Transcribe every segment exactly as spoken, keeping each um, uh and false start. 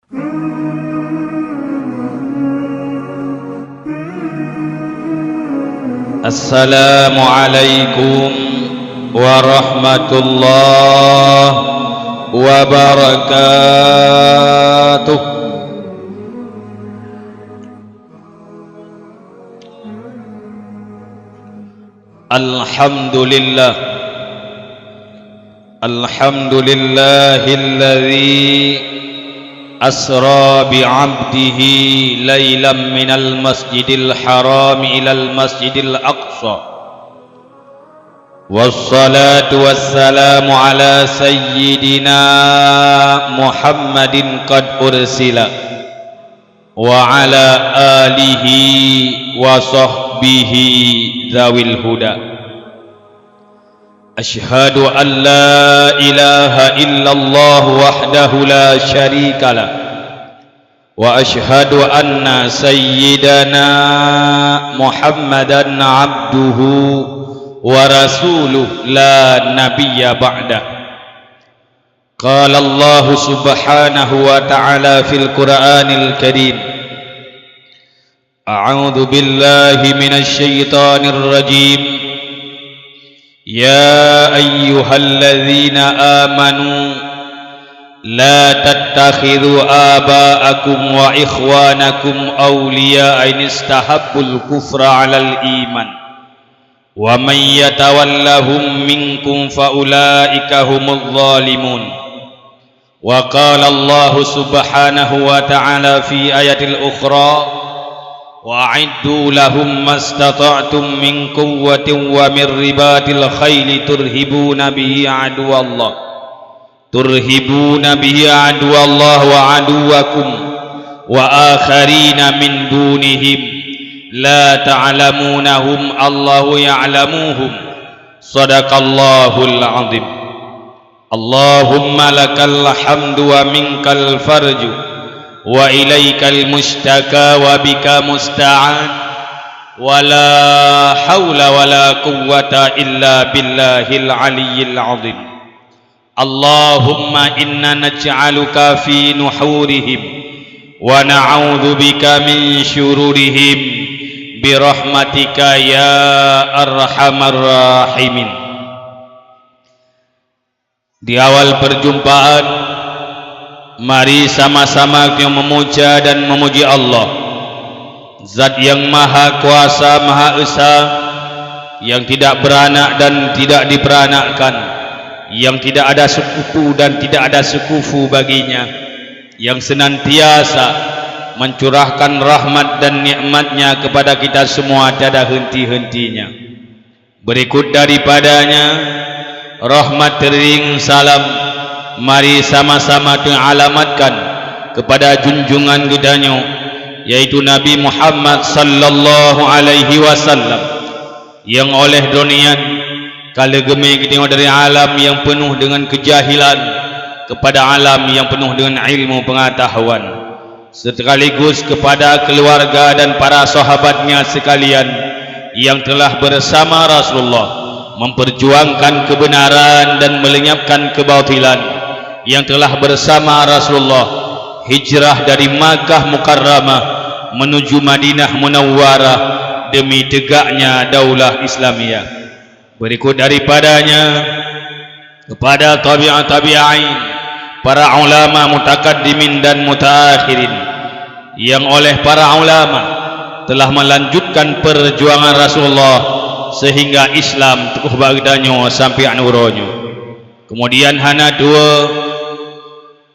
Assalamualaikum warahmatullahi wabarakatuh. Alhamdulillah. Alhamdulillahilladzi asra bi 'abdihi lailam minal masjidil haram ilal masjidil aqsa. Wassalatu wassalamu ala sayyidina Muhammadin qad ursila, wa ala alihi wa sahbihi dzawil huda. Asyhadu an la ilaha illallah wahdahu la syarikalah, wa asyhadu anna sayyidana Muhammadan abduhu wa rasuluh la nabiyya ba'dah. Qala Allahu subhanahu wa ta'ala fil Qur'anil Karim, a'udzu billahi minasy syaithanir rajim. Ya ayyuhalladzina amanu la tattakhidzu aba'akum wa ikhwanakum awliya'a in istahabbul kufra 'alal iman. Wa may yatawallahum minkum fa ulaika humuz zalimun. Wa qala Allahu subhanahu wa ta'ala fi ayatil ukhra, wa a'iddu lahum mastata'tum min quwwatin wa min ribatil khaili turhibuna bihi aduwallah. Turhibuna bihi aduwallahi wa aduwakum wa akharina min dunihim la ta'lamunahum Allahu ya'lamuhum. Sadaqallahul azim. Allahumma lakal hamdu wa minkal farju wa ilaikal mustaka wa bika musta'an wa la haula wa la quwwata illa billahil aliyyil azim. Allahumma inna naj'aluka fi nuhurihim wa na'udzubika min syururihim bi rahmatika ya arhamar rahimin. Di awal perjumpaan, mari sama-sama kita memuja dan memuji Allah, Zat yang Maha Kuasa, Maha Esa, yang tidak beranak dan tidak diperanakkan, yang tidak ada sekutu dan tidak ada sekufu baginya, yang senantiasa mencurahkan rahmat dan nikmat-Nya kepada kita semua tiada henti-hentinya. Berikut daripadanya, rahmat teuring salam mari sama-sama teualamatkan kepada junjungan geutanyoe, yaitu Nabi Muhammad sallallahu alaihi wasallam, nyang oleh droe nyan ka lheueh geumé geutanyoe dari alam nyang peunoh deungon keujahilan kepada alam nyang peunoh deungon ilmu peungatahuan. Sekaligus kepada keluarga dan para sahabatnya sekalian yang telah bersama Rasulullah memperjuangkan kebenaran dan melenyapkan kebatilan, yang telah bersama Rasulullah hijrah dari Makkah Mukarramah menuju Madinah Munawwarah demi tegaknya daulah Islamiyah. Berikut daripadanya, kepada tabi'ut tabi'in, para ulama mutakaddimin dan mutaakhirin, yang oleh para ulama telah melanjutkan perjuangan Rasulullah sehingga Islam teguh bak geutanyoe sampai aneuk uroe nyoe. Kemudian hana dua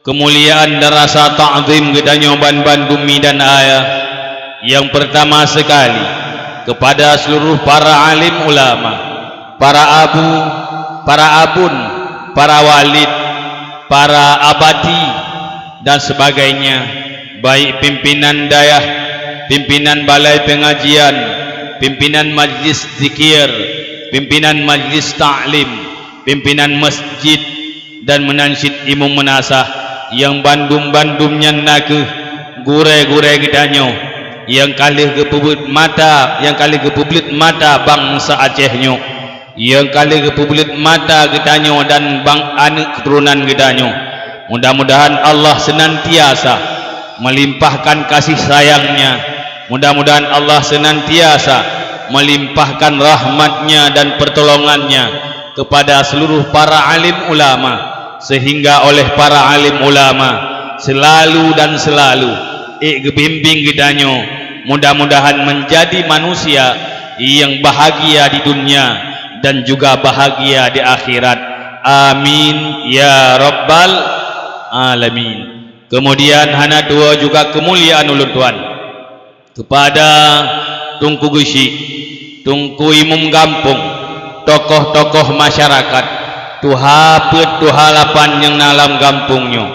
keumuliaan dan rasa takzim geutanyoe ban bandum mi dan ayah. Nyang peurtama sekali, kepada seluruh para alim ulama, para abu, para abon, para walid, para abati, dan sebagainya, baik pimpinan dayah, pimpinan balai pengajian, pimpinan majlis zikir, pimpinan majlis taklim, pimpinan masjid, dan meunan cit imeum meunasah, nyang bandum-bandum nyan nakeuh gurée-gurée geutanyoe, nyang ka lheueh geupeubuet mata, nyang ka lheueh geupeubuet mata bansa Aceh nyoe, nyang ka lheueh geupeubuet mata geutanyoe dan bang aneuk keuturonan geutanyoe. Mudah-mudahan Allah senantiasa melimpahkan kasih sayang-Nya. Mudah-mudahan Allah senantiasa melimpahkan rahmat-Nya dan pertolongan-Nya kepada seluruh para alim ulama, sehingga oleh para alim ulama selalu dan selalu ék geubimbing geutanyoe, mudah-mudahan menjadi manusia yang bahagia di dunia dan juga bahagia di akhirat. Amin ya rabbal alamin. Kemudian hana tuwo juga keumuliaan ulôn tuan kepada Teungku Geuchik, Teungku Imum Gampông, tokoh-tokoh masyarakat, tuha peuet tuha lapan nyang na lam gampông nyoe,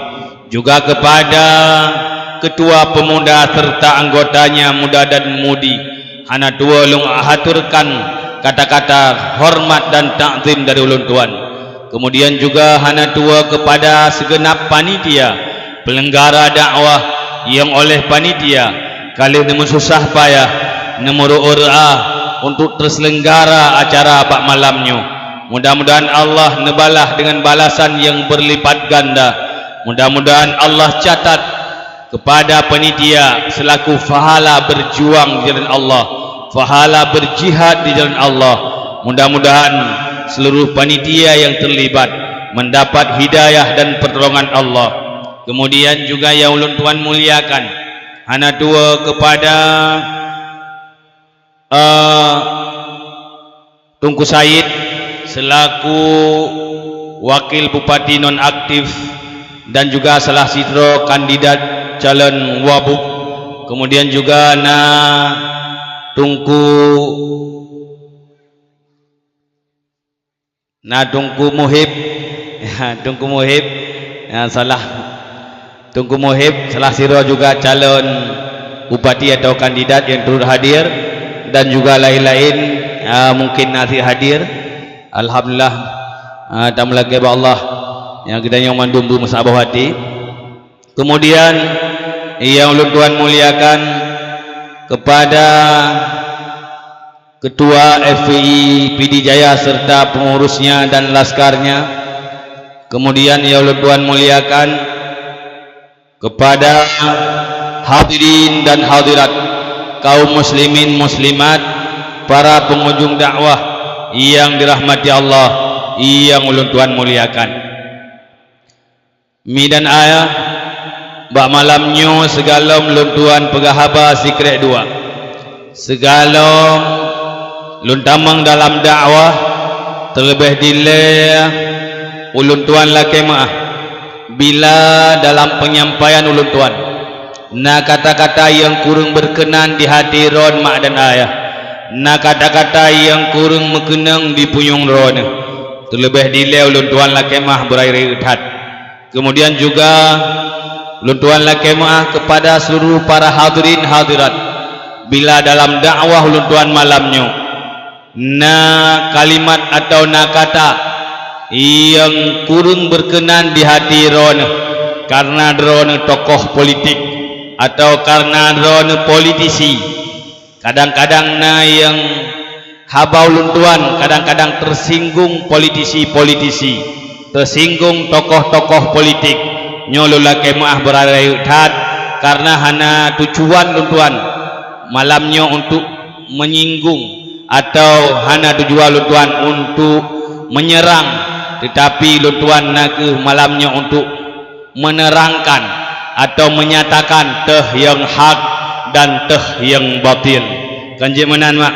juga kepada ketua pemuda serta anggotanya muda dan mudi, hana tuwo lôn haturkan kata-kata hormat dan takzim dari ulôn tuan. Kemudian juga hana tuwo kepada segenap panitia penyelenggara dakwah nyang oleh panitia ka lheueh neumeususah payah, neumeuru'oh reu'ah untuk teuselenggara acara bak malam nyoe. Mudah-mudahan Allah neubalah dengan balasan nyang berlipat ganda. Mudah-mudahan Allah catat kepada panitia selaku pahala berjuang di jalan Allah, pahala berjihad di jalan Allah. Mudah-mudahan seluruh panitia yang terlibat mendapat hidayah dan pertolongan Allah. Kemudian juga yang ulôn tuan muliakan, hana tuwo kepada, eh, Teungku Said selaku Wakil Bupati Nonaktif dan juga salah sidroe kandidat calon Wabub. Kemudian juga na Teungku, na Teungku Muhib, Teungku Muhib, ya, salah Teungku Muhib, salah sidroe juga calon bupati atau kandidat nyang turut hadir, dan juga laén-laén, ah, mungkin na sit hadir. Alhamdulillah, ah, tameulakée bak Allah nyang geutanyoe mandum beumeusaboh até. Kemudian, nyang ulôn tuan muliakan kepada Ketua F P I Pidie Jaya serta pengurusnya dan laskarnya. Kemudian, nyang ulôn tuan muliakan kepada hadirin dan hadirat, kaum muslimin muslimat, para pengunjung dakwah yang dirahmati Allah, yang ulôn tuan muliakan. Mi dan ayah, bak malam nyoe sigohlom lôn tuan peugah haba sikrek dua. Sigohlom lôn tamong dalam dakwah, teuleubeh dilée ulôn tuan lakée meu'ah bila dalam peunyampaian ulôn tuan na kata-kata nyang kureueng beukeunan di até droen mak dan ayah, na kata-kata nyang kureueng meukeunong di punyueng droeneuh, teuleubeh dilée ulôn tuan lakée meu'ah beurayeuk-rayeuk that. Kemudian juga, ulôn tuan lakée meu'ah kepada seluruh para hadirin hadirat, bila dalam dakwah ulôn tuan malam nyoe na kalimat atau na kata nyang kureueng beukeunan di até droeneuh, karna droeneuh tokoh politik atau karna droeneuh politisi. Kadang-kadang na nyang haba ulôn tuan kadang-kadang teusinggung politisi-politisi, teusinggung tokoh-tokoh politik. Nyoe lôn lakée meu'ah beurayeuk that, karna hana tujuan lôn tuan malam nyoe untuk menyinggung atau hana tujuan lôn tuan untuk menyerang, teutapi lôn tuan na kheueh malam nyoe untuk menerangkan atau menyatakan teuh nyang hak dan teuh nyang batil. Kan jeuet meunan, mak?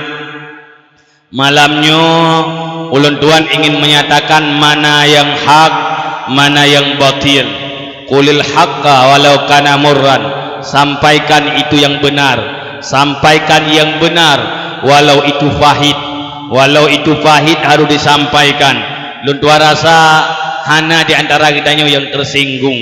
Malam nyoe ulôn tuan ingin menyatakan mana nyang hak, mana nyang batil. Qulil haqqa walau kana murran. Sampaikan itu yang benar. Sampaikan yang benar walau itu pahit. Walau itu pahit harus disampaikan. Lôn tuan rasa hana di antara geutanyoe nyang teusinggung.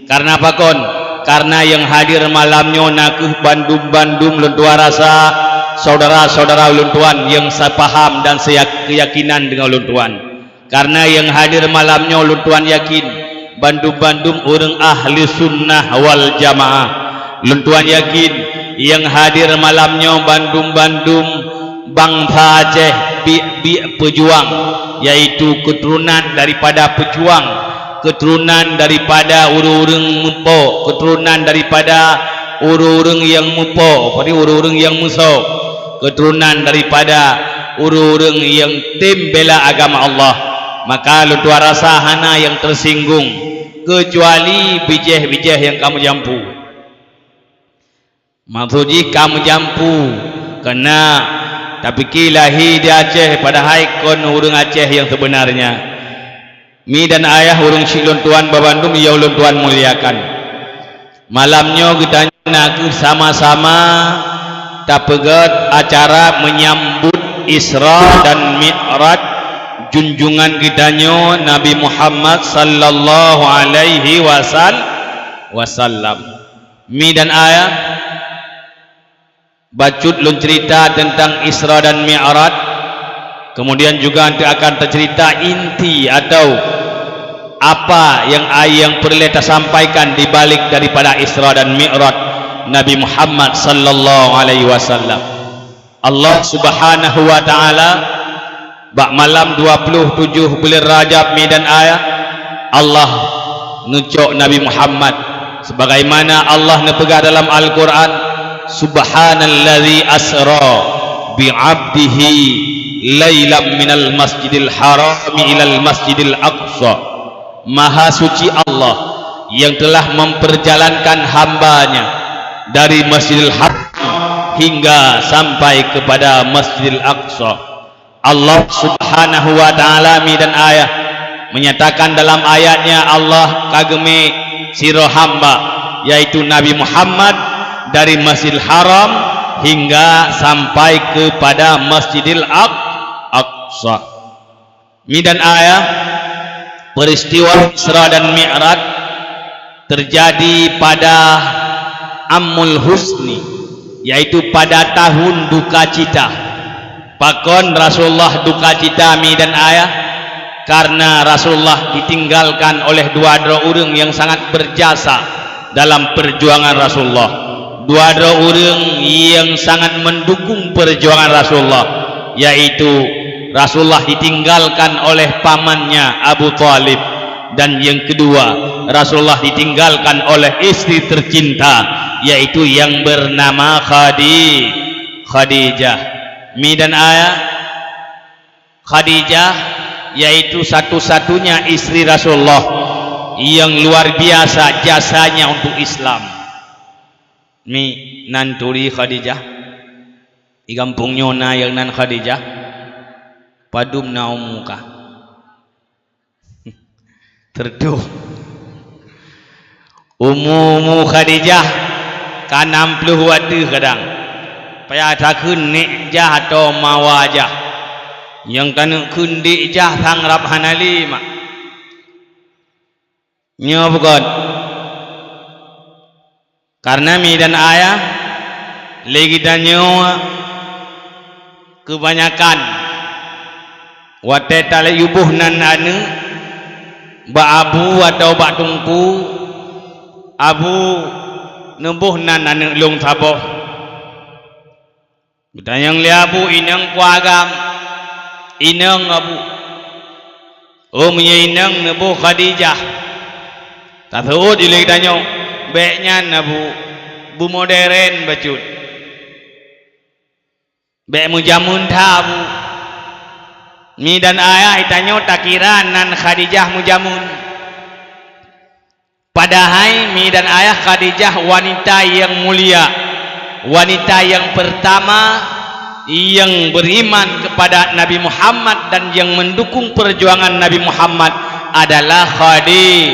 Karna pakon? Karna nyang hadir malam nyoe na kheueh bandum-bandum lôn tuan rasa syedara-syedara ulôn tuan nyang seupaham dan seuyak-, seukeyakinan deungon ulôn tuan. Karna nyang hadir malam nyoe lôn tuan yakin bandum-bandum ureuëng ahli sunnah wal jamaah. Lôn tuan yakin nyang hadir malam nyoe bandum-bandum bansa Aceh biek-biek peujuang, yaitu keuturonan daripada peujuang, keuturonan daripada ureuëng-ureuëng meupo, keuturonan daripada ureuëng-ureuëng nyang meupo, berarti ureuëng-ureuëng nyang meusoe, keuturonan daripada ureuëng-ureuëng nyang tem bela agama Allah. Maka lôn tuan rasa hana nyang teusinggung, keucuali bijéh-bijéh nyang ka meujampu. Maksud jih ka meujampu, keureuna tapike lahé di Aceh, padahai kon ureuëng Aceh nyang seubeunarnya. Mi dan ayah, ureuëng syiek lôn tuan babandum nyang lôn tuan muliakan. Malam nyoe geutanyoe na kheueh sama-sama tapeugét acara meunyambut Isra dan Mi'raj junjungan geutanyoe Nabi Muhammad sallallahu alaihi wasal-, wasallam. Mi dan ayah, bacut lôn cerita teuntang Isra dan Mi'raj, kemudian juga nanti akan tercerita inti atau apa yang, yang peureulée tasampaikan di balik daripada Isra dan Mi'raj Nabi Muhammad sallallahu alaihi wasallam. Allah Subhanahu wa Ta'ala bak malam dua puluh tujoh buleuen Rajab, mi dan ayah, Allah neucok Nabi Muhammad, sebagaimana Allah neupeugah dalam Al-Quran, "Subhanalladzi asra bi 'abdihi lailam minal masjidil harami ilal masjidil aqsa." Maha suci Allah yang telah memperjalankan hamba-Nya dari Masjidil Haram hingga sampai kepada Masjidil Aqsa. Allah Subhanahu wa Ta'ala, mi dan ayah, menyatakan dalam ayat-Nya, Allah ka geumé sidroe hamba, yaitu Nabi Muhammad, dari Masjidil Haram hingga sampai kepada Masjidil Aq-, Aqsa. Mi dan ayah, peristiwa Isra dan Mi'raj terjadi pada Amul Huzni, yaitu pada tahun duka cita. Pakon Rasulullah duka cita, mi dan ayah? Karena Rasulullah ditinggalkan oleh dua droe ureuëng yang sangat berjasa dalam perjuangan Rasulullah. Dua droe ureuëng yang sangat mendukung perjuangan Rasulullah, yaitu Rasulullah ditinggalkan oleh pamannya Abu Thalib, dan yang kedua, Rasulullah ditinggalkan oleh istri tercinta, yaitu yang bernama Khadi-, Khadijah. Mi dan ayah, Khadijah, yaitu satu-satunya istri Rasulullah yang luar biasa jasanya untuk Islam. Mi, nan turi Khadijah? Di gampông nyoe na nyang nan Khadijah? Padum na umu kah? Teureudôh. Umu-umu Khadijah ka nam ploh watèe kadang. Payah takheun nék jah atau mawa jah. Nyang taneuk kheun dék jah sang rab hana lé mak. Nyoe bukon. Karena mi dan ayah, lé geutanyoe keubanyakan watèe taleuboh nan aneuk bak abu atau bak teungku, abu neuboh nan aneuk lôn saboh. Geutanyong lé abu, "Inong peue agam?" "Inong, Abu." "Oh, meunyoe inong neuboh Khadijah." Taseuôt lé geutanyoe, "Bèk nyan, Abu, beumoderen bacut. Bèk meujameun that, Abu." Mi dan ayah, geutanyoe takira nan Khadijah meujameun. Padahai mi dan ayah, Khadijah wanita yang mulia, wanita yang pertama yang beriman kepada Nabi Muhammad dan yang mendukung perjuangan Nabi Muhammad adalah Khadi-,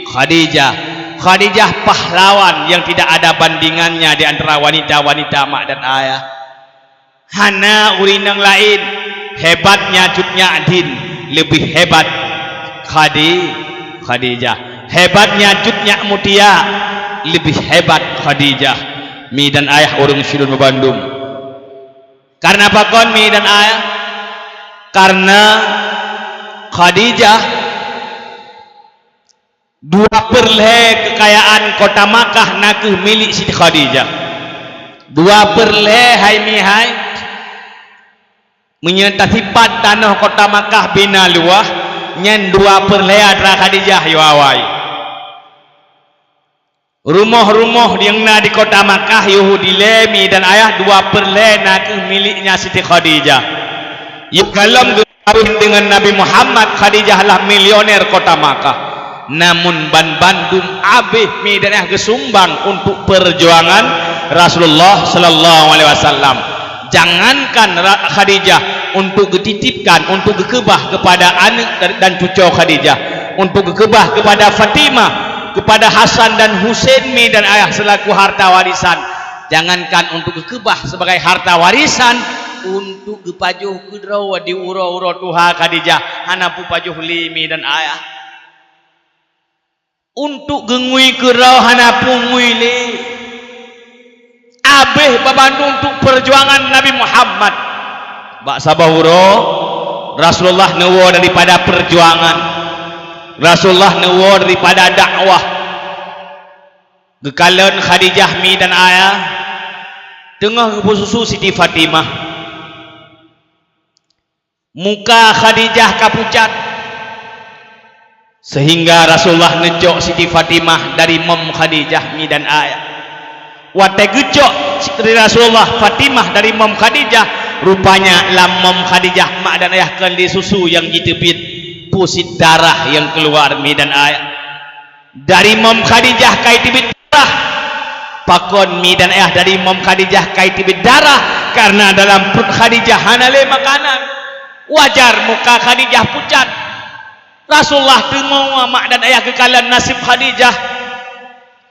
Khadijah. Khadijah pahlawan yang tidak ada bandingannya di antara wanita-wanita mak dan ayah. Hana ureueng inong laén, hebatnya cut nyak Din, leubeh hebat Khadi-, Khadijah. Hebatnya cut nyak Mutia, leubeh hebat Khadijah. Mi dan ayah, ureueng sidroe bandum. Karena pakon mi dan ayah? Karena Khadijah dua peureulhèe keukayaan kota Makkah na kheueh milék Siti Khadijah. Dua peureulhèe hai mi hai. Meunyoe tasipat tanoh kota Makkah bina luwah, nyan dua peureulhèe atra Khadijah yoh awai. Rumoh-rumoh nyang na di kota Makkah Yahudi lé, mi dan ayah, dua per lhée na kheueh miléknya Siti Khadijah. Yôh gohlom geukawén deungon Nabi Muhammad, Khadijah lah milioner kota Makkah. Namun banbandum abéh, mi dan ayah, geusumbang untuk peujuangan Rasulullah sallallahu alaihi wasallam. Jangankan Ra-, Khadijah, untuk geutitipkan, untuk geukeubah kepada aneuk dan, dan cuco Khadijah, untuk geukeubah kepada Fatimah, kepada Hasan dan Husein, mi dan ayah, selaku harta warisan. Jangankan untuk geukeubah sebagai harta warisan, untuk geupajoh keudroe di uroe-uroe tuha Khadijah hana peupajoh lé, mi dan ayah. Untuk geungui keudroe hana peungui lé. Abéh banbandum untuk peujuangan Nabi Muhammad. Bak saboh uroe, Rasulullah neuwoe daripada peujuangan. Rasulullah neuwoe daripada dakwah. Geukalon Khadijah, mi dan ayah, teungoh geupeususu Siti Fatimah. Muka Khadijah ka pucat, sehingga Rasulullah neucok Siti Fatimah dari mom Khadijah, mi dan ayah. Watée geucok Siti Rasulullah Fatimah dari mom Khadijah, rupanya lam mom Khadijah mak dan ayah kon lé susu nyang jiteubiet, pusit darah nyang keuluar, mi dan ayah. Dari mom Khadijah ka jiteubiet darah. Pakon, mi dan ayah, dari mom Khadijah ka jiteubiet darah? Karena dalam pruet Khadijah hana lé makanan. Wajar muka Khadijah pucat. Rasulullah teuma mak dan ayah geukalon naseb Khadijah.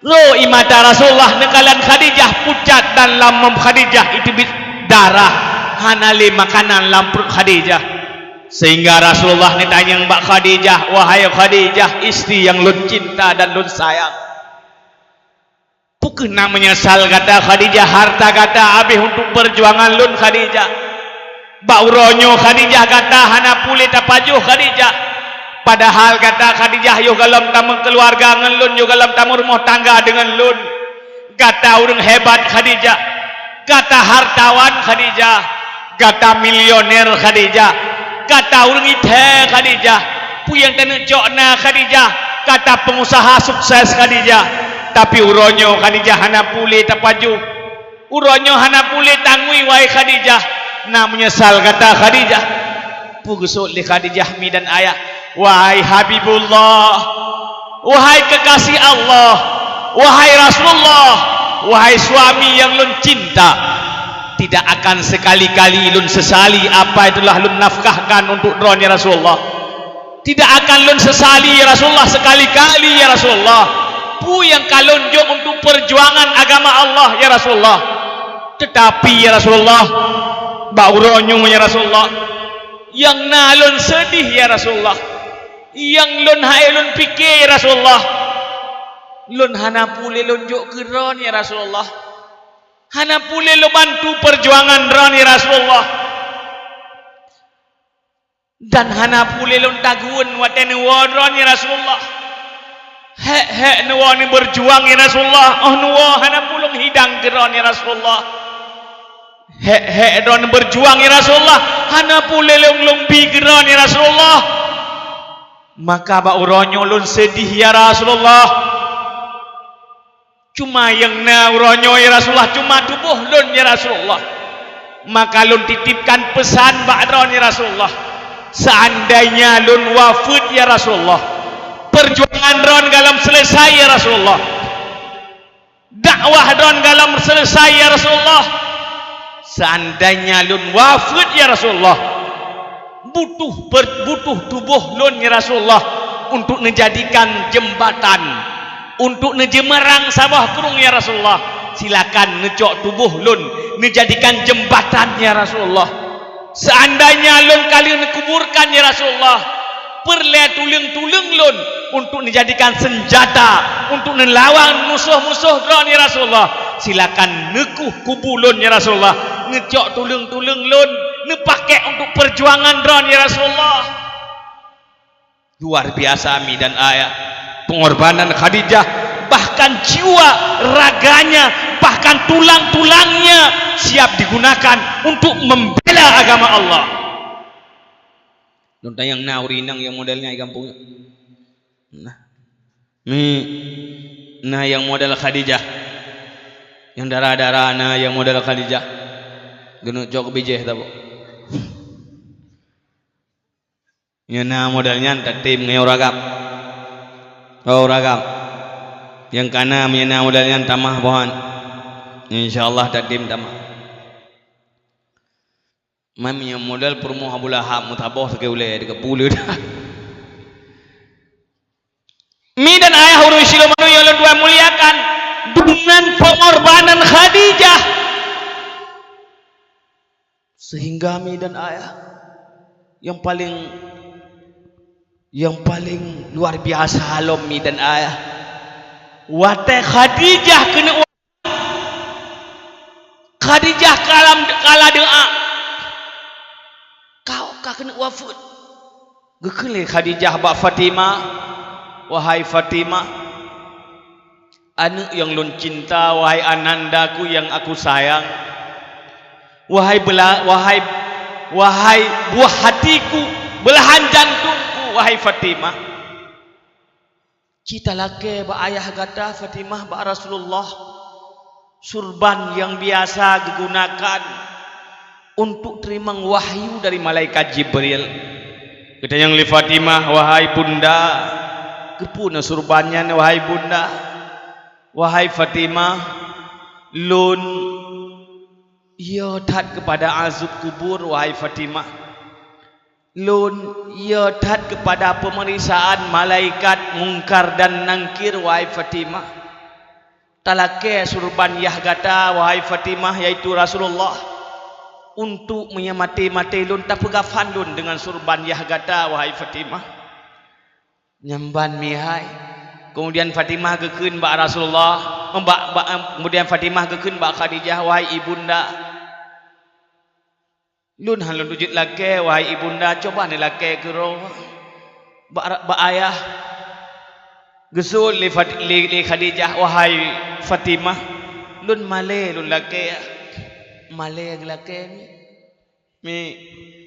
Ro ie mata Rasulullah neukalon Khadijah pucat dan lam mom Khadijah jiteubiet darah, hana lé makanan lam pruet Khadijah. Sehingga Rasulullah neutanyong bak Khadijah, "Wahai Khadijah, istri nyang lôn cinta dan lôn sayang, peu kheueh na meunyeusal gata, Khadijah? Harta gata abéh untuk peujuangan lôn, Khadijah. Bak uroe nyoe, Khadijah, gata hana puléh tapajoh, Khadijah. Padahal gata, Khadijah, yôh gohlom tameukeuluwarga ngon lôn, yôh gohlom tameurumoh tangga deungon lôn. Gata ureuëng hebat, Khadijah. Gata hartawan, Khadijah. Gata milioner, Khadijah. Gata ureuëng ithée, Khadijah. Peue nyang taneuk cok na, Khadijah. Gata peungusaha sukses, Khadijah. Tapi uroe nyoe, Khadijah, hana puléh tapajoh. Uroe nyoe hana puléh tangui, wahai Khadijah. Na meunyeusal gata, Khadijah." Peue geuseuôt lé Khadijah, mi dan ayah? "Wahai Habibullah, wahai kekasih Allah, wahai Rasulullah, wahai suami nyang lôn cinta, tidak akan sekali-kali lôn sesali apa yang telah lôn nafkahkan untuk droeneuh, ya Rasulullah. Tidak akan lôn sesali, ya Rasulullah, sekali-kali, ya Rasulullah, peue nyang ka lôn jok untuk peujuangan agama Allah, ya Rasulullah. Tetapi, ya Rasulullah, bak uroe nyoe, ya Rasulullah, nyang na lôn seudeh, ya Rasulullah. Nyang lôn hai lôn pike, ya Rasulullah. Lôn hana puléh lôn jok keu droeneuh, ya Rasulullah. Hana puléh lôn bantu peujuangan droeneuh, ya Rasulullah. Dan hana puléh lôn tageuen watée neuwoe droeneuh, ya Rasulullah. Hék-hék neuwoe neubeujuang, ya Rasulullah. Óh neuwoe hana puléh lôn hidang keu droeneuh, ya Rasulullah. Hék-hék droeneuh neubeujuang, ya Rasulullah. Hana puléh lôn, lôn bi keu droeneuh, ya Rasulullah. Maka bak uroe nyoe lôn seudeh, ya Rasulullah. Cuma nyang na uroe nyoe, ya Rasulullah, cuma tuboh lôn, ya Rasulullah. Maka lôn titipkan peusan bak droeneuh, ya Rasulullah. Seandainya lôn wafeuet, ya Rasulullah, peujuangan droeneuh gohlom seuleusai, ya Rasulullah. Dakwah droeneuh gohlom seuleusai, ya Rasulullah. Seandainya lôn wafeuet, ya Rasulullah, butuh per-, butuh tuboh lôn, ya Rasulullah, untuk neujadikan jeumbatan, untuk neujeumeurang saboh krueng, ya Rasulullah. Silakan neucok tuboh lôn neujadikan jeumbatan, ya Rasulullah. Seandainya lôn ka lheueh neukuburkan, ya Rasulullah, peureulée tuleueng-tuleueng lôn untuk neujadikan seunjata untuk neulawan musoh-musoh droeneuh, ya Rasulullah, silakan neukueh kubu lôn, ya Rasulullah. Neucok tuleueng-tuleueng lôn neupakée untuk peujuangan droeneuh, ya Rasulullah. Luar biasa, mi dan ayah. Pengorbanan Khadijah, bahkan jiwa raganya, bahkan tulang-tulangnya siap digunakan untuk membela agama Allah. Lôn tanyong na ureuëng inong nyang model nyan di gampông nyoe. Nah. Mi Na nyang model Khadijah. Nyang dara-dara na nyang model Khadijah. Geuneuk cok bijéh tabok. Nyang na model nyan tatem ngon ureueng agam. Oh, ureueng agam. Nyang kana meunyo na model nyan tamah bohan. Insya Allah tatem tamah. Mam nyang model peurumoh Abu Lahab, meusaboh sakét ulée, dikeue pule dah. Mi dan ayah ureueng Syilomanu nyang lôn tuan muliakan, deungon pengorbanan Khadijah. Sehingga mi dan ayah yang paling, yang paling luar biasa lom mi dan ayah. Watée Khadijah keuneuk Khadijah kalam, kala doa. Kau ka keuneuk wafeuet. Geukheun lé Khadijah bak Fatimah, "Wahai Fatimah, aneuëk nyang lôn cinta, wahai anandaku nyang aku sayang, wahai bela-, wahai, wahai buah hatiku, belahan jantungku, wahai Fatimah." Ci talakée bak ayah gata Fatimah, bak Rasulullah, surban nyang biasa geugunakan untuk teurimong wahyu dari malaikat Jibril. Geutanyong lé Fatimah, "Wahai bunda, keupeue na surban nyan, wahai bunda?" "Wahai Fatimah, lôn yo that keupada azab kubur, wahai Fatimah. Lôn yo that keupada peumeriksaan malaikat Mungkar dan Nangkir, wahai Fatimah. Talakée surban yah gata, wahai Fatimah, yaitu Rasulullah, untuk meunyo maté-maté lôn, tapeugafan lôn deungon surban yah gata, wahai Fatimah." Nyan ban mihai. Kemudian Fatimah geukheun bak Rasulullah, bak, bak, kemudian Fatimah geukheun bak Khadijah, "Wahai ibunda, lôn hana lôn jeuet lakée, wahai ibunda, cuba neulakée keudroe bak, bak ayah." Geusut lé Fat-, lé, lé Khadijah, "Wahai Fatimah, lôn malée lôn lakée." Malée geulakée mi. Mi,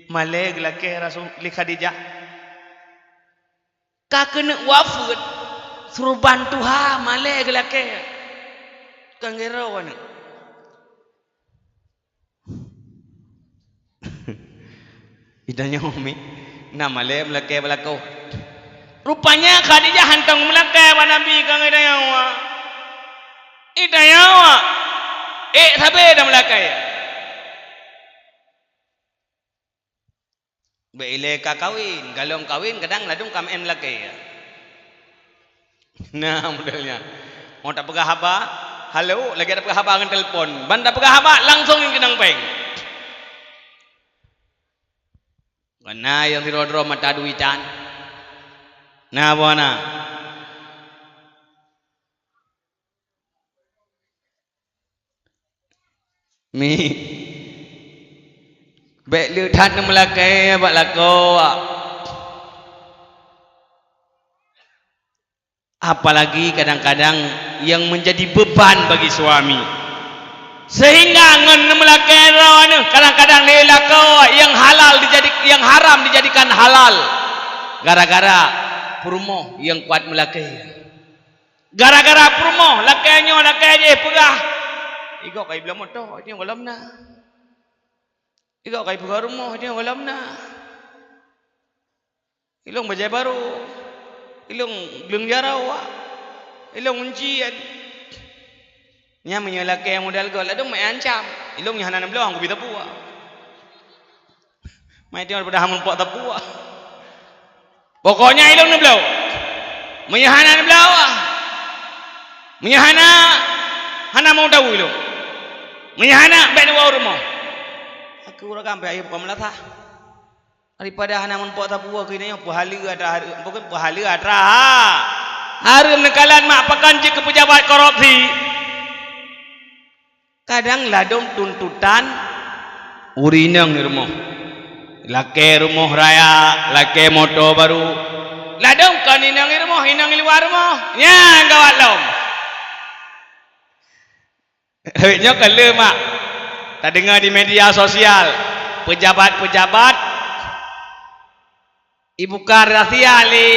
malée geulakée Rasul lé Khadijah. Ka keuneuk wafeuet, surban tuha malée geulakée. Kan gero aneuëk. Ita nyoe mi, na malée meulakée bak lakoe. Rupanya Khadijah hantom meulakée bak Nabi, kan ita nyoe. Ita nyoe. Eh, sabe dah meulakée. Bèk ilée ka kawen, galom kawen kadang ladôm ka meu'en lakée. Nah, model nyan. Mau tapeugah haba, halo, lagèe tapeugah haba ngon telepon. Ban tapeugah haba, langsung keunong péng. Kana nyang sidroe-droe mata duitan. Nah, buah na. Mi. Bèk le that neumeulakèe bak lakoe. Apalagi kadang-kadang yang menjadi beban bagi suami. Sehingga ngon neumeulakèe droeneuh, kadang-kadang lé lakoe yang halal dijadi-, yang haram dijadikan halal. Gara-gara peurumoh yang kuat meulakèe. Gara-gara peurumoh, lakèe nyoe, lakèe jéh peugah, "Igoe ka ibloe moto, nyoe gohlom na. Igoe ka ipeugah rumoh, nyoe gohlom na. Ilôn bajèe barô, ilôn gleueng jaroe, ilôn uncien." Nyan meunyoe lakèe model goe, ladôm meu'en ancam, "Ilôn nyoe hana neubloe, han kubi teupeu." Mai tiong daripada hana meurumpok teupeu. Pokoknya ilôn neubloe. Meunyoe hana neubloe, meunyoe hana, hana mau tahu ilôn. Meunyoe hana, bèk neuwoe u rumoh. Aku urang kampung ayah bukan melasah. Daripada hana meurumpok teupeu keu nyoe, peuhaleue atra hareuem, bukan peuhaleue atra ha. Hareuem neukalon mak pakan jeuet keu pejabat korupsi. Kadang ladôm tuntutan ureueng inong di rumoh. Lakèe rumoh raya, lakèe moto barô. Ladôm kon inong di rumoh, inong di luwa rumoh. Nyan gawat lom. Nyoe ka le mak tadeungoe di media sosial, pejabat-pejabat ibuka rahsia lé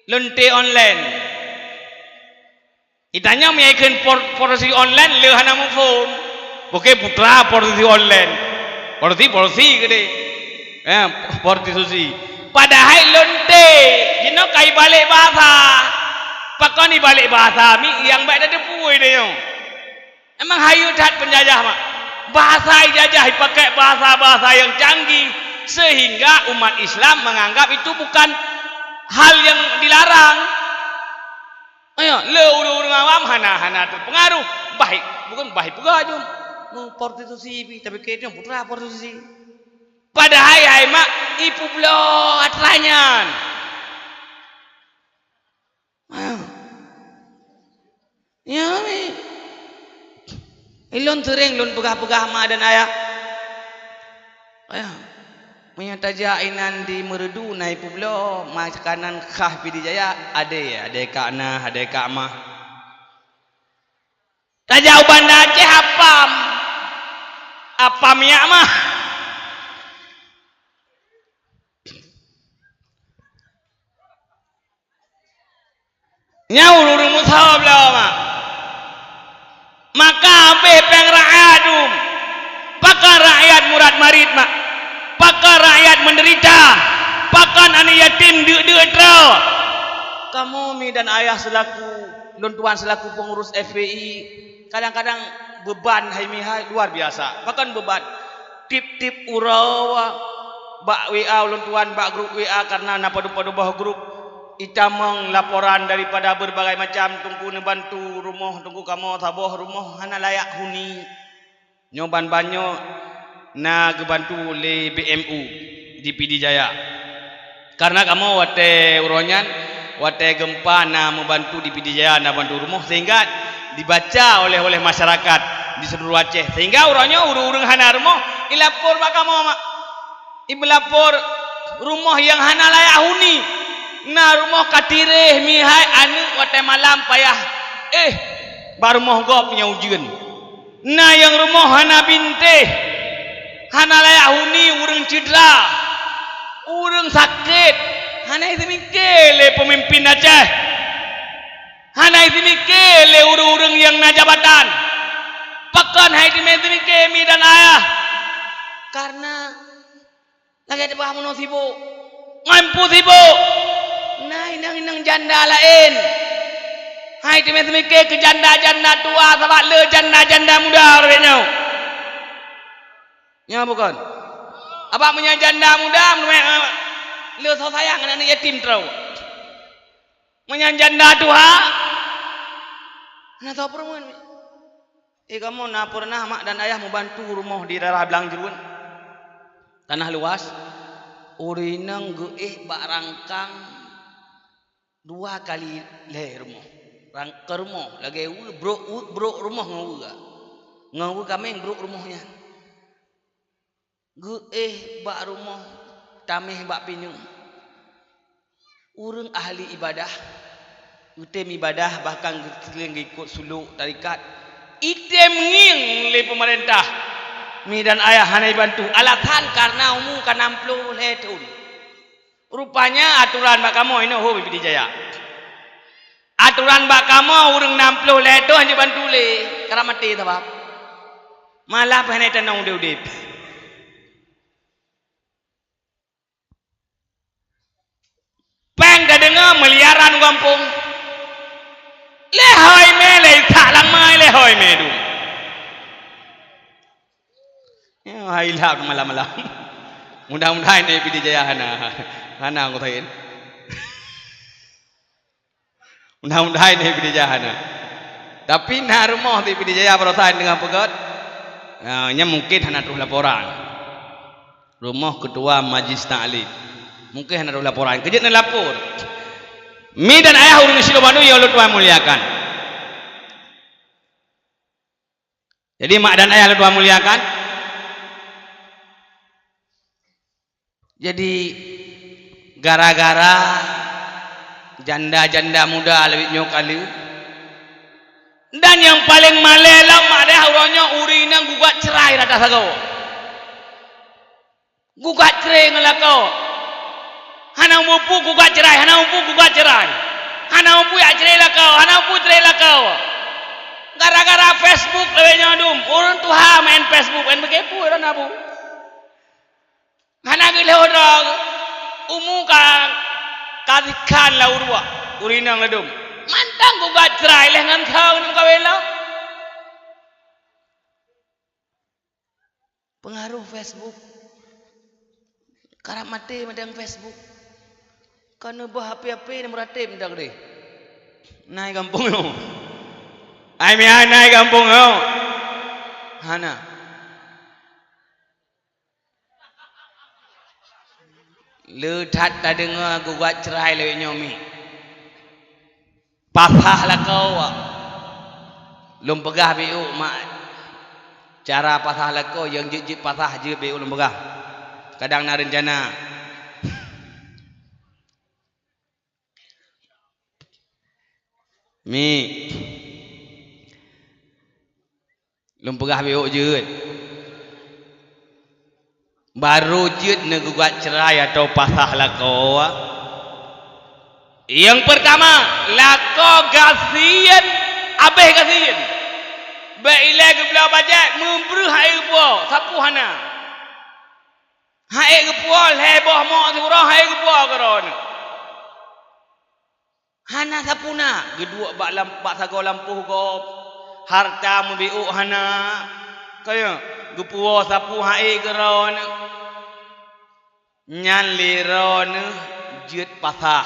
lonte online. Itanyong meunyo ikheun por-, prostitusi online, le hana muphom. Oke, putra prostitusi online. Prostitusi, prostitusi keudeh. Eh, prostitusi. Padahai lôn teu, jinoe ka ibalek bahasa. Pakon ibalek bahasa, mi nyang bak tateupeue tanyoe. Memang hayeu that peunjajah, mak. Bahasa ijajah ipakai bahasa-bahasa nyang canggih, sehingga umat Islam menganggap itu bukan hal yang dilarang. Ayo, le ureuëng-ureuëng awam hana, hana teupeungaruh. Baik, bukan baik peugah jom. Nu prostitusi pi, tapi ke jom putra prostitusi. Padahai hai mak ipeubloe atra nyan. Ayo. Ya, mi. Ilôn seuréng lôn peugah-peugah ma dan ayah. Ayah, meunyoe tajak inan di Meureudu na ipeubloe makanan khas Pidie Jaya, ade, ade kak na, ade kak mah. Tajak u Banda Aceh apam. Apam yak mah. Nyan ureuëng meusaboh bloe, mak. Maka habéh péng rakyat dum. Pakon rakyat murat marit, mak. Pakon rakyat menderita. Pakon aneuk yatim deuk-deuk droe. Kamoe mi dan ayah selaku, lôn tuan selaku pengurus F P I, kadang-kadang beban hai mi hai luar biasa. Pakon beban? Tiep-tiep uroe bak W A ulôn tuan, bak grup W A, karena na padub-padub boh grup, itamong laporan daripada berbagai macam, teungku neubantu rumoh teungku kamoe saboh rumoh hana layak huni. Nyoe ban-ban nyoe na geubantu lé B M U di Pidie Jaya. Karena kamoe watée uroe nyan, watée gempa na meubantu di Pidie Jaya, na bantu rumoh, sehingga dibaca oleh, oleh masyarakat di seluruh Aceh. Sehingga uroe nyoe ureuëng-ureuëng hana rumoh ilapor bak kamoe, mak. Ibeulapor rumoh nyang hana layak huni. Na rumoh ka tiréh mihai aneuk watée malam payah éh bak rumoh gob nyang ujeuen. Na nyang rumoh hana bintéh, hana layak huni, ureuëng cedera, ureuëng sakét, hana isimiké lé peumimpin Aceh. Hana isimiké lé ureuëng-ureuëng nyang na jabatan. Pakon hai teumé isimiké mi dan ayah? Karena lagée teupeugah bunoe sibok, ngon peue sibok. Na inong-inong janda laén. Hai teumé seumiké keu janda-janda tuha, sabab le janda-janda muda rot nyoe. Nyoe bukon? Abak meunyoe janda muda, le soe sayang aneuk yatim troh. Meunyoe janda tuha, hana soe peurumoh. Eh, kamoe na peureunah mak dan ayah meubantu rumoh di daerah Blang Jruen? Tanah luas. Ureuëng inong geuéh bak rangkang dua kali lhée rumoh. Rang-, keu rumoh, lagée weue, brok weue, brok rumoh ngon weue. Ngon weue kaméng brok rumoh nyan. Geuéh bak rumoh, taméh bak pineung. Ureuëng ahli ibadah, geutem ibadah bahkan geutem geuikot sulok tarekat, item ngieng lé peumeurintah. Mi dan ayah hana ibantu, alasan karena umu ka nam ploh lhée thon. Rupanya atoran bak kamoe inoe ho Pidie Jaya. Atoran bak kamoe ureuëng nam ploh lhée thon hana jibantu lé, karab maté sabab. Malah pih hana tanoh udeb-udeb. Péng tadeungoe miliaran u gampông. Lehoi mé lé isak lam mai lehoi mé dum. Ya, hai lhab malam-malam. Mudah-mudahan di Pidie Jaya hana. Hana aku sain. Mudah-mudahan di Pidie Jaya hana. Tapi na rumoh di Pidie Jaya barosan dengan peugét. Ya, nya mungkin hana terus laporan. Rumoh ketua majlis taklim. Mungkin hana terus laporan. Kejut na lapor. Mi dan ayah ureuëng sidroe bandum nyang ulôn tuan muliakan. Jadi mak dan ayah lôn tuan muliakan. Jadi gara-gara janda-janda muda lawét nyoe kali. Dan nyang paleng malée lam mak dan ayah uroe nyoe ureuëng inong gugat cerai rata sagoe. Gugat cerai ngon lakoe. Hana mupu gugat cerai, hana mupu gugat cerai. Hana mupeue jak cre lakoe, hana mupeue cre lakoe. Gara-gara Facebook lawét nyoe dum, ureuëng tuha main Facebook, main bekepu ureuëng abu. Hana geulheueh droe, umu ka, ka zikhan lau ruwah, ureuëng inong ladum. Mantong gugat cerai leh ngon kau ngon kawin lo. Pengaruh Facebook. Karab maté meudang Facebook. Ka neuboh api-api dan meuratéb meudang deh. Nai gampông nyoe. Ai meuhai nai gampông nyoe. Hana. Le that tadeungoe gugat cerai lawét nyoe mi. Pasah lakoe. Lôn peugah biuk mak cara pasah lakoe nyang jeuet-jeuet pasah jeuet biuk lôn peugah. Kadang na reuncana. Mi. Lôn peugah biuk jeuet. Barô jeuet neugugat cerai atawa pasah lakoe. Nyang peurtama, lakoe gasien, abéh gasien. Bék ilée geubloe bajée, meubreuh hai geupuwoe, sapeue hana. Hai geupuwoe, lhée boh mok siuroe hai geupuwoe keudroe. Hana sapeue na, geuduek bak lam, bak sagoe lampôh gob, hareuta meubiôk hana, kaya geupuwoe sapeue hai keudroe. Nyan lé droeneuh jeuet pasah.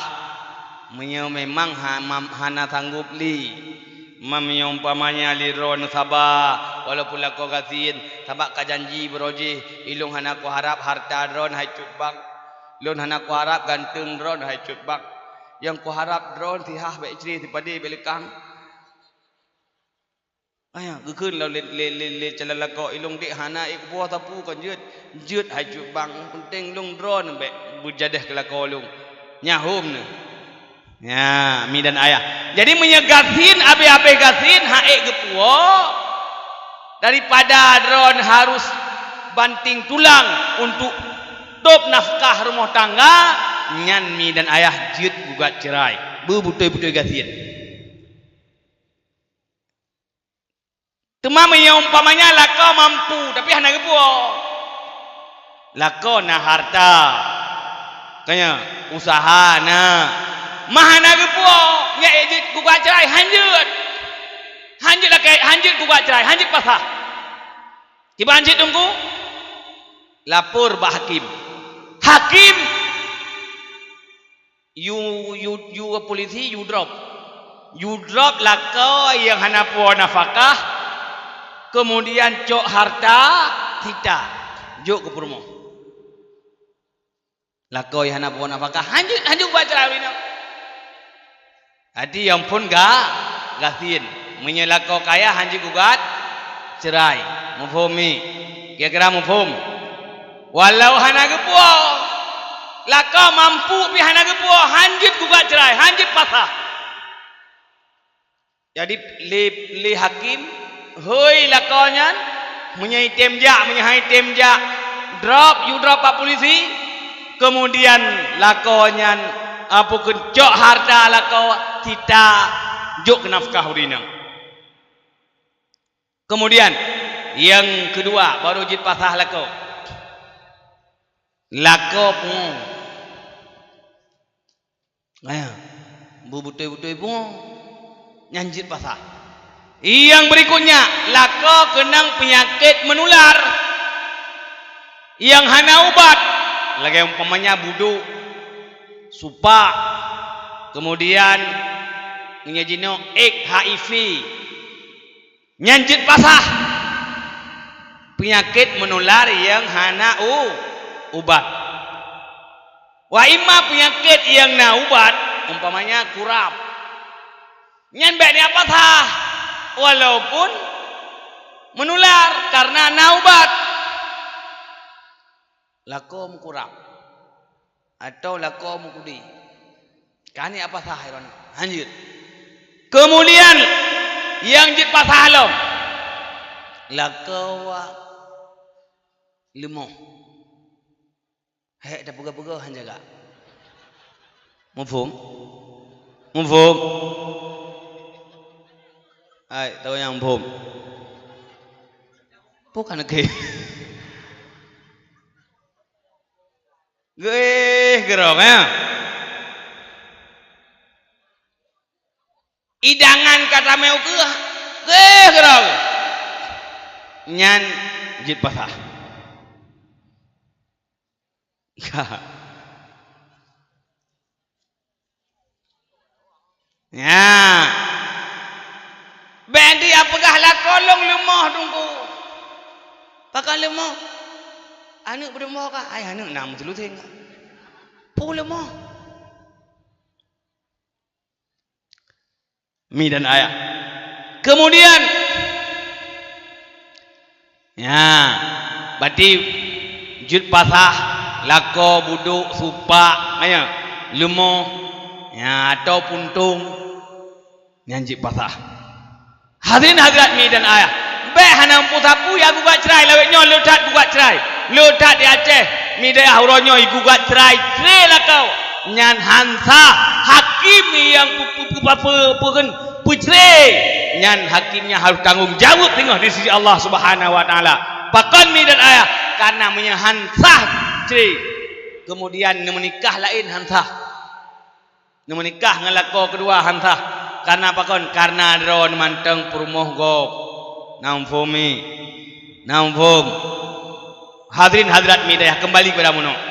Meunyoe memang ha-, mam-, hana sanggob lé, ma-, meunyoe umpamanya lé droeneuh saba, walaupun lakoe gasien, sabab ka janji baroe jih, ilôn hana kuharab hareuta droeneuh hai cut bang. Lôn hana kuharab ganteueng droeneuh hai cut bang. Nyang kuharab droeneuh sihah bék cre sipadé bék leukang. Aya, geukheun lom lé, lé, lé, lé calon lakoe, ilôn dék hana ék puwoe sapeue kon jeuet. Jeuet hai cut bang, peunteng lôn droeneuh bék beujadeh keu lakoe lôn. Nyan hom neuh. Nya, mi dan ayah. Jadi meunyoe gasien, abéh-abéh gasien, han ék geupuwoe, daripada droeneuh harus banting tulang untuk tôb nafkah rumoh tangga, nyan mi dan ayah jeuet gugat cerai. Beubeutôi-beutôi gasien. Teuma meunyoe umpamanya lakoe mampu, tapi hana geupuwoe. Lakoe na hareuta. Kanya, usaha na. Ma hana geupuwoe, nyan ék jeuet gugat cerai, han jeuet. Han jeuet lakée, han jeuet gugat cerai, han jeuet pasah. Kiban cit Teungku? Lapor bak hakim. Hakim! Yue, yue, yue polisi, yue drop. Yue drop lakoe nyang hana puwoe nafakah, keumudian cok hareuta sita, jok keu peurumoh. Lakoe nyang hana puwoe nafakah, han jeuet, han jeuet gugat cerai ureueng inong. Jadi nyang phon ga, gasien. Meunyoe lakoe kaya han jeuet gugat cerai. Muphom mi? Kira-kira muphom? Walau hana geupuwoe, lakoe mampu pih hana geupuwoe, han jeuet gugat cerai, han jeuet pasah. Jadi lé, lé hakim, hôi lakoe nyan, meunyoe item jak, meunyoe han item jak, drop, yue drop bak polisi, keumudian lakoe nyan, a, peukeuen cok hareuta lakoe sita jok keu nafkah ureueng inong. Keumudian, nyang keudua, barô jeuet pasah lakoe. Lakoe pungo. Aya, beubeutôi-beutôi pungo, nyan jeuet pasah. Nyang berikutnya, lakoe keunong peunyakét meunular nyang hana ubat, lagée umpamanya budok, supak, keumudian meunyoe jinoe H I V. Nyan jeuet pasah. Peunyakét meunular nyang hana u-, ubat. Wa imma peunyakét nyang na ubat, umpamanya kurab. Nyan bék neujak pasah, walaupun meunular, kareuna na ubat. Lakoe meukurab, atau lakoe meukudi. Ka neujak pasah droeneuh, han jeuet. Keumudian, nyang jeuet pasah lom, lakoe leumoh. Hék tapeugah-peugah han jaga. Muphom? Muphom? Hai, tahu nyang muphom? Bukan lagi. Geuéh geurong, ya. Idangan ka tamé u keuh, geuéh geurong. Nyan jeuet pasah. Ya. Bèk dipeugah lakoe lôn leumoh teungku. Pakon leumoh? Aneuk beudeumoh ka, ai aneuk na meuteuleueng ka. Peue leumoh? Mi dan ayah. Kemudian, ya, berarti jeuet pasah, lakoe, budok, supak, ya, leumoh, ya, atau puntông, nyan jeuet pasah. Hadirin hadirat mi dan ayah, bèk hana peue-sapeue ya gugat cerai lawét nyoe, le that gugat cerai. Le that di Aceh, mi dayah uroe nyoe gugat cerai, cerai lakoe. Nyan han sah, hakim nyang pu-, pu-, pu-, pu-, pu-, pu-, peucerai, nyan hakim nyan harôh tanggông jaweueb teungoh di sisi Allah Subhanahu wa Taala. Pakon mi dan ayah? Karena meunyoe han sah cerai, kemudian neumeunikah laén han sah. Neumeunikah ngon lakoe keudua han sah. Karena pakon? Karena droe mantong peurumoh gob. Na muphom mi? Na muphom? Hadirin hadirat mi dayah, keumbali keupada bunoe.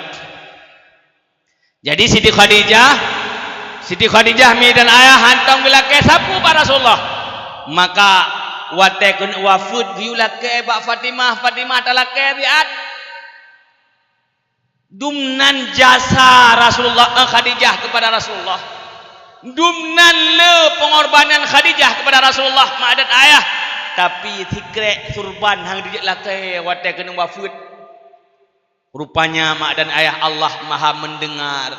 Jadi Siti Khadijah, Siti Khadijah mi dan ayah hantom geulakée sapeue bak Rasulullah. Maka watée keuneuk wafeuet geuyue lakée bak Fatimah, Fatimah talakée biat. Dumnan jasa Rasulullah, eh, Khadijah kepada Rasulullah. Dumnan le pengorbanan Khadijah kepada Rasulullah, mak dan ayah. Tapi sikrek surban hana geujak lakée watée keuneuk wafeuet. Rupanya mak dan ayah, Allah Maha Mendengar.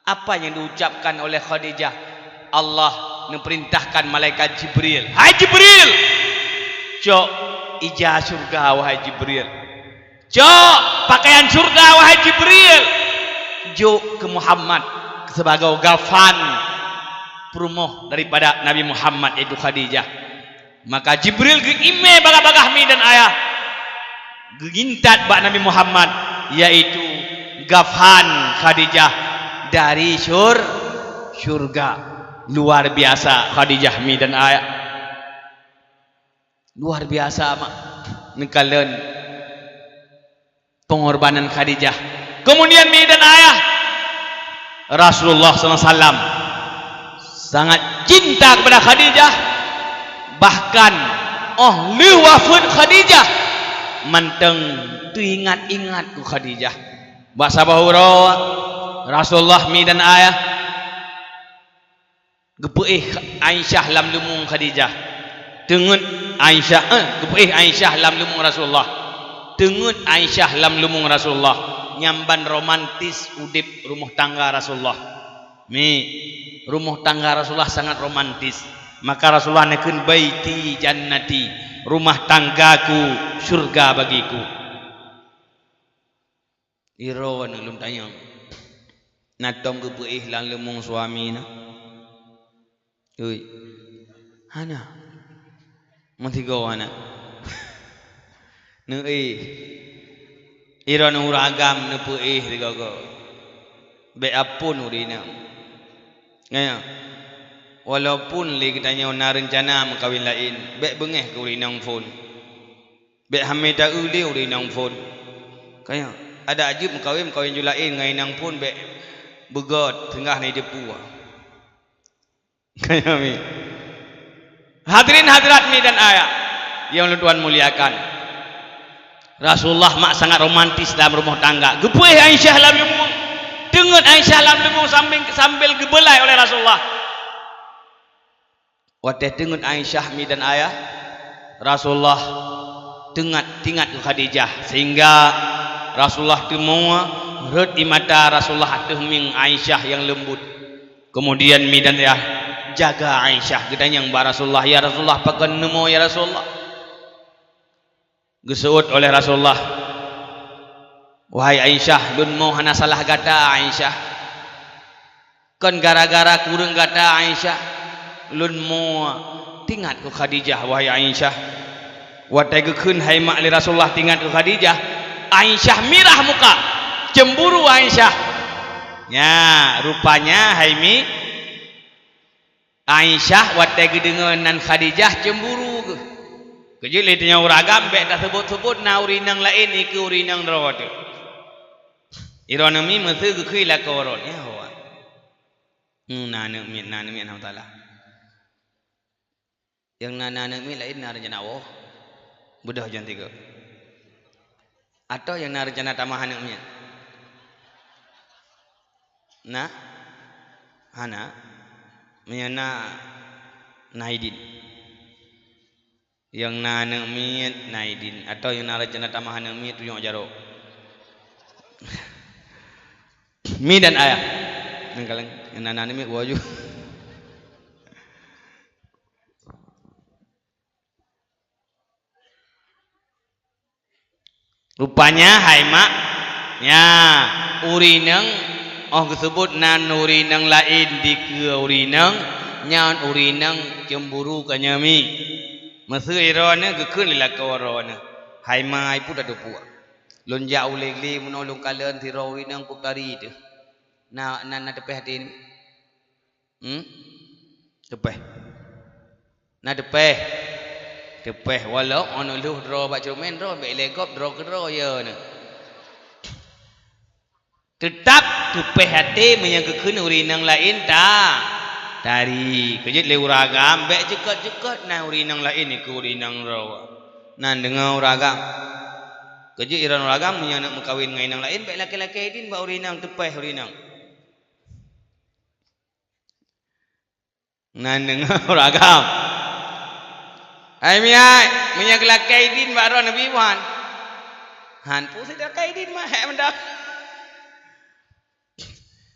Apa yang diucapkan oleh Khadijah? Allah memperintahkan malaikat Jibril, "Hai Jibril, cok ija syurga, wahai Jibril. Cok pakaian syurga, wahai Jibril. Jok keu Muhammad sebagai gafan peurumoh daripada Nabi Muhammad, yaitu Khadijah." Maka Jibril geuimé bagah-bagah mi dan ayah, geuintat bak Nabi Muhammad, yaitu gafan Khadijah dari syur-, syurga. Luar biasa Khadijah mi dan ayah. Luar biasa mak. Neukalon pengorbanan Khadijah. Kemudian mi dan ayah, Rasulullah sallallahu alaihi wasallam sangat cinta kepada Khadijah, bahkan óh lheueh wafeuet Khadijah mantong teuingat-ingat keu Khadijah. Bak saboh uroe Rasulullah mi dan ayah geupeuéh Aisyah lam leumong Khadijah. Teungeut Aisyah, eh, geupeuéh Aisyah lam leumong Rasulullah. Teungeut Aisyah lam leumong Rasulullah. Nyan ban romantis udeb rumoh tangga Rasulullah. Mi, rumoh tangga Rasulullah sangat romantis. Maka Rasulullah neukheun, "Baiti jannati, rumah tanggaku syurga bagiku." Droeneuh lôn tanyong, na tom geupeuéh lam leumong suami na? Ui, hana. Meusigoe hana. Neuéh. Droeneuh ureueng agam neupeuéh sigoe-goe. Bék apon ureueng inong. Nyan, walaupun lé geutanyoe na reuncana meukawen laén, bék beungéh keu ureueng inong phon. Bék hamé ta-eu lé ureueng inong phon. Kaya, adak jeuet meukawen, meukawen ju laén ngon inong phon, bék beugöt, singgah na ideupu. Kaya mi. Hadirin hadirat mi dan ayah yang ulôn tuan muliakan. Rasulullah mak sangat romantis dalam rumah tangga. Geupeuéh Aisyah lam leumong. Teungeut Aisyah lam leumong sambil, sambil geubeulai oleh Rasulullah. Watée teungeut Aisyah mi dan ayah, Rasulullah teuingat, teuingat keu Khadijah, sehingga Rasulullah teumé rhot ie mata Rasulullah ateueh mieng Aisyah nyang leumbot. Kemudian mi dan ayah jaga Aisyah, geutanyong bak Rasulullah, "Ya Rasulullah, pakon neumoe ya Rasulullah?" Geuseuôt oleh Rasulullah, "Wahai Aisyah, lôn mo hana salah gata, Aisyah. Kon gara-gara kureueng gata Aisyah, lôn mua. Tingat keu Khadijah, wahai Aisyah. Watée geukheun hai mak lé Rasulullah tingat keu Khadijah, Aisyah mirah muka, cemburu Aisyah. Nya, rupanya hai mi Aisyah watée geudeungoe nan Khadijah cemburu geuh. Keujeuet lé tanyoe ureuëng agam bék taseubot-seubot na ureuëng inong laén dikeue ureuëng inong droe teuh. Droeneuh mi meuseu geukheun lakoe droeneuh. Ya Allah. Hmm, na aneuëk miet, na aneuëk miet, alhamdulillah. Nyang na, na aneuëk miet laén na reuncana woe. Beudôh jan tiga. Atau nyang na reuncana tamah aneuëk miet? Na? Hana? Meunyoe na, na idin. Nyang na aneuëk miet, na idin. Atau nyang na reuncana tamah aneuëk miet, tunyok jaroe. Mi dan ayah. Nyang kaleng, nyang na aneuëk miet, woe ju. Rupanya hai mak, nya, ureuëng inong, óh geuseubot nan ureuëng inong laén dikeue ureuëng inong, nyan ureuëng inong cemburu keu nyoe mi. Meuseu droeneuh geukheun lé lakoe droeneuh, "Hai ma, peue tateupeue? Lôn jak u lé-lé meunoe lôn kalon sidroe ureuëng inong kutari teuh. Na, na, na teupéh até nyoe?" Hmm? Teupéh. Na teupéh. Teupéh, walau 'oh neulheueh droe bak ceureumen droe, bék ilée gob droe keudroe, ya na. Teutap teupéh até meunyoe geukheun ureuëng inong laén ta, tari. Keujeuet lé ureuëng agam, bék jeuet-jeuet na ureuëng inong laén dikeue ureuëng inong droe. Nan deungoe ureuëng agam. Keujeuet droeneuh ureuëng agam meunyoe aneuëk meukawen ngon inong laén, bék lakée-lakée idin bak ureuëng inong, teupéh ureuëng inong. Nan deungoe ureuëng agam. Hai mi hai, meunyoe geulakée idin bak droeneuh bi buhan. Han peue sit lakée idin mah, hék mantong.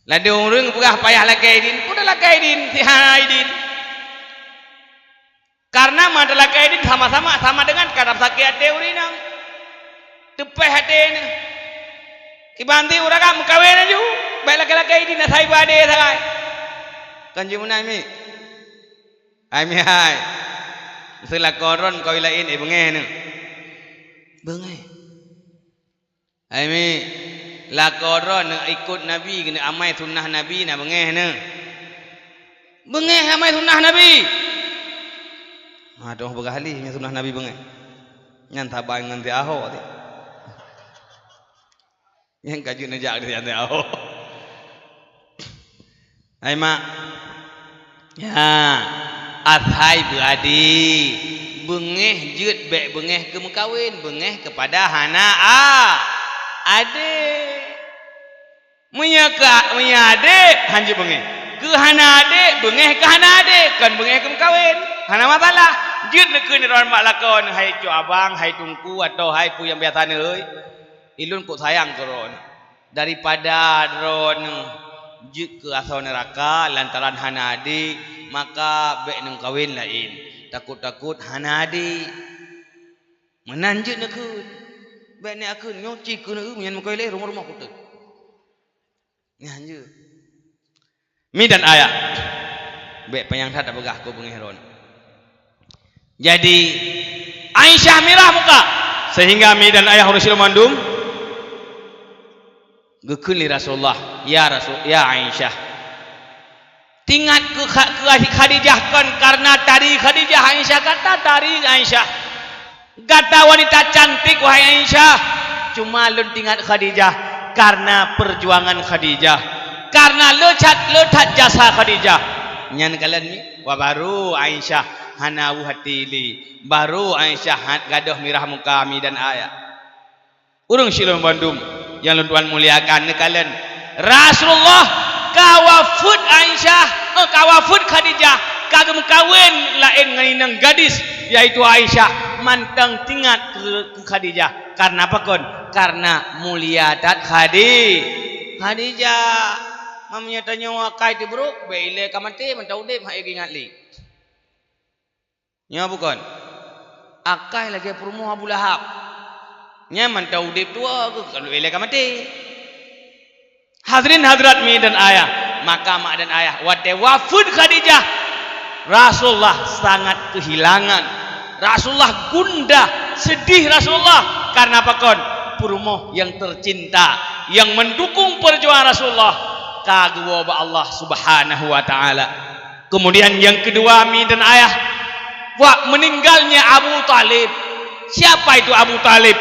Ladôm ureuëng peugah payah lakée idin, peue talakée idin, si hana idin. Karena meutalakée idin sama-sama, sama dengan ka sakét até ureuëng inong. Teupéh até nyoe. Kiban ti ureuëng agam meukawen laju, bék lakée-lakée idin asai bak adé sagai. Kan jeuet meunan mi? Hai mi hai. Meuseu lakoe droeneuh meukawen laén, eh, beungéh nyoe. Beungéh. Hai mi, lakoe droeneuh ikot Nabi, keuneuk amai sunnah Nabi, na beungéh nyoe. Beungéh amai sunnah Nabi. Ha, dong peugah lé nyang sunnah Nabi beungéh. Nyan saban ngon si Ahok teuh. Nyang ka jeuet neujak di Ahok. Hai mak. Ya, asai beuadé. Beungéh jeuet bék beungéh keu meukawen, beungéh keupada hana a-, adé. Meunyoe keu, meunyoe adé, han jeuet beungéh. Keu hana adé, beungéh keu hana adé, kon beungéh keu meukawen. Hana masalah. Jeuet neukheun droeneuh bak lakoe neuh, "Hai cok abang, hai teungku, atau hai peue nyang biasa neuh, hei. Ulôn kok sayang keu droeneuh." Daripada droeneuh jeuet keu asoe neuraka lantaran hana adé, maka bék neumeukawen laén. Takot-takot hana adé. Meunan jeuet neukheun. Bék neukheun, nyoe ci keuneuk meunyan meukawen lé rumoh-rumoh kuteuk. Nyan jeuet. Mi dan ayah. Bék panyang that tapeugah keu beungéh droeneuh. Jadi, Aisyah mirah muka, sehingga mi dan ayah ureuëng sidroe mandum geukheun lé Rasulullah, "Ya Rasul, ya Aisyah." Tingat keu Kha-, keu Khadijah kon karena tari Khadijah, Aisyah, gata tari Aisyah. Gata wanita cantik, wahai Aisyah. Cuma lôn tingat Khadijah karena perjuangan Khadijah. Karena le that, le that jasa Khadijah. Nyan kalon mi, wa baru Aisyah hana weueh até lé. Baru Aisyah ha-, gadôh mirah muka mi dan ayah. Ureuëng sidroe bandum nyang lôn tuan muliakan, neukalon Rasulullah ka wafeuet Aisyah, eh, ka wafeuet Khadijah, ka geumeukawen laén ngon inong gadis, yaitu Aisyah, mantong tingat keu, keu Khadijah. Karena apa kon? Karena mulia that Khadi-, Khadijah. Meunyoe tanyoe akai teubrok, bék ilée ka maté, mantong udeb, han ék ingat lé. Nyoe bukon? Akai lagée peurumoh Abu Lahab. Nyan mantong udeb tuwoe geuh, ka lheueh ilée ka maté. Hadirin hadirat mi dan ayah, Maka mak dan ayah, watée wafeuet Khadijah, Rasulullah sangat kehilangan. Rasulullah gundah, sedih Rasulullah. Karena apa kon? Peurumoh yang tercinta, yang mendukung perjuangan Rasulullah, ka geuwoe bak Allah Subhanahu wa Ta'ala. Kemudian yang kedua, mi dan ayah, wak meninggalnya Abu Talib. Siapa itu Abu Talib?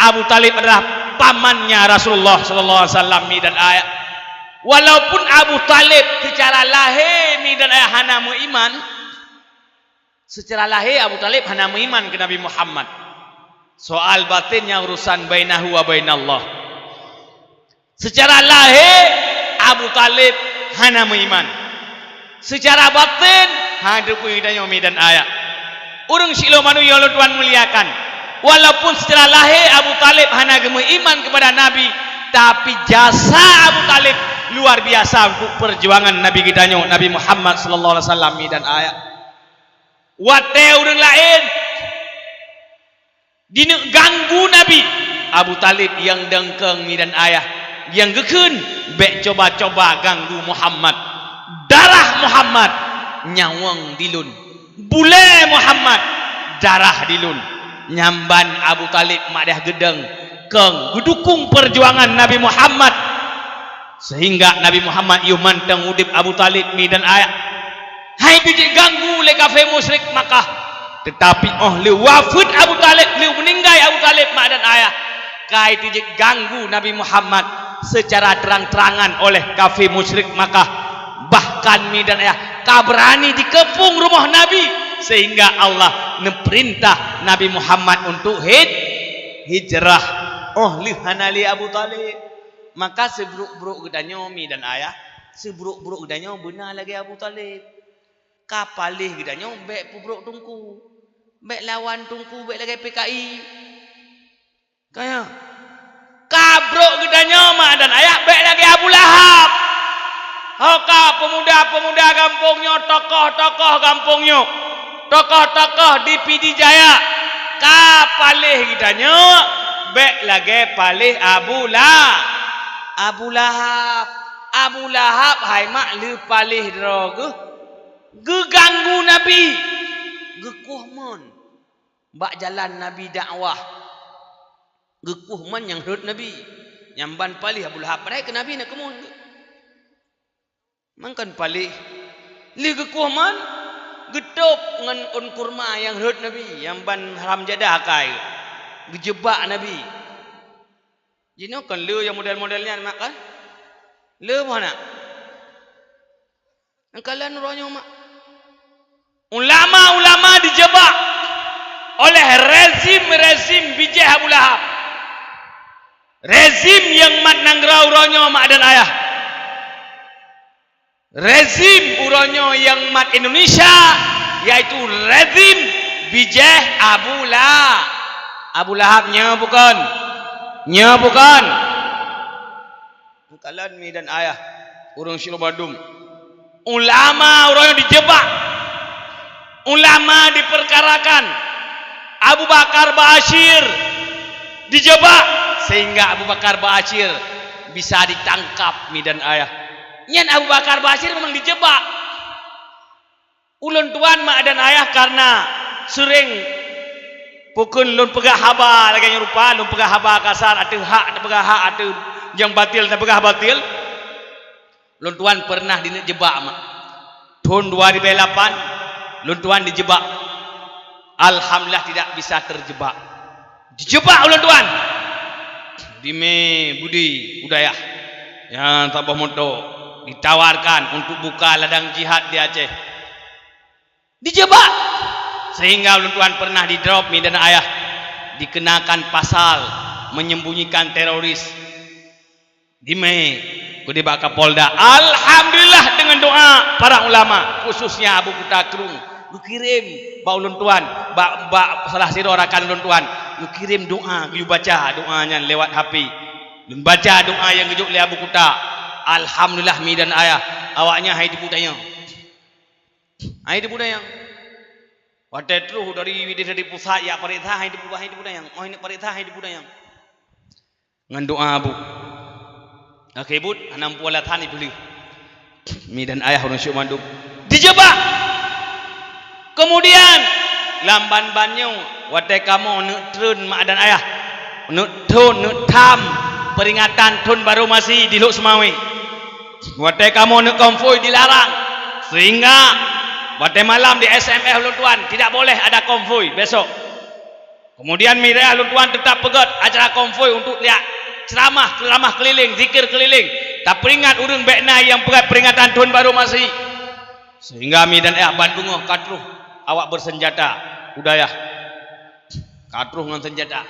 Abu Talib adalah pamannya Rasulullah sallallahu alaihi wasallam, mi dan ayah. Walaupun Abu Talib secara lahé, mi dan ayah, hana meuiman, secara lahé Abu Talib hana meuiman keu Nabi Muhammad. Soal batinnya urusan bainahu wa bainallah. Secara lahé Abu Talib hana meuiman. Secara batin, ha, teupeue geutanyoe, mi dan ayah. Ureuëng sileumanu nyang lôn tuan muliakan. Walaupun secara lahé Abu Talib hana geumeuiman kepada Nabi, tapi jasa Abu Talib luar biasa untuk perjuangan Nabi geutanyoe, Nabi Muhammad sallallahu alaihi wasallam, mi dan ayah. Watée ureuëng laén dineuk ganggu Nabi, Abu Talib nyang deungkeung, mi dan ayah, nyang geukheun, "Bék coba-coba ganggu Muhammad. Darah Muhammad nyawöng dilôn. Bulée Muhammad darah dilôn." Nyang ban Abu Talib mak dan ayah geudeungkeung, geudukung perjuangan Nabi Muhammad. Sehingga Nabi Muhammad yoh mantong udeb, Abu Talib, mi dan ayah. Hai teuh jeuet ganggu lé kafé musyrik Makkah. Tetapi óh lheueh wafeuet Abu Talib, lheueh meuninggai Abu Talib, mak dan ayah, ka hai teuh jeuet ganggu Nabi Muhammad secara terang-terangan oleh kafé musyrik Makkah. Bahkan, mi dan ayah, ka beurani dikeupung rumoh Nabi, sehingga Allah neupeurintah Nabi Muhammad untuk hij-, hijrah. Óh lheueh hana lé Abu Talib. Maka seubrok-brok geutanyoe, mi dan ayah, seubrok-brok geutanyoe beuna lagée Abu Talib. Ka paléh geutanyoe bék peubrok teungku. Bék lawan teungku, bék lagée P K I. Kaya. Ka brok geutanyoe, mak dan ayah, bék lagée Abu Lahab. Ho ka pemuda-pemuda gampông nyoe, tokoh-tokoh gampông nyoe, tokoh-tokoh di Pidie Jaya, ka paléh geutanyoe bék lagée paléh Abu La-, Abu Lahab. Abu Lahab hai mak lheueh paléh droe geuh, geuganggu Nabi, geukueh mon bak jalan Nabi dakwah. Geukueh mon nyang rhot Nabi. Nyang ban paléh Abu Lahab, padahai keu Nabi na keumon. Mangkon paléh. Lheueh geukueh mon, geutôb ngon ôn kurma nyang rhot Nabi, nyang ban haram jadah akai. Geujeubak Nabi. Jinoe kon le nyang model-model nyan, mak, kan? Le boh na. Nyang kalon uroe nyoe, mak. Ulama-ulama dijeubak oleh rezim-rezim bijéh Abu Lahab. Rezim nyang mat nanggroe uroe nyoe, mak dan ayah. Rezim uroe nyoe nyang mat Indonesia, yaitu rezim bijéh Abu La-, Abu Lahab, nyo bukon? Nyo bukon? Kalon, mi dan ayah, ureuëng siluweue bandum. Ulama uroe nyoe dijeubak. Ulama diperkarakan. Abu Bakar Ba'asyir dijeubak, sehingga Abu Bakar Ba'asyir bisa ditangkap, mi dan ayah. Nyan Abu Bakar Ba'asyir memang dijeubak. Ulôn tuan, mak dan ayah, karena seuréng pukon lôn peugah haba lagée nyoe rupa, lôn peugah haba kasar, ateueh hak tapeugah hak, ateueh nyang batil tapeugah batil. Lôn tuan pernah dineuk jeubak, mak. Thon dua ribée lapan, lôn tuan dijeubak. Alhamdulillah, tidak bisa terjebak. Dijeubak ulôn tuan. Di mé Budi Budaya nyang saboh moto ditawarkan untuk buka ladang jihad di Aceh. Dijeubak. Sehingga ulôn tuan pernah didrop, mi dan ayah, dikenakan pasal menyembunyikan teroris. Di mé, keu di bak Kapolda. Alhamdulillah, dengan doa para ulama, khususnya Abu Kuta Krueng, geukirém bak ulôn tuan, bak, bak salah sidroe rakan ulôn tuan, geukirém doa, geuyue baca doa nyan lewat H P. Lôn baca doa nyang geujok lé Abu Kuta. Alhamdulillah, mi dan ayah, awaknyan hai teupeu tanyong. Hai teupeu tanyong. Watée troh dari Widhi Tadi Pusat jak pareksa, hai teupeu, hai teupeu tanyong. Oh, ini pareksa, hai teupeu tanyong. Ngon doa, Bu. Oke, Bu, hana muphom alasan ipeuleueh. Mi dan ayah ureuëng syok mandum dijebak. Keumudian lam ban-ban nyoe watée kamoe neuk treun mak dan ayah, neuk thon, neuk tham peuringatan thon barô Masehi di Lhokseumawe. Watée kamoe neuk konvoi dilarang, sehingga watée malam di S M S ulôn tuan, tidak boleh ada konvoi besok. Keumudian mi dan ayah ulôn tuan teutap peugét acara konvoi untuk liak ceuramah, ceuramah keulileng, zikir keulileng, tapeuringat ureuëng bék na nyang peugét peuringatan thon barô Masehi. Sehingga mi dan ayah ban beungoh ka troh awak beuseunjata u dayah. Ka troh ngon seunjata.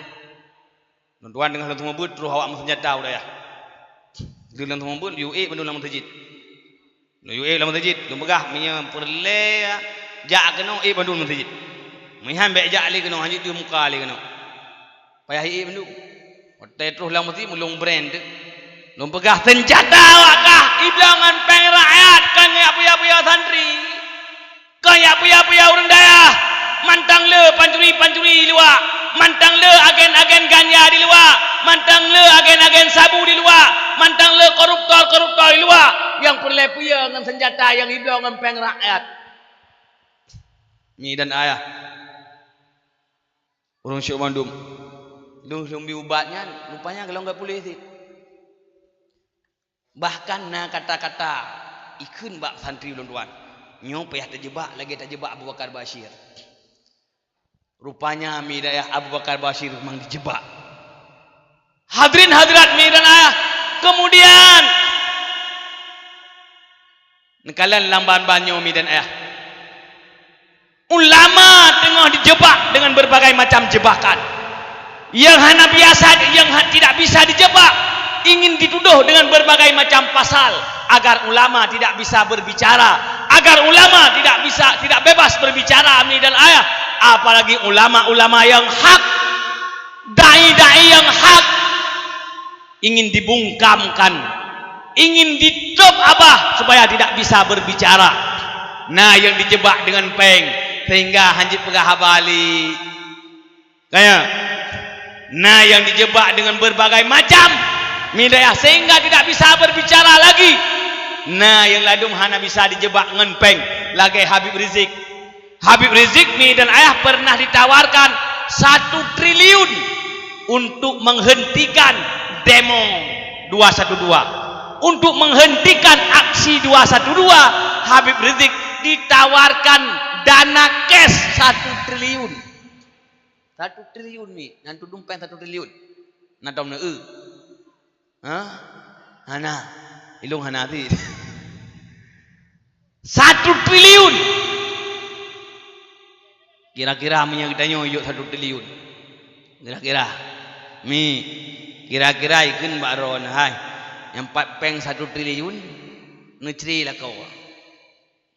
Ulôn tuan deungon lôn teumeubuet troh awak meuseunjata u dayah. Di lôn teumeubuet yue ék bandum lam meuseujid. Lôn yue ék lam meuseujid, lôn peugah meunyoe peureulée jak keunoe ék bandum lam meuseujid. Meunyoe han bék jak lé keunoe, hanjeuet di muka lé keunoe. Payah ék bandum. Watée troh lam meuseujid meulong brand teuk. Lôn peugah seunjata awak kah ibloe ngon péng rakyat, kon ngon puya-puya santri. Kon ngon puya-puya ureuëng dayah, mantong le pancuri-pancuri di luwa, mantong le agen-agen ganja di luwa, mantong le agen-agen sabu di luwa, mantong le koruptor-koruptor di luwa nyang peureulée puya ngon seunjata nyang ibloe ngon péng rakyat. Mi dan ayah ureuëng syok mandum, lôn, lôn bi ubat nyan, rupanya golom geupuléh cit. Bahkan na kata-kata ikheun bak santri ulôn tuan, "Nyoe payah tajebak lagée tajebak Abu Bakar Bashir." Rupanya mi dan ayah Abu Bakar Bashir memang dijebak. Hadirin hadirat mi dan ayah, keumudian neukalon lam ban-ban nyoe mi dan ayah. Ulama teungoh dijebak dengan berbagai macam jebakan. Yang hana biasa, yang ha-, tidak bisa dijebak, ingin dituduh dengan berbagai macam pasal agar ulama tidak bisa berbicara, agar ulama tidak bisa, tidak bebas berbicara, mi dan ayah. Apalagi ulama-ulama yang hak, dai-dai yang hak ingin dibungkamkan, ingin ditôb abah supaya tidak bisa berbicara. Na nyang dijebak dengan péng sehingga hanjeuet peugah haba lé. Kaya, na nyang dijebak dengan berbagai macam mi dan ayah sehingga tidak bisa berbicara lagi. Na nyang ladum hana bisa dijebak ngon péng lagée Habib Rizik. Habib Rizik mi dan ayah pernah ditawarkan satu triliun untuk menghentikan demo dua satu dua. Untuk menghentikan aksi dua satu dua, Habib Rizik ditawarkan dana cash satu triliun. Satu triliun mi, nan tudum péng satu triliun. Na tom neu? Hah? Hana. Ilong hana ti. Satu triliun. Kira-kira meunyoe geutanyoe yôk satu triliun. Kira-kira. Mi, kira-kira ikheun bak droe hai. Nyang pat péng satu triliun, neucre lakoe.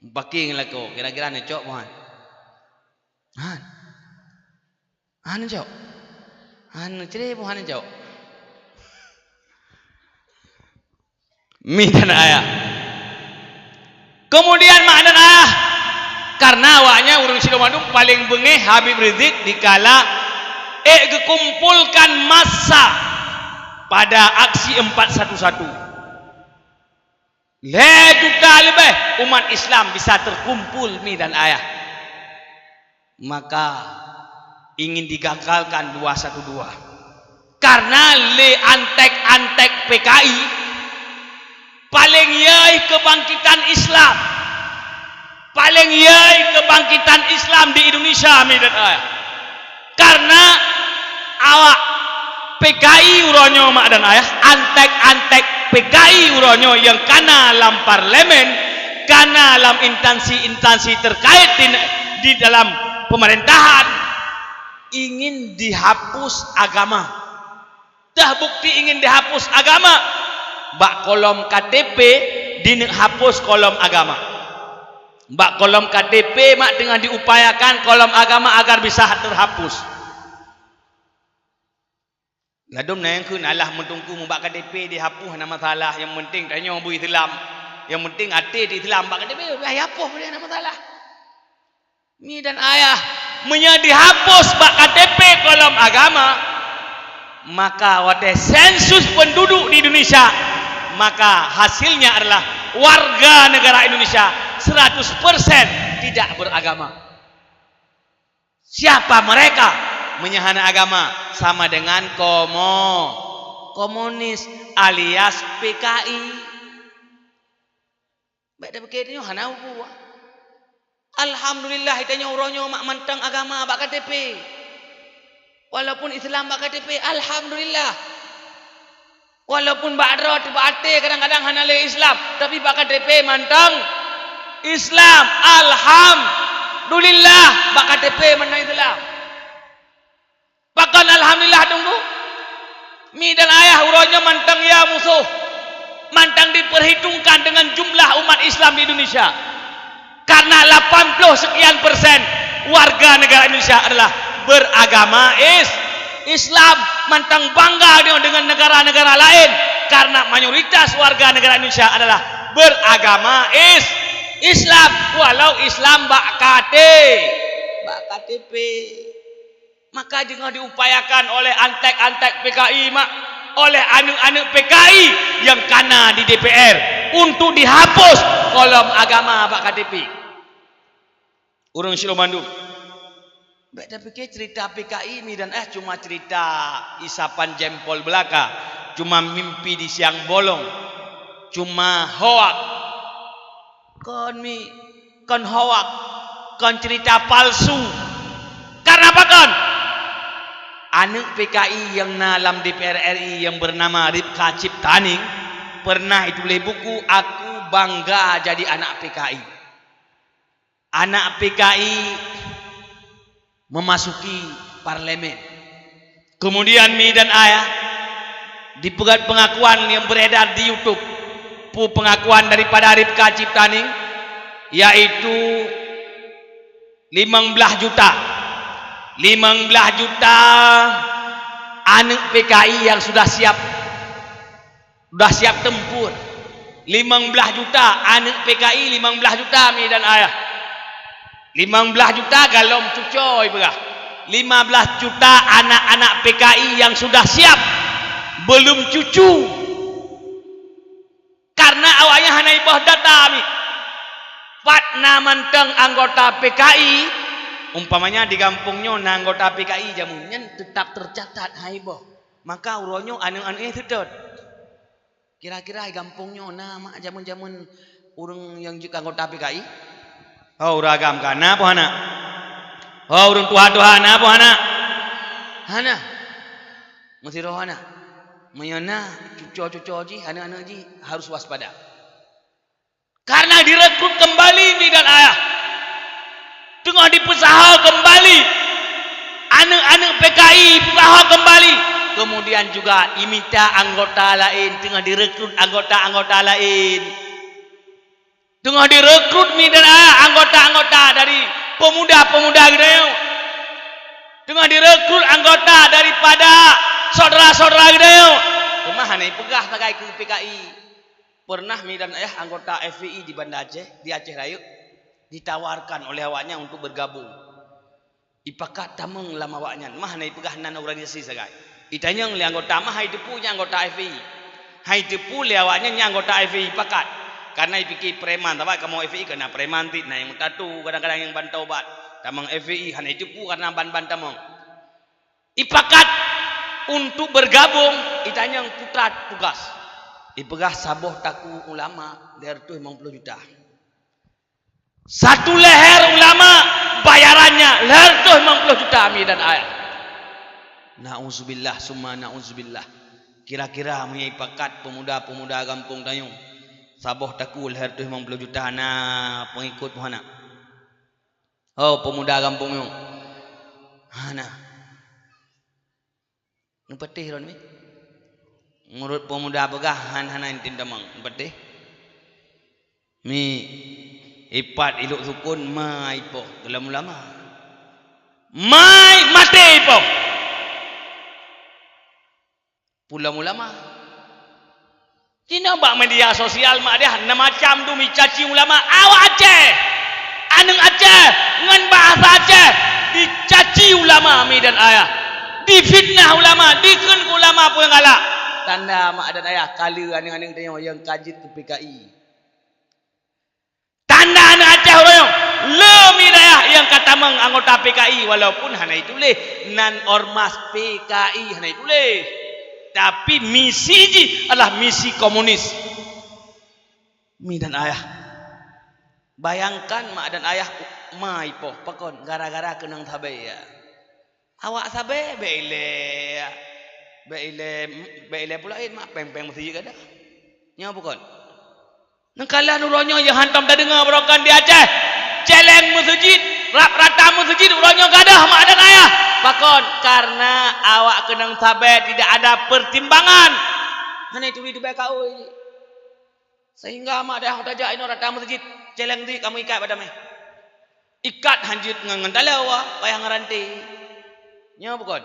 Paké ngon lakoe, kira-kira neucok boh han. Han. Han cok. Han cre pun han cok. Mi dan ayah. Kemudian mak dan ayah, karena awaknya ureuëng sidroe mandum paling beungéh Habib Rizik dikala ék geukumpulkan massa pada aksi empat satu satu. Lhée juta leubeh umat Islam bisa terkumpul mi dan ayah. Maka ingin digagalkan dua satu dua. Karena lé antek-antek P K I paling yai kebangkitan Islam. Paling yai kebangkitan Islam di Indonesia mi dan ayah. Karena awak P K I uroe nyoe mak dan ayah, antek-antek P K I uroe nyoe nyang kana lam parlemen, kana lam instansi-instansi terkait di, di dalam pemerintahan, ingin dihapus agama. Dah bukti ingin dihapus agama, bak kolom K T P dineuk hapus kolom agama. Bak kolom K T P mak teungoh diupayakan kolom agama agar bisa terhapus. Ladom na nyang kheun alah meuteungku meubak K T P dihapus hana masalah, nyang penting tanyoe beu Islam. Nyang penting até di Islam bak K T P, hapus boleh hana masalah. Mi dan ayah, meunyoe dihapus bak K T P kolom agama, maka watée sensus penduduk di Indonesia, maka hasilnya adalah Warga negara Indonesia seratus persen tidak beragama. Siapa mereka? Meunyo hana agama, sama dengan komo-, komunis alias P K I. Bèk tapike tanyoe hana peue. Alhamdulillah, tanyoe uroe nyoe mak mantong agama bak K T P. Walaupun Islam bak K T P, alhamdulillah. Walaupun bak droe, bak até kadang-kadang hana lé Islam, tapi bak K T P mantong Islam. Alhamdulillah, bak K T P mantong Islam. Pakon alhamdulillah teungku? Mi dan ayah, uroe nyoe mantong ya musoh, mantong diperhitungkan dengan jumlah umat Islam di Indonesia. Karena lapan puluh sekian persen warga negara Indonesia adalah beragama is-, Islam. Mantong bangga nyoe dengan negara-negara lain karena mayoritas warga negara Indonesia adalah beragama is-, Islam, walau Islam bak K T, bak K T P. Maka teungoh diupayakan oleh antek-antek P K I, mak, oleh aneuk-aneuk P K I nyang kana di D P R untuk dihapus kolom agama bak K T P. Ureueng syedara mandum, bèk tapike cerita P K I mi dan ayah cuma cerita isapan jempol belaka, cuma mimpi di siang bolong, cuma hoak. Kon mi, kon hoak, kon cerita palsu. Karena apa kon? Aneuk P K I nyang na lam D P R R I nyang bernama Ripka Ciptaning pernah ditulis buku, "Aku bangga jadi anak P K I." Anak P K I memasuki parlemen. Kemudian mi dan ayah, dipeugah pengakuan yang beredar di YouTube, pu-, pengakuan daripada Ripka Ciptaning, yaitu limong blaih juta. Limong blaih juta aneuk P K I yang sudah siap Sudah siap tempur. Limong blaih juta aneuk P K I, limong blaih juta mi dan ayah. Limong blaih juta galom cucoe ipeugah. Lima belas juta anak-anak P K I yang sudah siap, belum cucu. Karena awaknyan hana iboh data mi. Pat na mantong anggota P K I, umpamanya di gampông nyoe na anggota P K I jameun nyan tetap tercatat hana iboh. Maka uroe nyoe aneuk-aneuk nyan seutôt. Kira-kira di gampông nyoe na mak jameun-jameun ureueng nyang jeuet keu anggota P K I? Ho, ureueng agam ka na poh hana? Ho, ureueng tuha-tuha na poh hana? Hana. Meusidroe hana. Meunyoe na, cucoe-cucoe jih, aneuk-aneuk jih harus waspada. Karena direkrut kembali mi dan ayah. Teungoh dipeusaho kembali. Aneuk-aneuk P K I peusaho kembali. Kemudian juga imita anggota laén, teungoh direkrut anggota-anggota laén. Teungoh direkrut mi dan ayah anggota-anggota dari pemuda-pemuda geutanyoe. Teungoh direkrut anggota daripada syedara-syedara geutanyoe. Teuma hana ipeugah sagai keu P K I. Pernah mi dan ayah anggota F P I di Banda Aceh, di Aceh Rayeuk, ditawarkan oleh awaknyan untuk bergabung. Ipakat tamong lam awaknyan, mah hana ipeugah nan organisasi sagai. Itanyong lé anggota mah hai teupeu nyan anggota F P I. Hai teupeu lé awaknyan nyan anggota F P I ipakat. Karena ipike preman, sabab kamoe F P I keu na preman cit, na nyang meutatu, kadang-kadang nyang ban taubat. Tamong F P I hana iteupeu karena ban-ban tamong. Ipakat untuk bergabung, itanyong putra tugas. Ipeugah saboh takue ulama lhèe reutôh limong ploh juta. Satu leher ulama bayarannya lhèe reutôh limong ploh juta mi dan ayah. Nauzubillah summa nauzubillah. Kira-kira meunyoe ipakat pemuda-pemuda gampông tanyoe, saboh takue lhèe reutôh limong ploh juta na pengikut poh hana? Oh, pemuda gampông nyoe. Hana. Neupatéh lôn mi. Meunurot pemuda peugah han hana intin tamong. Neupatéh. Mi ipat ilok sukon mai poh geulom ulama. Mai maté poh. Pulom ulama. Cina bak media sosial mak deh na macam tu mi caci ulama awak Aceh. Aneuk Aceh ngon bahasa Aceh dicaci ulama mi dan ayah. Difitnah ulama, dikheun keu ulama peue nyang galak. Tanda mak dan ayah kala aneuk-aneuk tanyoe nyang ka jeuet keu P K I. Aneuk-aneuk Aceh uroe nyoe, le mi dayah nyang ka tamong anggota P K I, walaupun hana ituléh, nan ormas P K I hana ituléh. Tapi misi jih adalah misi komunis. Mi dan ayah. Bayangkan mak dan ayah, ma ipoh, pakon, gara-gara keunong sabe, ya. Awak sabe, bèk ilèe, bèk ilèe, bèk ilèe pula, eh, mak péng-péng meuseujid gadoh. Nyoe bukon. Neukalon uroe nyoe nyang hantom tadeungoe barokon di Aceh. Céléng meuseujid, rab-, rata meuseujid uroe nyoe gadoh mak dan ayah. Pakon? Karena awak keunong sabe tidak ada pertimbangan. Hana turi teubai kaôi. Sehingga mak dan ayah tajak inoe rata meuseujid, céléng di kamoe ikat bak damé. Ikat hanjeuet ngon, ngon taloe, payah ngon ranté. Nyoe bukon?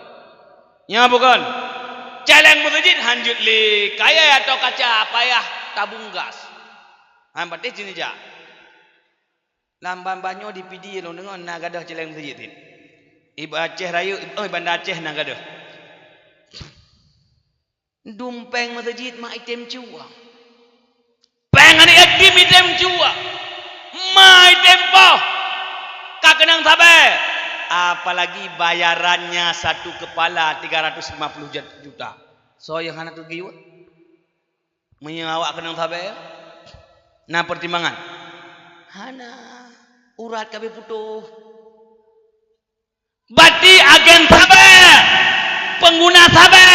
Nyoe bukon? Céléng meuseujid hanjeuet lé kayèe atau kaca, payah tabung gas. Han patéh cit neujak. Lam ban-ban nyoe di Pidie lôn deungoe na gadoh céléng meuseujid cit. I Aceh Rayeuk, oh, i Banda Aceh na gadoh. Dum péng meuseujid mak item cue. Péng aneuk yatim item cue. Ma item poh. Ka keunong sabe. Apalagi bayarannya satu kepala tiga ratus lima puluh juta. Soe nyang hana teugiur? Meunyoe awak keunong sabe, na pertimbangan? Hana. Urat ka abéh putôh. Berarti agen sabe, pengguna sabe,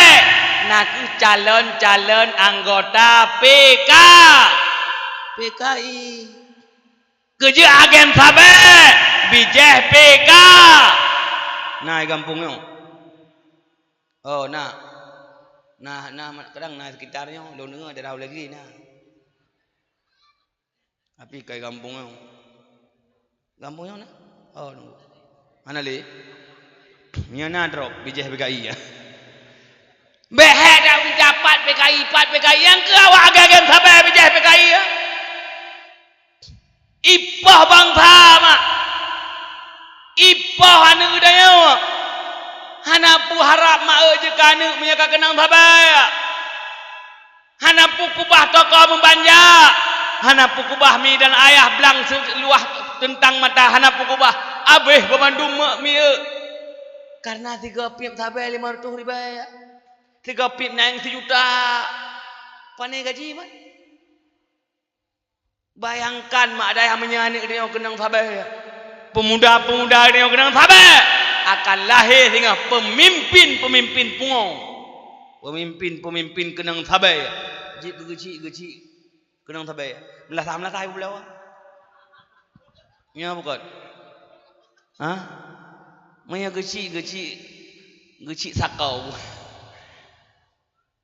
na kheueh calon-calon anggota P K, P K I. Keujeuet agen sabe, bijéh P K. Na i gampông nyoe? Oh, na. Na, na, kadang na sekitar nyoe, lôn deungoe daerah Ulèe Giri na. Tapi kai gampông nyoe. Gampông nyoe na? Oh, nunggu. Hana lé? Nyan na drop, bijéh P K I ya. Bèk hèk dak mita pat P K I, pat P K I. Nyang keu awak agen-agen sabe bijéh P K I ya. Ipoh bansa mak. Ipoh aneuk geutanyoe. Hana peuharab mak eu jeuet keu aneuk meunyoe ka keunong sabe. Hana peukeubah toko meubanja, hana peukeubah mi dan ayah blang seuluwah teuntang mata, hana peukeubah, abéh banmandum mak miyeuk. Karena sigoe piep sabe limong reutôh ribèe, sigoe piep nyan sijuta. Pané gaji man? Bayangkan mak dayah meunyoe aneuk geutanyoe keunong sabe, peumuda-peumuda geutanyoe keunong sabe, akan lahé singoh peumimpin-peumimpin pungo, peumimpin-peumimpin keunong sabe. Jeuet keu geuchik-geuchik keunong sabe. Meulasah-meulasah ibu belawa. Nyoe bukon? Hah? Meunyoe geuchik-geuchik, geuchik sakoe.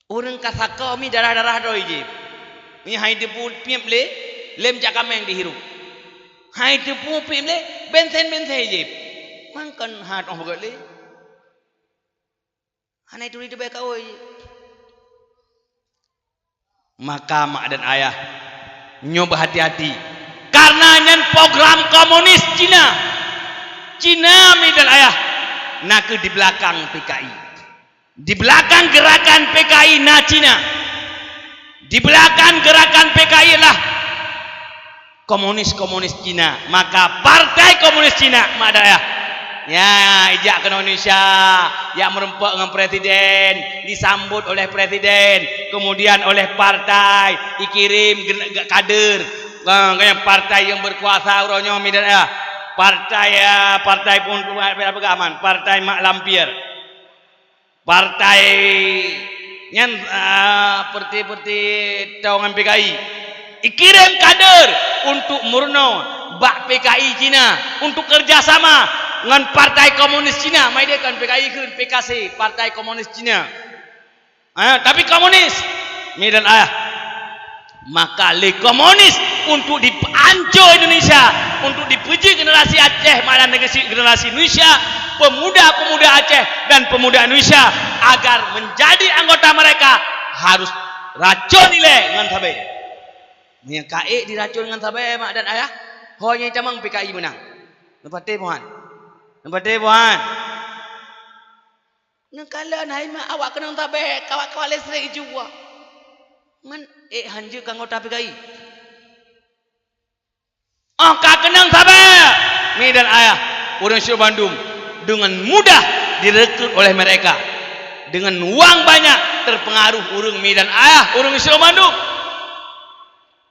Ureuëng ka sakoe mi darah-darah droe jieb. Mi hai teupeu piep lé, lém jak kaméng dihirup. Hai teupeu piep lé, bensen-bensen jieb. Mangkon hat oh beugét lé. Hana turi teubai kaôi. Maka mak dan ayah, nyoe beuhati-hati. Karena nyan program komunis Cina. Cina mi dan ayah, na kheueh di belakang P K I. Di belakang gerakan P K I na Cina. Di belakang gerakan P K I adalah komunis-komunis Cina. Maka Partai Komunis Cina, mak dan ayah, ya, ijak keunoe Indonesia, jak meureumpok ngon presiden, disambot oleh presiden, kemudian oleh partai, ikirim gen-, ge-, kader. Ha, nyan partai nyang berkuasa uroe nyoe, mi dan ayah. Partai, ya, partai pun, peugah man, partai mak lampir. Partai nyan, ah, peureute-peureute tawongan P K I. Ikirém kader untuk meurunoe bak P K I Cina, untuk kerjasama ngon Partai Komunis Cina. Maideh kon P K I kheun, P K C, Partai Komunis Cina. Ah, tapi komunis. Mi dan ayah. Maka lé komunis untuk dianco Indonesia, untuk dipuji generasi Aceh, malah generasi, generasi Indonesia, pemuda-pemuda Aceh dan pemuda Indonesia agar menjadi anggota mereka harus racon ilèe ngon sabe. Meunyoe ka ék diracon ngon sabe mak dan ayah, ho nyang tamong P K I meunang. Neupatéh buhan. Neupatéh buhan. Neukalon hai mak awak keunong sabe, kawak-kawak listrik jua. Man ék hanjeuet keu anggota P K I. Oh ka keunong sabe, mi dan ayah, ureuëng syedara bandum dengan mudah direkrut oleh mereka. Dengan wang banyak terpengaruh ureuëng mi dan ayah, ureuëng syedara bandum.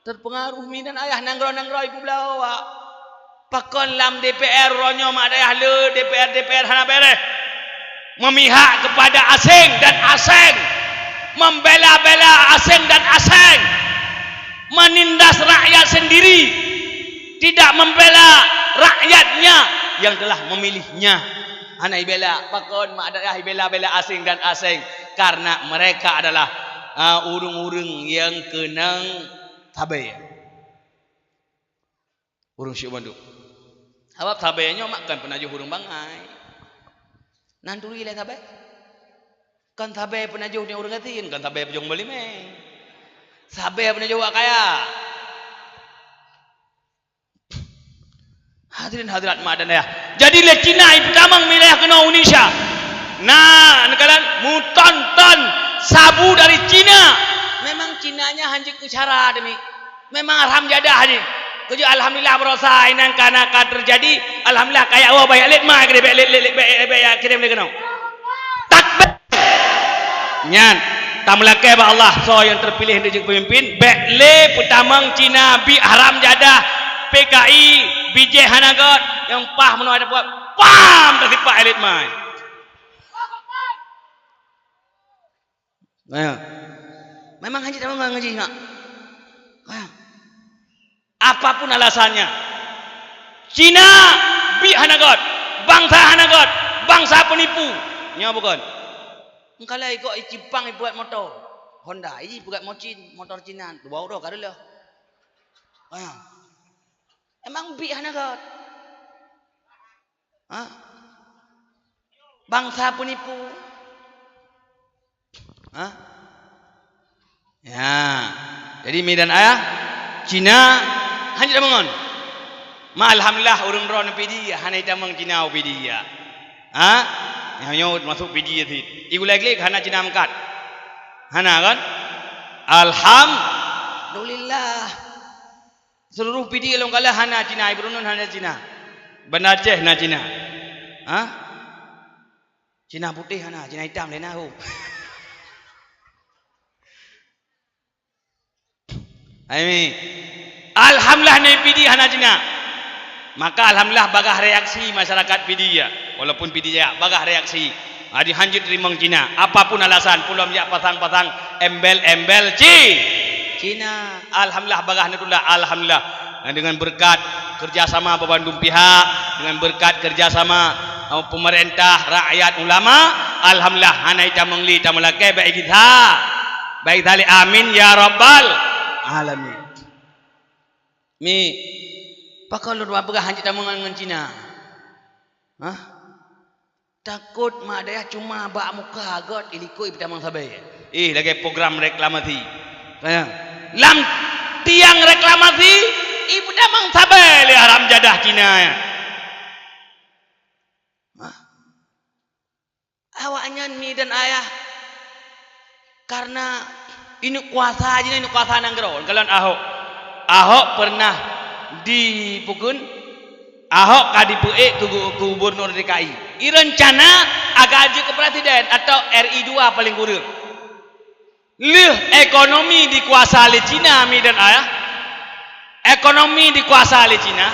Terpengaruh mi dan ayah nanggroe-nanggroe ibu belawa. Pakon lam D P R uroe nyoe mak dayah le D P R, D P R hana bereh. Memihak kepada asing dan asing. Membela-bela asing dan asing. Menindas rakyat sendiri. Tidak membela rakyatnya yang telah memilihnya. Hana ibela, pakon mak dayah ibela-bela asing dan asing. Karena mereka adalah ah, ureuëng-ureuëng nyang keunong sabe. Ureuëng syedara bandum. Sabab sabe nyoe mak kon peunajoh ureuëng bangai. Nan turi lé sabe. Kon sabe peunajoh ureuëng gasien, kon sabe peunajoh beulimeng. Sabe peunajoh awak kaya. Hadirin hadirat mak dan ayah. Jadi lé Cina ipeutamong wilayah keunoe Indonesia. Nah, neukalon meuton-ton sabu dari Cina. Memang Cina nyan hanjeuet keu cara demi. Memang haram jadah jih. Keujeuet alhamdulillah barosa inan kana ka teujadi. Alhamdulillah kaya Allah banyak let mai keu bèk let let bèk bèk ya kirim lé keunoe. Takbir. Nyan, tameulakée bak Allah, soe nyang teupiléh untuk jadi pemimpin, bék lé peutamong Cina, bit haram jadah, P K I, bijéh hana göt, nyang paih meunoe ada buet, pam, tasipak elit mai. Nah, memang hana tamong ngaji nak. Nah. Apapun alasannya, Cina bit hana göt, bangsa hana göt, bangsa penipu. Nyoe bukan. Engkalai kok i Cipang ibuat motor Honda, i peugah mocin, motor Cina, dua uroe ka reuloh. Ha. Emang bit hana göt? Ha? Bangsa penipu. Ha? Ya. Jadi mi dan ayah, Cina hana tamong. Ma alhamdulillah ureuëng droe neupidia hana tamong Cina upidia. Ha? Nyoe masuk pidia sit. Igulai glik hana Cina meukat. Hana kan? Alhamdulillah. Seluruh Pidie lôn kalon hana Cina, ibrunun hana Cina. Banda Aceh na Cina. Ha? Cina putéh hana, Cina itam lé na ho. Aimi. Alhamdulillah na Pidie hana Cina. Maka alhamdulillah bagah reaksi masyarakat Pidie ya. Walaupun Pidie ya bagah reaksi. Adi hanjeuet teurimong Cina. Apapun alasan, pulom jak pasang-pasang embel-embel Ci-, Cina. Alhamdulillah, bagah neutulak. Alhamdulillah. Nah, dengan berkat kerjasama beubandum pihak, dengan berkat kerjasama, eh, pemerintah, rakyat, ulama, alhamdulillah, hana itamong li tameulakée baik gisa. Baik tali amin ya rabbal alamin. Mi, pakon lôn peugah hanjeuet tamong ngon Cina? Hah? Takot mak dayah cuma bak muka göt ilikot ipeutamong sabe. Eh, lagée program reklamasi. Lam tiang reklamasi ipeutamong sabe lé haram jadah Cina. Hah? Awaknyan mi dan ayah Karena ineuk kuasa jih, ineuk kuasa nanggroe. Kalon Ahok. Ahok pernah dipukon, Ahok ka dipeuék keu gu-, keu gubernur D K I. Irencana agar jeuet keu presiden atau R I dua paling kureueng. Lheueh ekonomi dikuasa lé Cina, mi dan ayah. Ekonomi dikuasa lé Cina.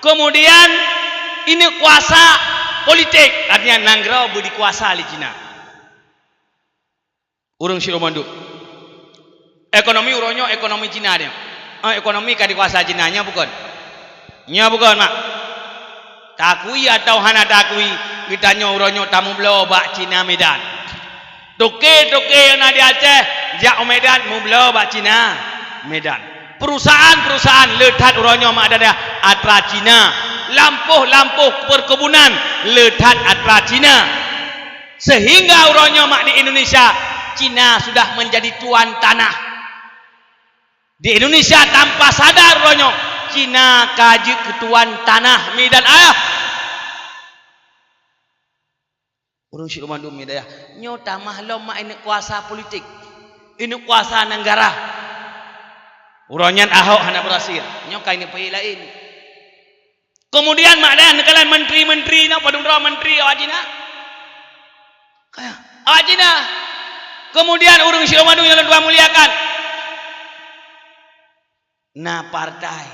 Kemudian ineuk kuasa politik, artinya nanggroe beudikuasa lé Cina. Ureuëng sidroe mandum. Ekonomi uroe nyoe ekonomi Cina nyoe. Eh, ekonomi ka dikuasa Cina, nyoe bukon? Nyoe bukon, mak? Takui atawa hana takui, geutanyoe uroe nyoe tamubloe bak Cina Medan. Toke-toke nyang na di Aceh jak u Medan mubloe bak Cina Medan. Perusahaan-perusahaan le that uroe nyoe mak dada atra Cina. Lampôh-lampôh perkebunan le that atra Cina. Sehingga uroe nyoe mak di Indonesia, Cina sudah menjadi tuan tanah. Di Indonesia tanpa sadar uroe nyoe, Cina ka jeuet keu tuan tanah, mi dan ayah. Ureuëng sidroe mandum mi dayah, nyoe tamah lom mak ineuk kuasa politik, ineuk kuasa negara. Uroe nyan Ahok hana berhasil, nyoe ka ineuk peuék laén. Kemudian mak dayah neukalon menteri-menteri nyoe, padum droe menteri awak Cina. Awak Cina. Kemudian ureuëng siuroe mandum nyang lôn tuan muliakan. Na partai.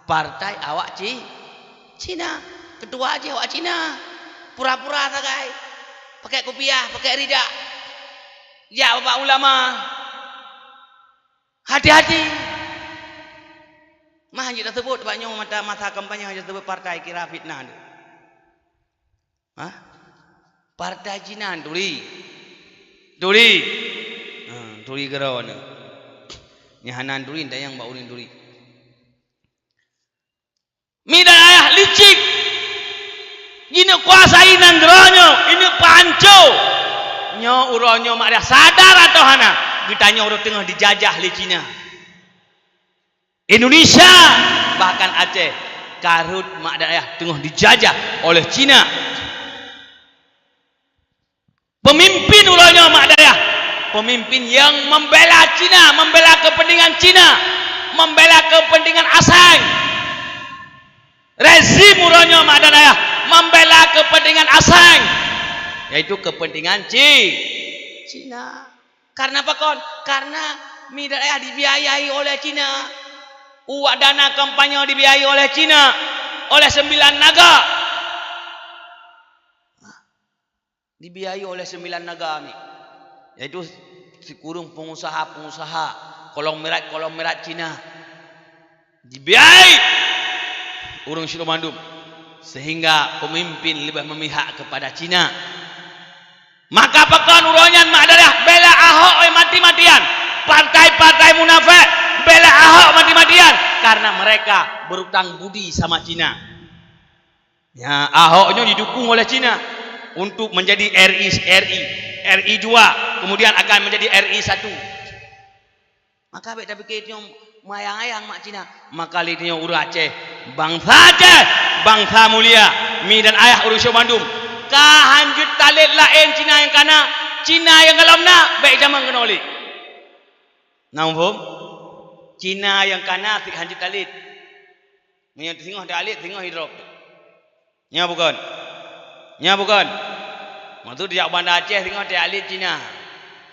Partai awak Ci-, Cina. Ketua jih awak Cina. Pura-pura sagai. Pakai kupiah, pakai rijak. Jak bapak ulama. Hati-hati. Mah jeuet teusebut bak nyoe mata masa kampanye jeuet teusebut partai kira fitnah tu. Hah? Partai Cina turi. Turi. Ha, turi keudroe nyoe. Nyang hana turi, tanyong bak ureuëng turi. Mida ayah licik. Jineuk kuasai nanggroe nyoe, jineuk peuhanco. Nyoe uroe nyoe mak dayah sadar atau hana, geutanyoe uroe teungoh dijajah lé Cina. Indonesia, bahkan Aceh, karhot mak dayah teungoh dijajah oleh Cina. Pemimpin uroe nyoe mak dayah, pemimpin yang membela Cina, membela kepentingan Cina, membela kepentingan asing. Rezim uroe nyoe mak dayah membela kepentingan asing, yaitu kepentingan Ci-, Cina. Karena apa kon? Karena mida ayah dibiayai oleh Cina. Uwak dana kampanye dibiayai oleh Cina, oleh Sembilan Naga. Dibiayai oleh Sembilan Naga ni, yaitu sikureueng pengusaha-pengusaha, konglomerat-konglomerat Cina. Dibiayai ureuëng siuroe mandum, sehingga pemimpin lebih memihak kepada Cina. Maka pakon uroe nyan mak dayah bela Ahok mati-matian, partai-partai munafik bela Ahok mati-matian, karena mereka berutang budi sama Cina. Ya, Ahok nyoe didukung oleh Cina untuk menjadi R I, R I, R I dua, kemudian akan menjadi R I satu. Maka bék tapike nyoe mayang-ayang mak Cina. Maka lé nyoe ureuëng Aceh, bangsa Aceh, bangsa mulia, mi dan ayah ureuëng siuroe mandum. Ka hanjeuet talét laén Cina nyang kana, Cina nyang gohlom na, bék jamang keunoe lé. Na muphom? Cina nyang kana sit hanjeuet talét. Meunyoe singoh teualét, singoh idrop. Nyo bukon? Nyo bukon? Maksud jak Banda Aceh singoh teualét Cina.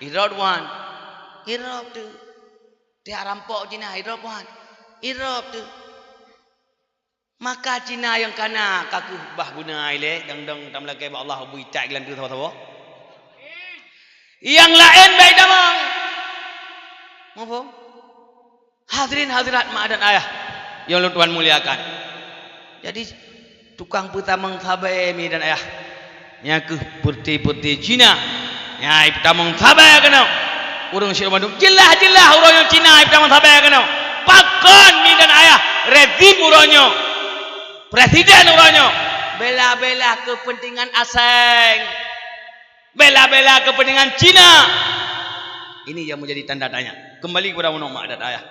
Idrop wan. Idrop tu. Tiak rampok Cina, idrop wan. Idrop tu. Maka Cina nyang kana ka keuh bah guna ilée, dang-dang tameulakée bak Allah bui tak geulanteue saboh-saboh. Nyang laén bék tamong. Muphom? Hadirin hadirat mak dan ayah nyang lôn tuan muliakan. Jadi tukang peutamong sabe mi dan ayah, nyan keuh peuti-peuti Cina. Nyan ipeutamong sabe keunoe. Ureuëng siuroe mandum jeulaih-jeulaih uroe nyoe Cina ipeutamong sabe keunoe. Pakon mi dan ayah rezim uroe nyoe, presiden uroe nyoe bela-bela kepentingan asing, bela-bela kepentingan Cina. Ini yang menjadi tanda tanya. Kembali kepada unoe mak dan ayah.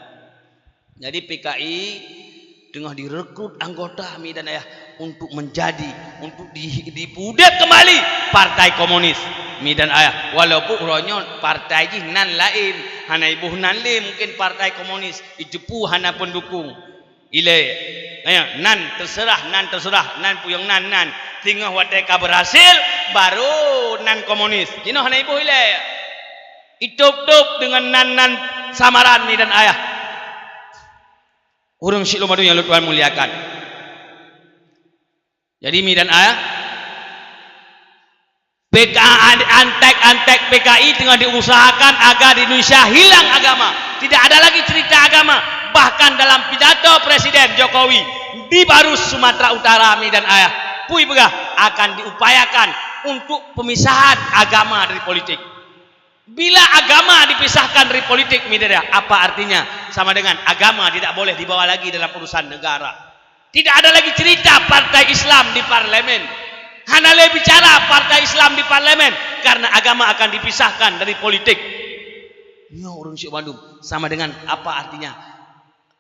Jadi P K I teungoh direkrut anggota mi dan ayah untuk menjadi, untuk di, dipeudeb kembali partai komunis mi dan ayah. Walaupun uroe nyoe partai jih nan laén, hana iboh nan lé mungkin partai komunis, iteupeue hana pendukung. Ilée. Nyan, nan terserah, nan terserah, nan puyong nan, nan. Singoh watée ka berhasil, baru nan komunis. Jinoe hana iboh ilée. Itôb-tôb deungon nan-nan samaran mi dan ayah. Ureuëng siuroe mandum nyang lôn tuan muliakan. Jadi mi dan ayah, P K, antek-antek P K I teungoh diusahakan agar di Indonesia hilang agama. Tidak ada lagi cerita agama. Bahkan dalam pidato Presiden Jokowi di Barus, Sumatera Utara, mi dan ayah, peue ipeugah akan diupayakan untuk pemisahan agama dari politik. Bila agama dipisahkan dari politik, mi dan ayah, apa artinya? Sama dengan agama tidak boleh dibawa lagi dalam urusan negara. Tidak ada lagi cerita partai Islam di parlemen. Hana lé bicara partai Islam di parlemen karena agama akan dipisahkan dari politik. Nyoe ureuëng siuroe mandum sama dengan apa artinya?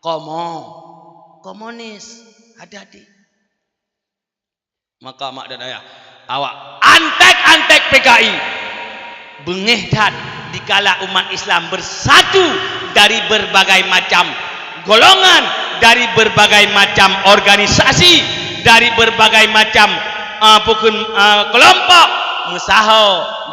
Komo-, komunis. Hati-hati. Maka mak dan ayah, awak antek-antek P K I beungéh that dikala umat Islam bersatu dari berbagai macam golongan, dari berbagai macam organisasi, dari berbagai macam, ah, pukul, ah, kelompok meusaho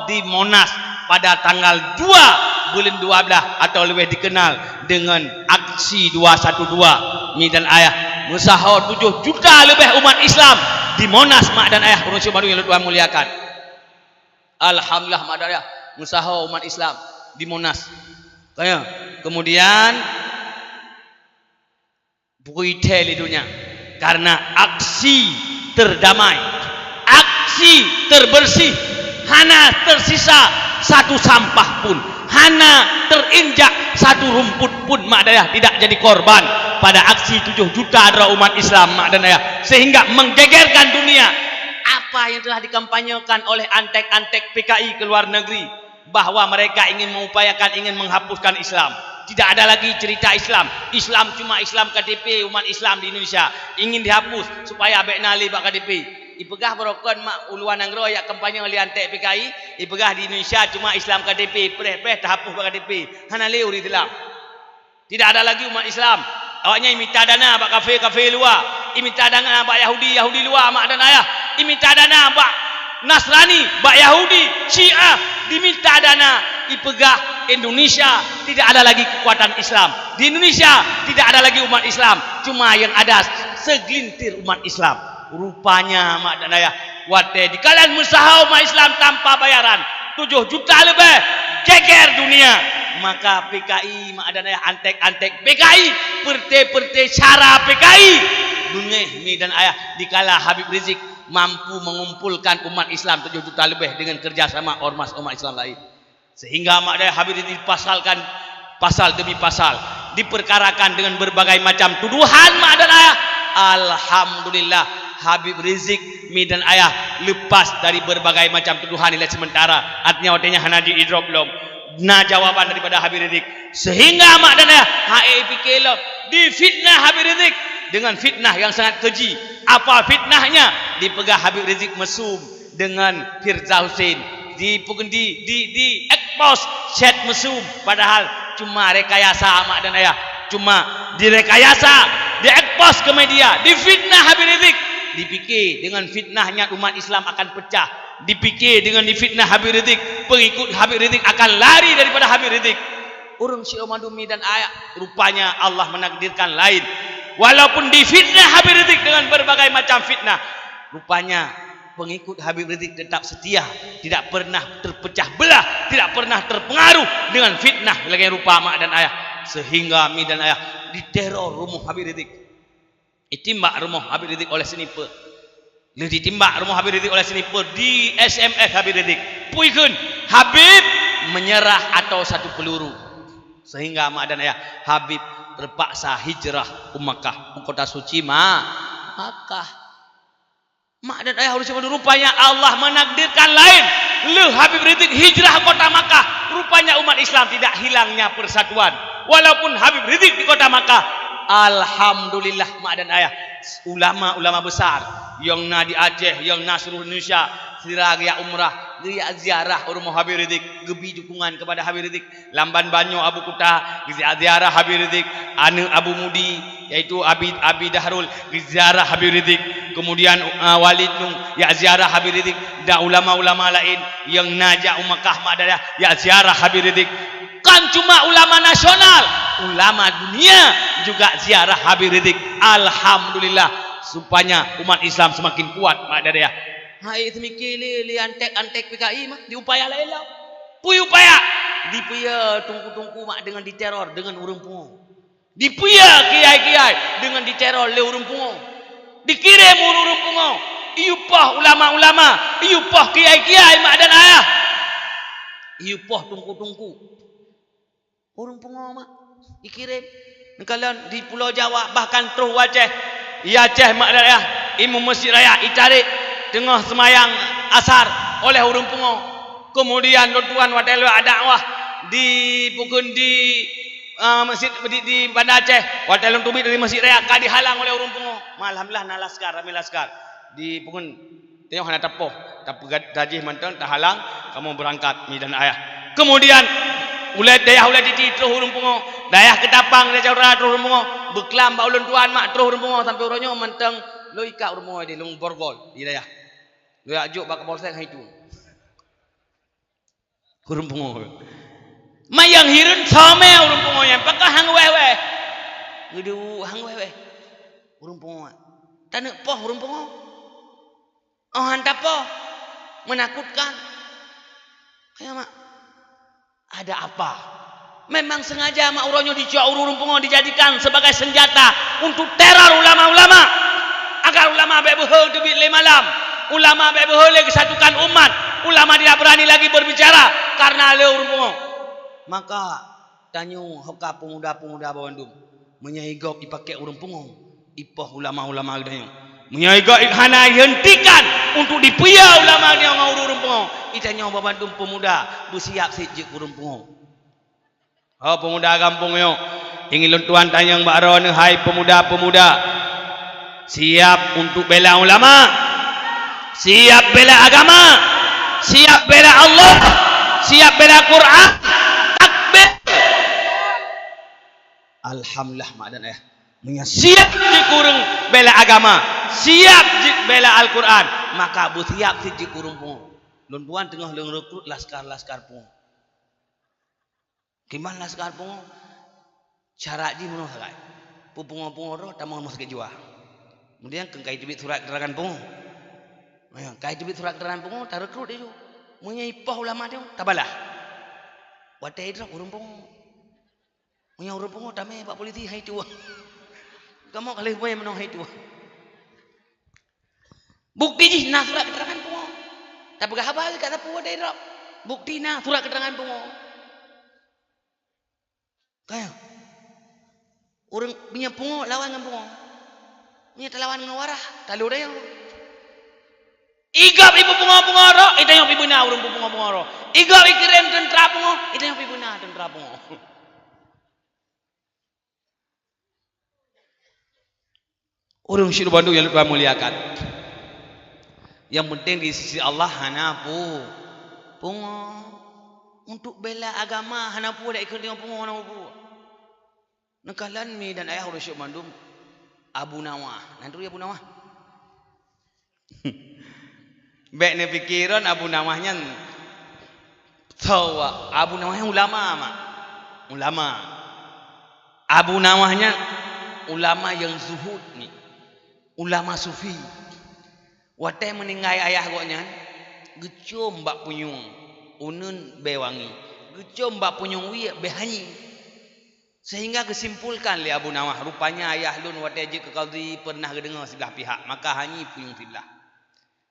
di Monas pada tanggal dua buleuen dua belas atau lebih dikenal dengan aksi dua satu dua. Mi dan ayah, meusaho tujoh juta leubeh umat Islam di Monas, mak dan ayah, ureueng syedara nyang Tuhan muliakan. Alhamdulillah, mak dan ayah, meusaho umat Islam di Monas. Kaya, kemudian, bukui thèe lé donya karena aksi terdamai, aksi terbersih, hana tersisa satu sampah pun, hana terinjak satu rumput pun, mak dan ayah, tidak jadi korban pada aksi tujoh juta droe umat Islam, mak dan ayah, sehingga menggegerkan dunia. Apa yang telah dikampanyekan oleh antek-antek P K I ke luar negeri, bahwa mereka ingin mengupayakan, ingin menghapuskan Islam. Tidak ada lagi cerita Islam. Islam cuma Islam K T P umat Islam di Indonesia. Ingin dihapus supaya bèk na lé bak K T P. Ipeugah barokon mak u luwa nanggroe jak kampanye lé antek P K I, ipeugah di Indonesia cuma Islam K T P, preh-preh tahapus bak K T P. Hana lé ureueng Islam. Tidak ada lagi umat Islam. Awaknyan imita dana bak kafé-kafé luwa, imita dana bak Yahudi-Yahudi luwa, mak dan ayah, imita dana bak Nasrani, bak Yahudi, Syiah, dimita dana, ipeugah Indonesia tidak ada lagi kekuatan Islam. Di Indonesia tidak ada lagi umat Islam, cuma yang ada segelintir umat Islam. Rupanya, mak dan ayah, watèe dikalan meusaho umat Islam tanpa bayaran, tujoh juta leubeh, geger dunia. Maka P K I, mak dan ayah, antek-antek P K I, peureuté-peureuté syara P K I, beungéh, mi dan ayah, dikala Habib Rizik mampu mengumpulkan umat Islam tujoh juta leubeh dengan kerjasama ormas umat Islam lain. Sehingga, mak dan ayah, Habib Rizik dipasalkan pasal demi pasal, diperkarakan dengan berbagai macam tuduhan, mak dan ayah. Alhamdulillah, Habib Rizik, mi dan ayah, lepas dari berbagai macam tuduhan nilai sementara. Artinya, watèe nyan hana di-drop lom. Na jawaban daripada Habib Rizik. Sehingga, mak dan ayah, hai pike lom, difitnah Habib Rizik dengan fitnah yang sangat keji. Apa fitnahnya? Dipeugah Habib Rizik mesum dengan Firza Hussein. Di, di, di, di expose chat mesum, padahal cuma rekayasa, mak dan ayah. Cuma direkayasa, diekspos ke media, difitnah Habib Rizik. Dipike dengan fitnah nyan umat Islam akan pecah. Dipike dengan difitnah Habib Rizik, pengikut Habib Rizik akan lari daripada Habib Rizik. Ureueng syedara mandum, mi dan ayah, rupanya Allah menakdirkan lain. Walaupun difitnah Habib Rizik dengan berbagai macam fitnah, rupanya pengikut Habib Rizik tetap setia, tidak pernah terpecah belah, tidak pernah terpengaruh dengan fitnah lagèe rupa, mak dan ayah. Sehingga, mi dan ayah, diteror rumoh Habib Rizik. Ditimbak rumoh Habib Rizik oleh sniper. Lheueh ditimbak rumoh Habib Rizik oleh sniper, di-S M S Habib Rizik. Peue kheun, Habib menyerah atau satu peluru. Sehingga, mak dan ayah, Habib terpaksa hijrah ke Makkah, ke kota suci Ma-, Makkah. Mak dan ayah, ureueng syedara, rupanya Allah menakdirkan lain. Lheueh Habib Rizik hijrah kota Makkah, rupanya umat Islam tidak hilangnya persatuan. Walaupun Habib Rizik di kota Makkah, alhamdulillah, mak dan ayah, ulama-ulama besar nyang na di Aceh, nyang na seluruh Indonesia, sira geujak umrah, geujak ziarah u rumoh Habib Rizik, geubri dukungan kepada Habib Rizik. Lam Ban Banyoe Abu Kuta, ziarah Habib Rizik, aneuk Abu Mudi, yaitu Abi, Abi Dahrul, ziarah Habib Rizik. Kemudian, uh, Walid Nung, ya, ziarah Habib Rizik, dan ulama-ulama lain nyang na jak u Makkah, mak dan ayah, ya, ziarah Habib Rizik. Kan cuma ulama nasional, ulama dunia juga ziarah Habib Rizik. Alhamdulillah, rupanya umat Islam semakin kuat, mak dan ayah. Hai, seumike lé, lé antek-antek P K I mah, diupaya laén lom. Peue upaya? Dipeue teungku-teungku mak deungon diteror deungon ureueng pungo. Dipeue kiai-kiai deungon diteror lé ureueng pungo. Dikirém ureueng-ureueng pungo. Iyue poh ulama-ulama, iyue poh kiai-kiai mak dan ayah. Iyue poh teungku-teungku. Ureueng pungo mak dikirém. Neukalon di Pulo Jawa, bahkan troh u Aceh. I Aceh, mak dan ayah, imum Masjid Raya itarek teungoh seumayang asar oleh ureueng pungo. Kemudian lôn tuan watèe lôn dakwah di, bukon di, ah, masjid di, di Banda Aceh, watèe lôn teubiet dari Masjid Raya ka dihalang oleh ureueng pungo. Ma, alhamdulillah na laskar, ramé laskar. Di, bukon Tanyoe hana tapoh, tapeugah tajih mantong, tahalang, kamoe beurangkat, mi dan ayah. Kemudian, ulèe dayah Ulèe Titi troh ureueng pungo, dayah Keutapang, dayah Caura troh ureueng pungo, beuklam bak ulôn tuan mak troh ureueng pungo, sampoe uroe nyoe mantong Lôn ikat ureuëng pungo di lôn borgol di dayah. Lôn jak jok bak Kapolsek hai tu. Ureuëng pungo. Mayang hireuen somé ureuëng pungo nyan, pakon han wéh-wéh. Geuduek han wéh-wéh. Ureuëng pungo. Taneuk poh ureuëng pungo. Oh, han tapoh. Menakutkan. Kayak mak. Ada apa? Memang sengaja mak uroe nyoe dicok ureuëng pungo dijadikan sebagai senjata untuk teror ulama-ulama. Agar ulama bék beuhe teubiet lé malam. Ulama bék beuhe lé geusatukan umat. Ulama tidak berani lagi berbicara karena lé ureuëng pungo. Maka tanyoe ho ka pemuda-pemuda bandum. Meunyoe gob ipaké ureuëng pungo, ipoh ulama-ulama geutanyoe. Meunyoe gob hana ihentikan untuk dipiya ulama nyoe ngon ureuëng pungo, itanyoe bandum pemuda beusiap sit jeuet keu ureuëng pungo. Ho pemuda gampông nyoe, ingin lôn tuan tanyong bak droeneuh hai pemuda-pemuda. Siap untuk bela ulama? Siap bela agama? Siap bela Allah? Siap bela Quran? Takbir! Alhamdulillah, mak dan ayah. Meunyoe siap jeuet keu ureuëng bela agama, siap jeuet bela Al-Quran, maka beusiap sit jeuet keu ureuëng pungo. Lôn tuan teungoh lôn rekrut laskar-laskar pungo. Kiban laskar pungo, syarat jih meunoe sagai. Peupungo-pungo droe tamong rumoh sakét jiwa. Kemudian keu ka iteubiet surat keterangan pungo. Nyan, ka iteubiet surat keterangan pungo, tarekrut laju. Meunyoe ipoh ulama nyoe, tabalah. Watée idrop ureuëng pungo. Meunyoe ureuëng pungo tamé bak polisi hai tuwoe. Kamoe ka lheueh meunoe hai tuwoe. Bukti jih na surat keterangan pungo. Tapeugah haba ka sapeue watée idrop. Bukti na surat keterangan pungo. Kaya. Ureuëng meunyoe pungo lawan ngon pungo. Meunyoe talawan ngon warah, talo dayang. Igob ipeupungo-pungo droe, itanyong pi beuna ureuëng peupungo-pungo droe. Igob ikirém teuntra pungo, itanyong pi beuna teuntra pungo. Ureuëng syedara bandum nyang lôn muliakan. Yang penting di sisi Allah hana pu-, pungo. Untuk bela agama hana pu, dak ikut dengan pungo hana pu. Neukalon mi dan ayah ureuëng syedara bandum Abu Nawah. Nan turi Abu Nawah? Bék neupike droen Abu Nawah nyan. Soe Abu Nawah nyan ulama, mak. Ulama. Abu Nawah nyan ulama nyang zuhud ni. Ulama sufi. Watée meuninggai ayah gobnyan, geucom bak punyueng uneuen bée wangi. Geucom bak punyueng wie bée hanyi. Sehingga geusimpulkan lé Abu Nawah, rupanya ayah lôn watée jeuet keu kadhi peureunah geudeungoe siblah pihak, maka hanyi punyueng siblah.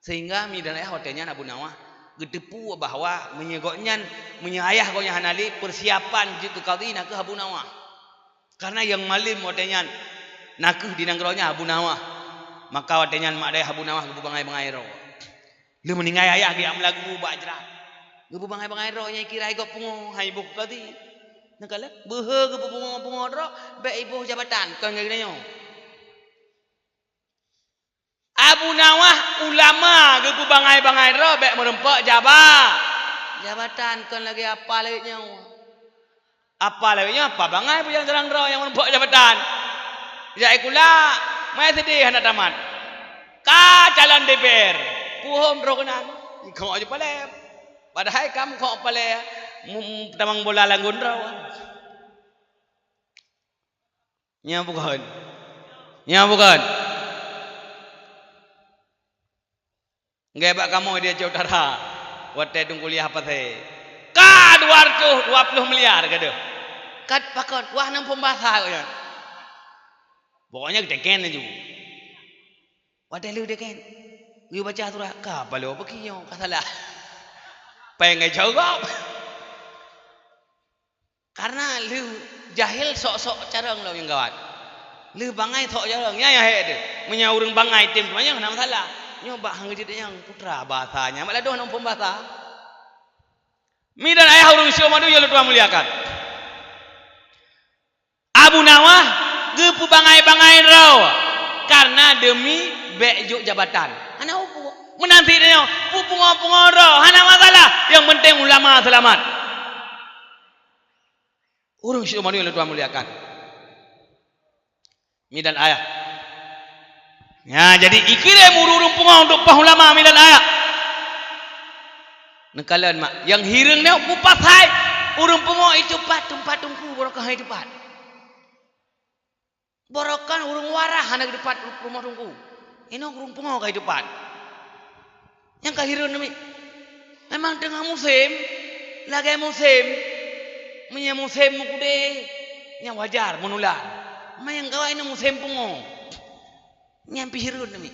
Sehingga mi dan ayah watée nyan Abu Nawah geuteupeue bahwa meunyoe gobnyan, meunyoe ayah gobnyan hana lé, persiapan jeuet keu kadhi nakeuh Abu Nawah. Karena nyang malem watée nyan nakeuh di nanggroe nyan Abu Nawah. Maka watée nyan mak dayah Abu Nawah geupeubangai-bangai droe. Lheueh meuninggai ayah geujak meulagu bak jrat. Geupeubangai-bangai droe nyang kira igob pungo, hai iboh keu kadhi. Neukalon, beuhe geupeupungo-pungo droe, bék iboh jabatan, kon lagée nyoe. Abu Nawah ulama geupeubangai-bangai droe bék meureumpok jaba-, jabatan, kon lagée apa lagée nyoe. Apa lagée nyoe, apa bangai peujang seurang droe nyang meureumpok jabatan. Jak sikula, mai sideh hana tamat. Ka calon D P R, puhom droe keunan. Ikok aju palée. Padahai ka mukok palée, mu-, mu-, tamong bola lam gun droe. Nyan bukon. Nyan bukon. Nggak bak kamoe di Aceh Utara. Watée dong kuliah pasé. Ka dua ratus dua puluh miliar gadoh. Kat pakon, wah nang pembasa kok nyan. Pokoknya deken laju. Watée lheueh deken. Geuyue baca surat, ka paloe beuki nyoe, ka salah. Péng ngai cogop. Karena lheueh jahil sok-sok carông lom nyang gawat. Lheueh bangai sok carông, nyan nyang hék teuh. Meunyoe ureuëng bangai tem teumanyong hana masalah. Nyoe bak han geujeuet nyang putra basa nyan, mak ladoh nang phon basa. Mi dan ayah ureuëng syedara bandum nyang lôn tuan muliakan. Abu Nawah geupeubangai-bangai droe karena demi bék jok jabatan. Hana upu. Meunan sit nyoe, peupungo-pungo droe, hana masalah. Yang penting ulama selamat. Ureuëng syedara bandum nyang lôn tuan muliakan. Mi dan ayah. Ya, jadi ikirém ureuëng pungo untuk poh ulama mi dan ayah. Neukalon mak, nyang hireuen nyoe kupas hai ureuëng pungo itu pat teumpat teungku barokah hai teupat. Barokah ureuëng waras hana geupat rumoh teungku. Inoe ureuëng pungo ka teupat. Nyang ka hireuen nami. Memang teungoh musém, lagée musém. Meunyoe musém meukudé, nyang wajar meunula. Manyang gawa inoe musém pungo. Nyang pih hireuen nami.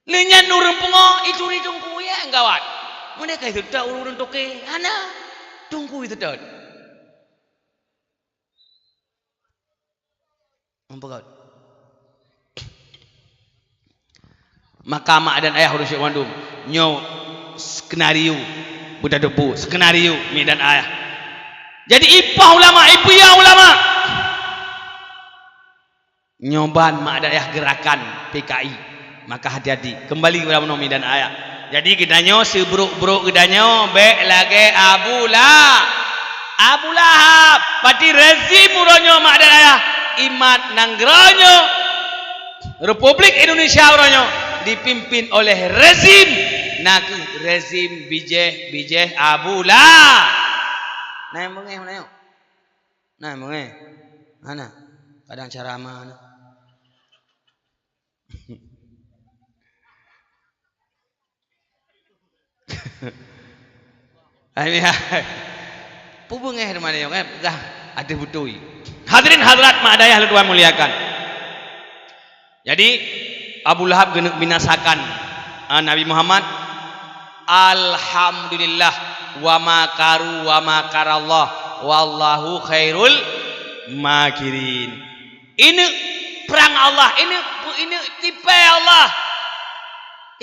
Lé nyan ureuëng pungo ituri teungku ya gawat. Meunyoe ka seutôt ureuëng toke, hana teungku seutôt. Maka mak dan ayah ureuëng syek mandum nyoe skenario, buta debu skenario mi dan ayah. Jadi ipoh ulama, ipiya ulama. Nyoe ban mak dan ayah gerakan P K I. Maka hati-hati. Kembali kepada manomi dan ayah. Jadi geutanyoe seubrok-brok geutanyoe bék lagée Abu Lahab. Abu Lahab, pati rezim uroe nyoe mak dan ayah. Imat nanggroe nyoe, Republik Indonesia uroe nyoe dipimpin oleh rezim, na kheueh rezim bijéh-bijéh Abu Lahab. Nah, mengeh mana yuk? Nah, mengeh. Mana? Kadang cara mana? Ai mia. Peue beungéh teuma nyoe, eh, peugah ateueh beutôi. Hadirin hadirat mak dan ayah lôn tuan muliakan. Jadi Abu Lahab geuneuk binasakan, eh, Nabi Muhammad. Alhamdulillah, wa makaru wa makarallah, wallahu khairul makirin. Ineuk prang Allah, ineuk, ineuk tipée Allah.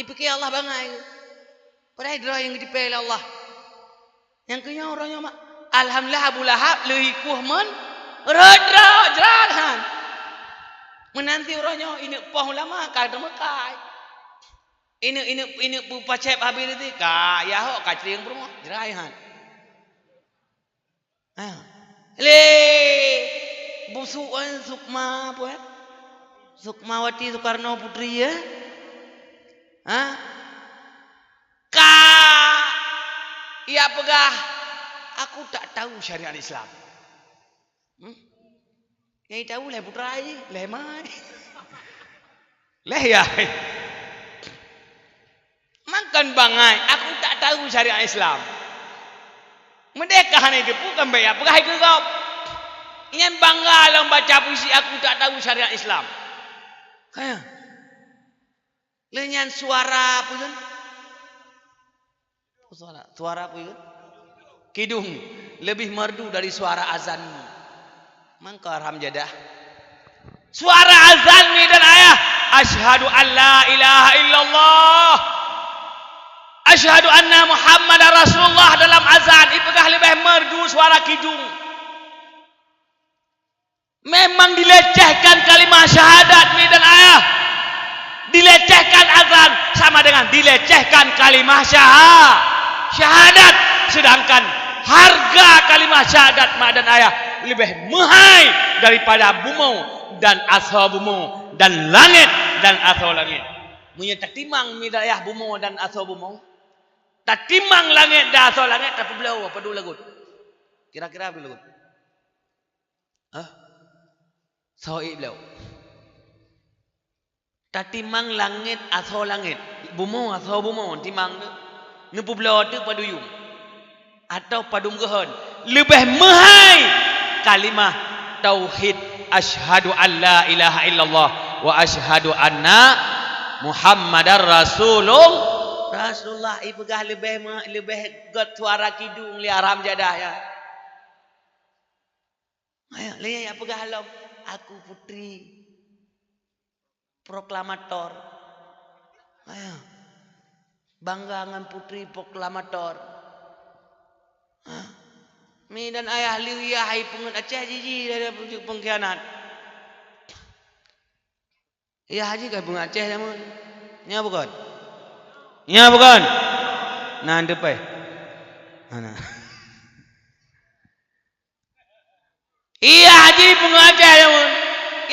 Ipike Allah bangai. Padahai droe nyang geutipée lé Allah. Nyang keu nyoe uroe nyoe mak. Alhamdulillah Abu Lahab leuhi kueh mon rot droe jrat han. Meunanti uroe nyoe ineuk poh ulama ka teumeukai. Ineuk, ineuk, ineuk peupacéb habéh teuka, yahok ka cring peurumoh, jrai han. Ha. Lé busuk, eh, Sukma, apa, eh? Sukmawati Soekarno Putri, eh? Ha? Ka ya peugah, aku tak tahu syariat Islam. Hmm? Nyang tahu lé putra jih, lé mai. Lé ya. Makan bangai, aku tak tahu syariat Islam. Meudeh ka hana jiteupeu kan baya peugah keu gob. Nyan bangga lom baca puisi aku tak tahu syariat Islam. Kaya. Lé nyan suara peue? Suara, suara peue? Kidung lebih merdu dari suara azan. Mangka haram jadah. Suara azan mi dan ayah, "Asyhadu an la ilaha illallah. Asyhadu anna Muhammadar Rasulullah" dalam azan, ipeugah leubeh merdu suara kidung. Memang dilecehkan kalimah syahadat mi dan ayah. Dilecehkan azan sama dengan dilecehkan kalimah syaha-, syahadat. Sedangkan harga kalimah syahadat mak dan ayah lebih meuhai daripada bumoe dan asoe bumoe dan langét dan asoe langét. Meunyoe tatimang mi dan ayah bumoe dan asoe bumoe, tatimang langét dan asoe langét, tapeubloe padum lagot? Kira-kira padum lagot? Hah? Soe bloe? Tatimang langét asoe langét, bumoe asoe bumoe timang teuh. Neupeubloe teuh padum yuem atawa padum geuhon, leubeh meuhai kalimah tauhid, "Asyhadu an la ilaha illallah wa asyhadu anna Muhammadar Rasulul-, Rasulullah." Ipeugah leubeh me-, leubeh göt suara kidung lé haram jadah nyan. Ayo, lé nyan peugah lom, "Aku putri proklamator." Ayo, bangga ngon putri proklamator. Hah? Mi dan ayah lé yah hai peungeuet Aceh jiji dari pengkhianat. Yah jih ka beungéh Aceh jameun. Nya bukon? Nya bukon? Nan teupeh. Hana. Yah jih beungéh Aceh jameun.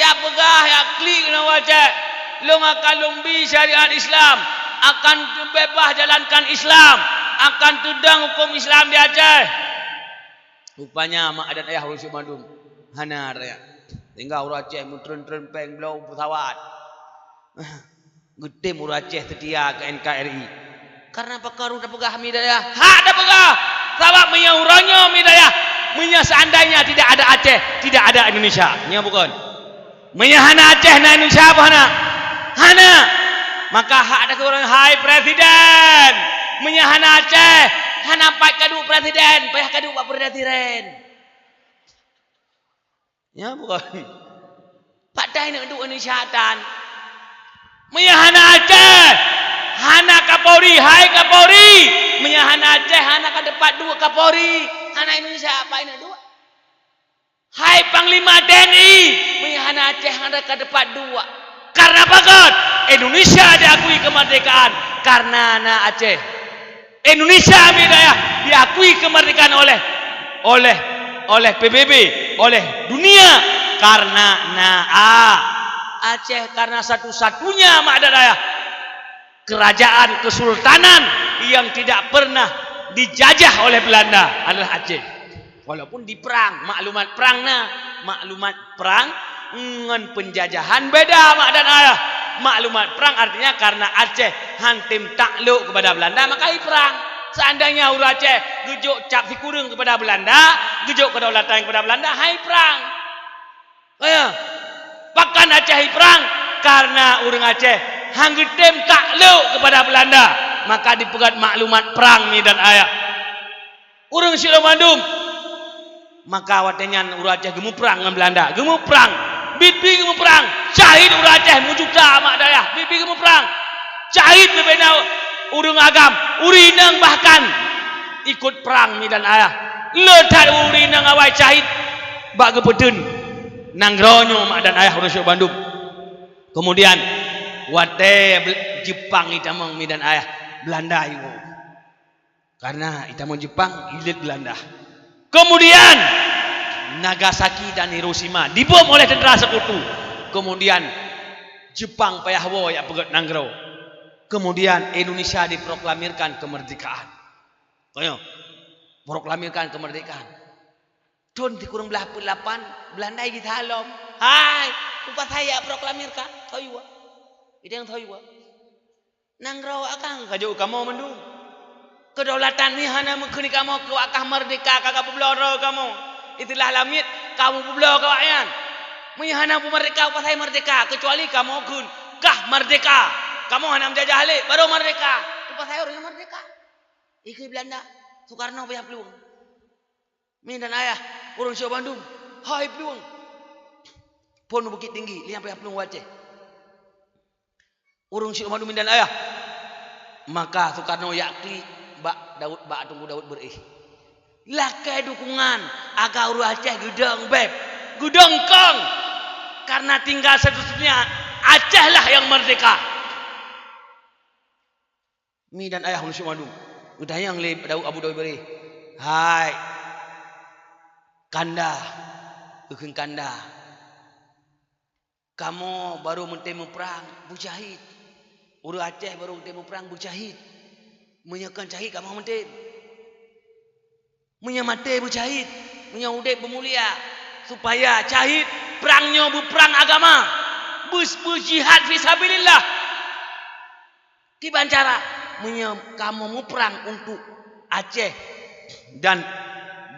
Ya peugah, ya klik na Aceh. Lôn akan lôn bi syariat Islam, akan teubeubaih jalankan Islam, akan teudong huköm Islam di Aceh. Rupanya mak dan ayah ureuëng syik mandum hana raya. Sehingga ureuëng Aceh meutreun-treun péng bloe pesawat. Geutem ureuëng Aceh seutia keu N K R I. Karena pakon ureuëng tapeugah mi dayah? Hak tapeugah! Sabab meunyoe uroe nyoe mi dayah, meunyoe seandainya tidak ada Aceh, tidak ada Indonesia. Nyo bukon? Meunyoe hana Aceh, na Indonesia apa hana? Hana! Maka hak tapeugah ureuëng, hai presiden! Meunyoe hana Aceh, hana pat kaduek presiden, payah kaduek bak presiden. Ya, bukon? Pat dai neuk duek Indonesia tan. Meunyoe hana Aceh, hana Kapolri, hai Kapolri. Meunyoe hana Aceh, hana ka teupat duek Kapolri. Hana Indonesia, pat neuk duek? Hai Panglima T N I, meunyoe hana Aceh, hana ka teupat duek. Karena pakon? Indonesia diakui kemerdekaan karena na Aceh. Indonesia mi dayah diakui kemerdekaan oleh, oleh, oleh P B B, oleh dunia karena na A-, Aceh, karena satu-satunya mak dan ayah kerajaan kesultanan yang tidak pernah dijajah oleh Belanda adalah Aceh. Walaupun diperang, maklumat perang na, maklumat perang ngon penjajahan beda mak dan ayah. Maklumat perang artinya karena Aceh han tem takluk kepada Belanda, maka hai perang. Seandainya ureuëng Aceh geujok cap sikureueng kepada Belanda, geujok kedaulatan kepada Belanda, hai perang. Ya. Pakon Aceh hai perang? Karena ureuëng Aceh han geutem takluk kepada Belanda, maka dipeugah maklumat perang mi dan ayah. Ureuëng syik lôn mandum. Maka watée nyan ureuëng Aceh geumuprang ngon Belanda. Geumuprang. Biet-biet geumuprang. Syahid ureuëng Aceh meujuta mak dayah. Biet-biet geumuprang. Syahid leubeh na ureuëng agam. Ureuëng inong bahkan ikut perang mi dan ayah. Le that ureuëng inong awai syahid bak geupeuteun nanggroe nyoe mak dan ayah ureuëng syik bandum. Kemudian watée Bel-, Jepang itamong mi dan ayah, Belanda iwoe. Karena itamong Jepang ilét Belanda. Kemudian Nagasaki dan Hiroshima dibom oleh tentara sekutu. Kemudian Jepang payah woe jak peugét nanggroe. Kemudian Indonesia diproklamirkan kemerdekaan. Koyo, proklamirkan kemerdekaan. Thon sikureueng blaih peuet lapan, Belanda jitha lom. Hai, upasai jak proklamirkan. Thoi wa. Ideng thoi wa. Nanggroe akang ka jok kamoe mandum. Kedaulatan nyoe hana meukheun kamoe keu akah merdeka ka kapeubloe droe kamoe. Istilah lamiet, kamoe peubloe keu awaknyan. Meunyoe hana beumerdeka, upasai merdeka, keucuali kamoe kheun kah merdeka. Kamoe hana meujajah lé, barô merdeka. Upasai ureuëng merdeka. Ikheun Belanda, Soekarno payah plueng. Mi dan ayah, ureuëng syik bandum, hai plueng. Phon Bukittinggi, liang payah plueng u Aceh. Ureuëng syik bandum mi dan ayah. Maka Soekarno jak klik bak Daud, bak Teungku Daud Beuréh. Lakée dukungan agar ureuëng Aceh geudong beb, geudong kong. Karena tinggal satu-satunya Aceh lah yang merdeka. Mi dan ayah ureuëng syik bandum. Geutanyong lé Daud, Abu Daud Beuréh. Hai. Kanda. Geukheun kanda. Kamoe barô meuntém muprang, beusyahid. Ureuëng Aceh barô meuntém muprang, beusyahid. Meunyoe kon syahid, kamoe meuntém. Meunyoe maté beusyahid, meunyoe udeb beumulia, supaya syahid prang nyoe beuprang agama, beu-, beujihad fi sabilillah. Kiban cara, meunyoe kamoe muprang untuk Aceh dan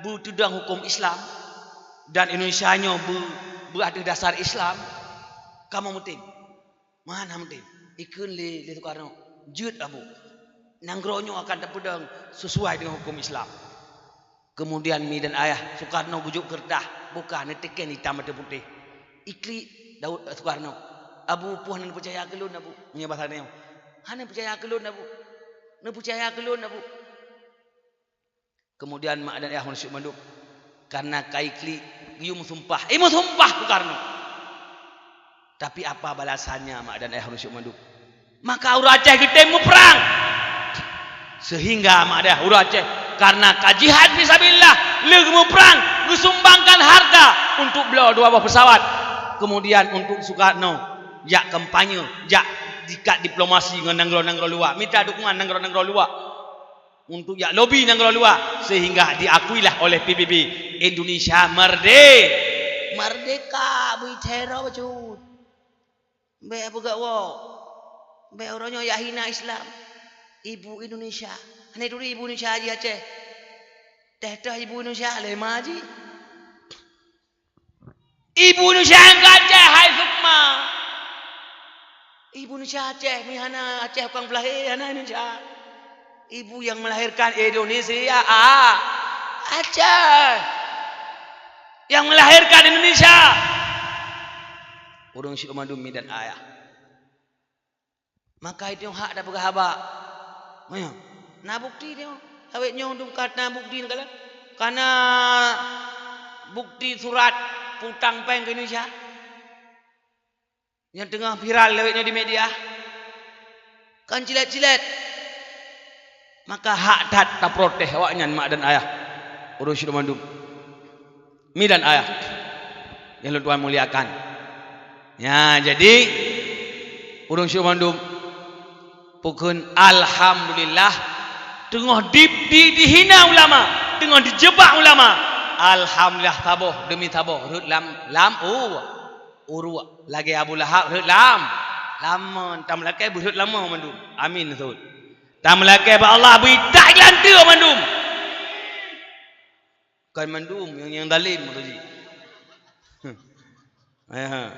beuteudong huköm Islam dan Indonesia nyoe beu-, beu ateueh dasar Islam, kamoe meuntém. Meuhan hana meuntém. Ikheun lé, lé Soekarno, jeuet Abu. Nanggroe nyoe akan tapeudong sesuai dengan huköm Islam. Kemudian mi dan ayah Soekarno geujok keureutah, buka neuteken itam ateueh putéh. Iklik Daud, eh, Soekarno, "Abu, peue hana neupeucaya keu lôn, Abu?" Meunyoe basa nyoe, "Hana neupeucaya keu lôn, Abu. Neupeucaya keu lôn, Abu." Kemudian mak dan ayah ureuëng syik bandum, karena ka iklik, geuyue meusumpah. Eh, meusumpah Soekarno. Tapi apa balasannya mak dan ayah ureuëng syik bandum? Maka ureuëng Aceh geutém muprang. Sehingga mak dan ayah ureuëng Aceh, karena ka jihad fi sabilillah, lheueh muprang, geusumbangkan harta untuk bloe dua boh pesawat. Kemudian untuk Soekarno, Jak kampanye, jak dikat diplomasi ngon nanggroe-nanggroe luwa, mita dukungan nanggroe-nanggroe luwa untuk jak lobi nanggroe luwa, sehingga diakuilah oleh P B B Indonesia merde-, merdeka, bui teror bacut. Bèk peugah woe. Bèk uroe nyoe jak hina Islam. Ibu Indonesia. Hana turi ibu Indonesia jih Aceh. Teuh-teuh ibu Indonesia lé ma jih. Ibu Indonesia nyang ka Aceh, hai Sukma. Ibu Indonesia Aceh, mi hana Aceh ukang peulahé, hana Indonesia. Ibu yang melahirkan Indonesia, ah, Aceh. Yang melahirkan Indonesia. Ureueng syedara mandum mi dan ayah. Maka itu hak tapeugah haba. Meuyo, na bukti nyoe. Awet nyoe dum ka na bukti nyoe. Ka na bukti surat putang péng keu Indonesia nyang teungoh viral lawet nyoe di media. Kan cilet-cilet. Maka hak that taprotes awaknyan mak dan ayah. Ureueng syedara mandum. Mi dan ayah nyang lôn tuan muliakan. Ya, jadi, ureueng syedara mandum, peukheun alhamdulillah, teungoh di, di, dihina ulama, teungoh dijebak ulama. Alhamdulillah, saboh demi saboh rhot lam, lam u-, uruek. Lagèe Abu Lahab rhot lam, lam mon, tameulakèe beurhot lam mon mandum. Amin, sot. Tameulakèe bak Allah beuitak geulanteue mandum. Kon mandum nyang, nyang zalim maksud jih. Ayah.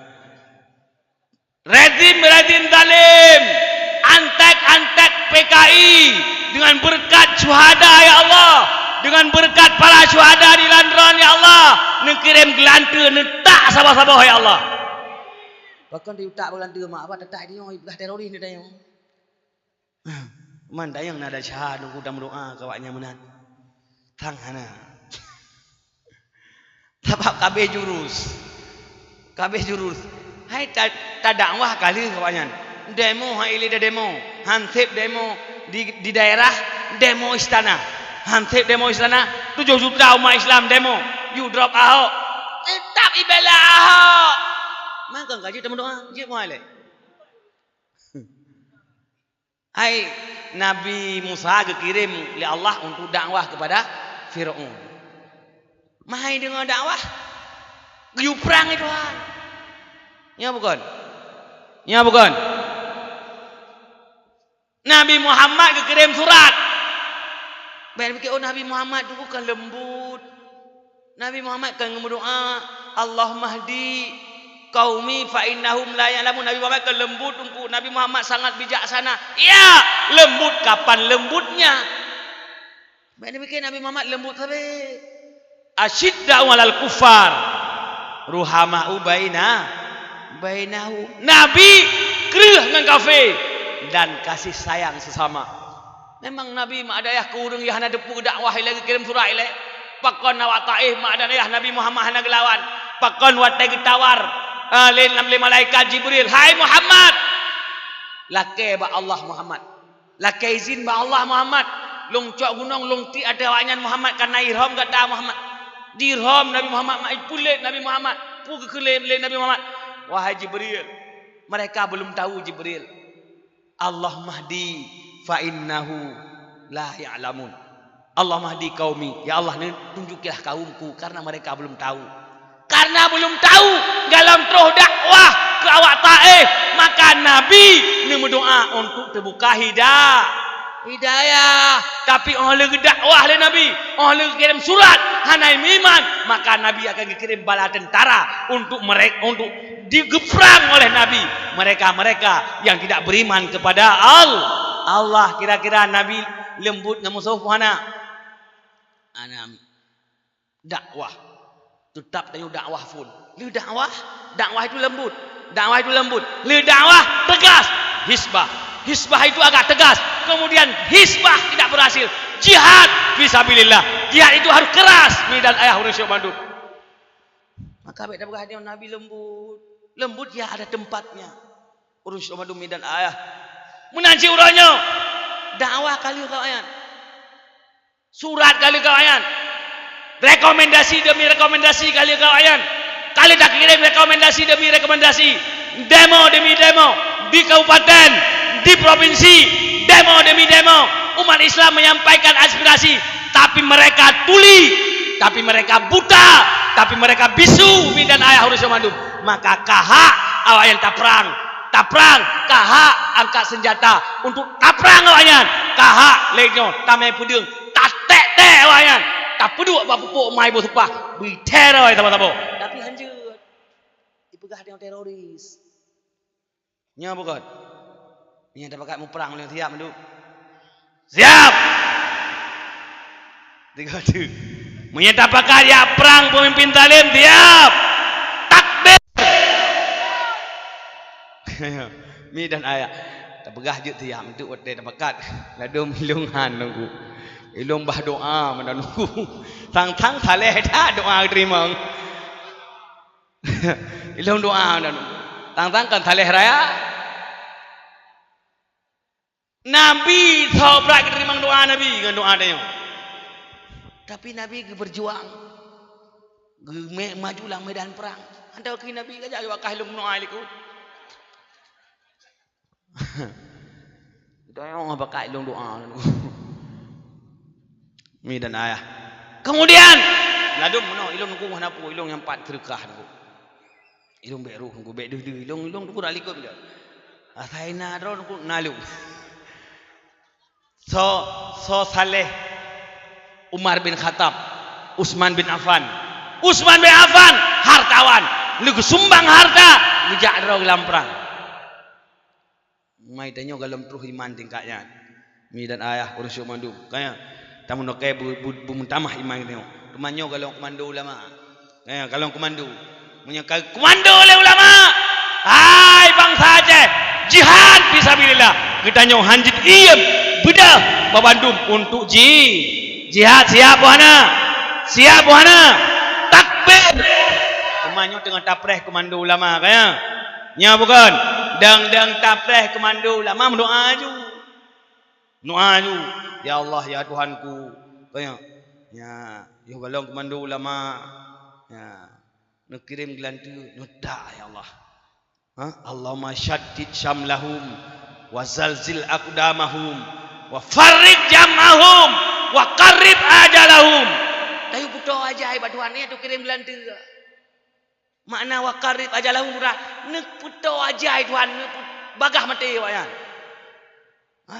Rezim-rezim zalim, antek-antek P K I, dengan berkat syuhada, ya Allah, dengan berkat para syuhada di London, ya Allah, neukirém geulanteue, neutak saboh-saboh, ya Allah. Pakon diutak geulanteue mak, apa tetak di nyoe, ipeugah teroris di tanyoe. Man dayang na desya nunggu tameudoa keu awaknyan meunan. Tang hana. Sabab ka abéh jurus. Ka abéh jurus. Hai ta-, tadakwah ka lheueh awaknyan. Demo hai lé demo. Hansép demo di, di daerah, demo istana. Hansép demo istana, tujoh juta umat Islam demo. You drop Ahok. Tetap ibela Ahok. Mangkang ka jeuet tameudoa, jeuet muai lé. Hai, Nabi Musa geukirém lé Allah untuk dakwah kepada Firaun. Meuhai deungoe dakwah, geuyue prang lé Tuhan. Nyo bukon? Nyo bukon? Nabi Muhammad geukirém surat. Bèk pike, oh, Nabi Muhammad tu kan leumbut. Nabi Muhammad kan geumeudoa, "Allahumma hdi qaumi fa innahum la ya'lamun." Nabi Muhammad kan leumbut teungku. Nabi Muhammad sangat bijaksana. Ya, leumbut kapan leumbutnya? Bèk neupike Nabi Muhammad leumbut sabe. Asyidda'u 'alal kuffar, ruhama'u baina, bainahum. Nabi kreueh ngon kafé dan kasih sayang sesama. Memang Nabi mak dayah keu ureueng nyang hana teupeu dakwah ilèe geukirém surat ilèe. Pakon awak Taif mak dayah Nabi Muhammad hana geulawan. Pakon watèe geutawar, eh, lé, lé malaikat Jibril, "Hai Muhammad, lakèe bak Allah Muhammad. Lakèe izin bak Allah Muhammad. Lôn cok gunong, lôn tiek ateueh awaknyan Muhammad, kareuna irhom gata Muhammad." Diirhom Nabi Muhammad, mak ipulet Nabi Muhammad. Peue geukheun lé Nabi Muhammad? "Wahai Jibril, mereka belum tahu Jibril." "Allahumma hdi fa innahu la ya'lamun. Allahumma hdi qaumi, ya Allah, tunjukilah kaumku karena mereka belum tahu." Karena belum tahu, galom troh dakwah keu awak Taif, maka Nabi neumeudoa untuk teubuka hida-, hidayah. Tapi óh lheueh geudakwah lé Nabi, óh lheueh geukirém surat, hana meuiman, maka Nabi akan geukirém bala tentara untuk merek-, untuk digeuprang oleh Nabi mereka-mereka yang tidak beriman kepada Al-, Allah. Kira-kira Nabi leumbut ngon musoh peue hana? Hana. Dakwah. Tetap tanyoe dakwah phon. Lheueh dakwah, dakwah itu leumbut. Dakwah itu leumbut. Lheueh dakwah, tegas. Hisbah. Hisbah itu agak tegas. Kemudian hisbah tidak berhasil. Jihad fisabilillah. Jihad itu harus keras. Mi dan ayah ureueng syok bandum. Maka bèk tapeugah nyoe Nabi leumbut. Leumbut ya ada tempatnya. Ureueng syok bandum mi dan ayah. Meunan cit uroe nyoe. Dakwah ka lheueh keu awaknyan. Surat ka lheueh keu awaknyan. Rekomendasi demi rekomendasi ka lheueh keu awaknyan. Ka lheueh takirém rekomendasi demi rekomendasi. Demo demi demo, di kabupaten, di provinsi, demo demi demo, umat Islam menyampaikan aspirasi, tapi mereka tuli, tapi mereka buta, tapi mereka bisu, umi dan ayah, ureuëng mandum. Maka ka hak awaknyan taprang, taprang, ka hak angkat senjata untuk taprang awaknyan, ka hak lé nyoe tamé peudeueng, tatek-tek awaknyan, tapeuduek bak pupuk mai boh seupah, beuteror saboh-saboh. Tapi hanjeuet, dipeugah deungon teroris. Nyoe bukon? Nyoe tapakat muprang lé siap mandum. Siap! Tiga tu. Meunyoe tapakat jak prang peumimpin zalim, siap! Takbir! Mi dan ayah. Tapeugah jeuet siap untuk watée tapakat. Ladôm ilông han nunggu. Ilông bah doa meunan nunggu. Sang-sang saleh that doa teurimong. Ilông doa dan tang-tang kan saleh raya. Nabi sobrat geuteurimong doa Nabi ngon doa tanyoe. Tapi Nabi geupeurjuang, geumé maju lam medan perang. Hana keu Nabi gajak geubakai lông doa likot. Tanyoe pakai ilông doa. Mi dan ayah. Kemudian, ladôm meunoe ilông nunggu hana peue, ilông nyang pat seudeukah nunggu. Ilông bék roh nunggu, bék deuh-deuh ilông, ilông nunggu dak likot dia. Asai na droe nunggu na lông. So, so saleh Umar bin Khattab, Utsman bin Affan. Utsman bin Affan hartawan, lé geusumbang harta, geujak droe lam prang. Mai tanyoe galom troh iman tingkat nyan. Mi dan ayah ureuëng syok mandum. Kaya, tameunoe kaya bu-, bu-, beumeutamah iman tanyoe. Teuma nyoe galom komando ulama. Kaya, galom komando. Meunyoe ka komando lé ulama. Hai bansa Aceh, jihad fisabilillah. Geutanyoe han jeuet iem beudôh babandum untuk ji-, jihad siap buhana. Siap buhana. Takbir. Teuma nyoe teungoh tapreh komando ulama kaya. Nya bukon? Dang-dang tapreh komando ulama meudoa aju. Doa aju, "Ya Allah, ya Tuhanku." Kaya, ya, yoh galong komando ulama. Ya, neukirém geulanteue, neutak, ya Allah. Ha? Allahumma syaddid syamlahum, wa zalzil aqdamahum, wa farriq jam'ahum, wa qarrib ajalahum. Tayue peutoe ajai bak Tuhan, ya, teuh kirém geulanteue. Makna wa qarrib ajalahum, neupeutoe ajai Tuhan, neupeu-, bagah maté awaknyan. Ha?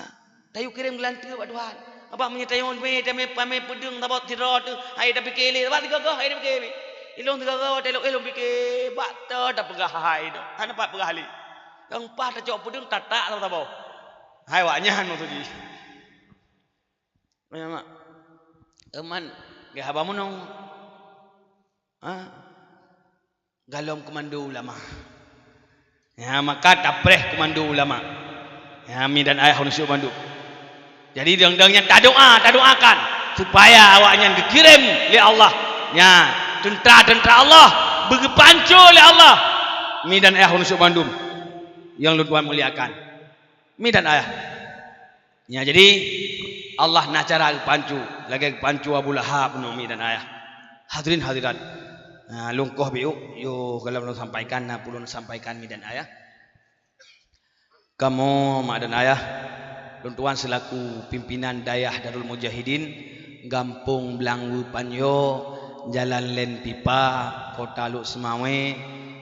Tayue kirém geulanteue bak Tuhan. Apa meunyoe tayue mé, tamé, tamé peudeueng saboh sidroe teuh, hai tapike lé, sabat sigoe-goe hai tapike lé. Ilông sigoe-goe, watée lôn, eh, lôn pike, bak toh tapeugah hai nyoe. Hana pat peugah lé. Nyang paih tacok peudeueng tatak saboh-saboh. Hai awaknyan maksud jih. Memang. Euman, geuhaba meunong. Ha? Galom komando ulama. Ya, maka tapreh komando ulama. Ya, mi dan ayah ureuëng syok mandum. Jadi, dang-dang nyan tadoa, tadoakan supaya awaknyan geukirém lé Allah. Ya, teuntra-teuntra Allah beugeupanco lé Allah. Mi dan ayah ureuëng syok mandum nyang lôn tuan muliakan. Mi dan ayah. Ya, jadi Allah na cara geupanco, lagée geupanco Abu Lahab nyoe mi dan ayah. Hadirin hadirat. Nah, lungkoh biuk, yo kalau lôn sampaikan, na pulon sampaikan mi dan ayah. Kamoe mak dan ayah, lôn tuan selaku pimpinan Dayah Darul Mujahidin, Gampông Blangwe Panyo, Jalan Len Pipa, Kota Lhokseumawe,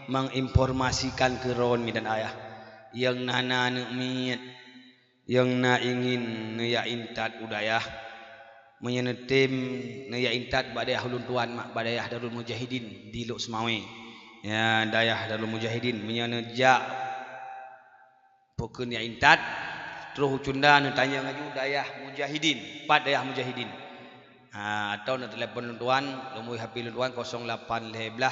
menginformasikan keu droen mi dan ayah. Nyang na, na aneuk miet, nyang na ingin neujak intat u dayah. Meunyoe neutem neujak intat bak dayah ulôn tuan mak, bak Dayah Darul Mujahidin di Lhokseumawe. Ya, Dayah Darul Mujahidin. Meunyoe neujak pokeun jak intat, troh u Cunda neutanyong laju Dayah Mujahidin. Pat Dayah Mujahidin? Ha, atau neutelepon lôn tuan, nomor H P lôn tuan kosong lapan lhée blah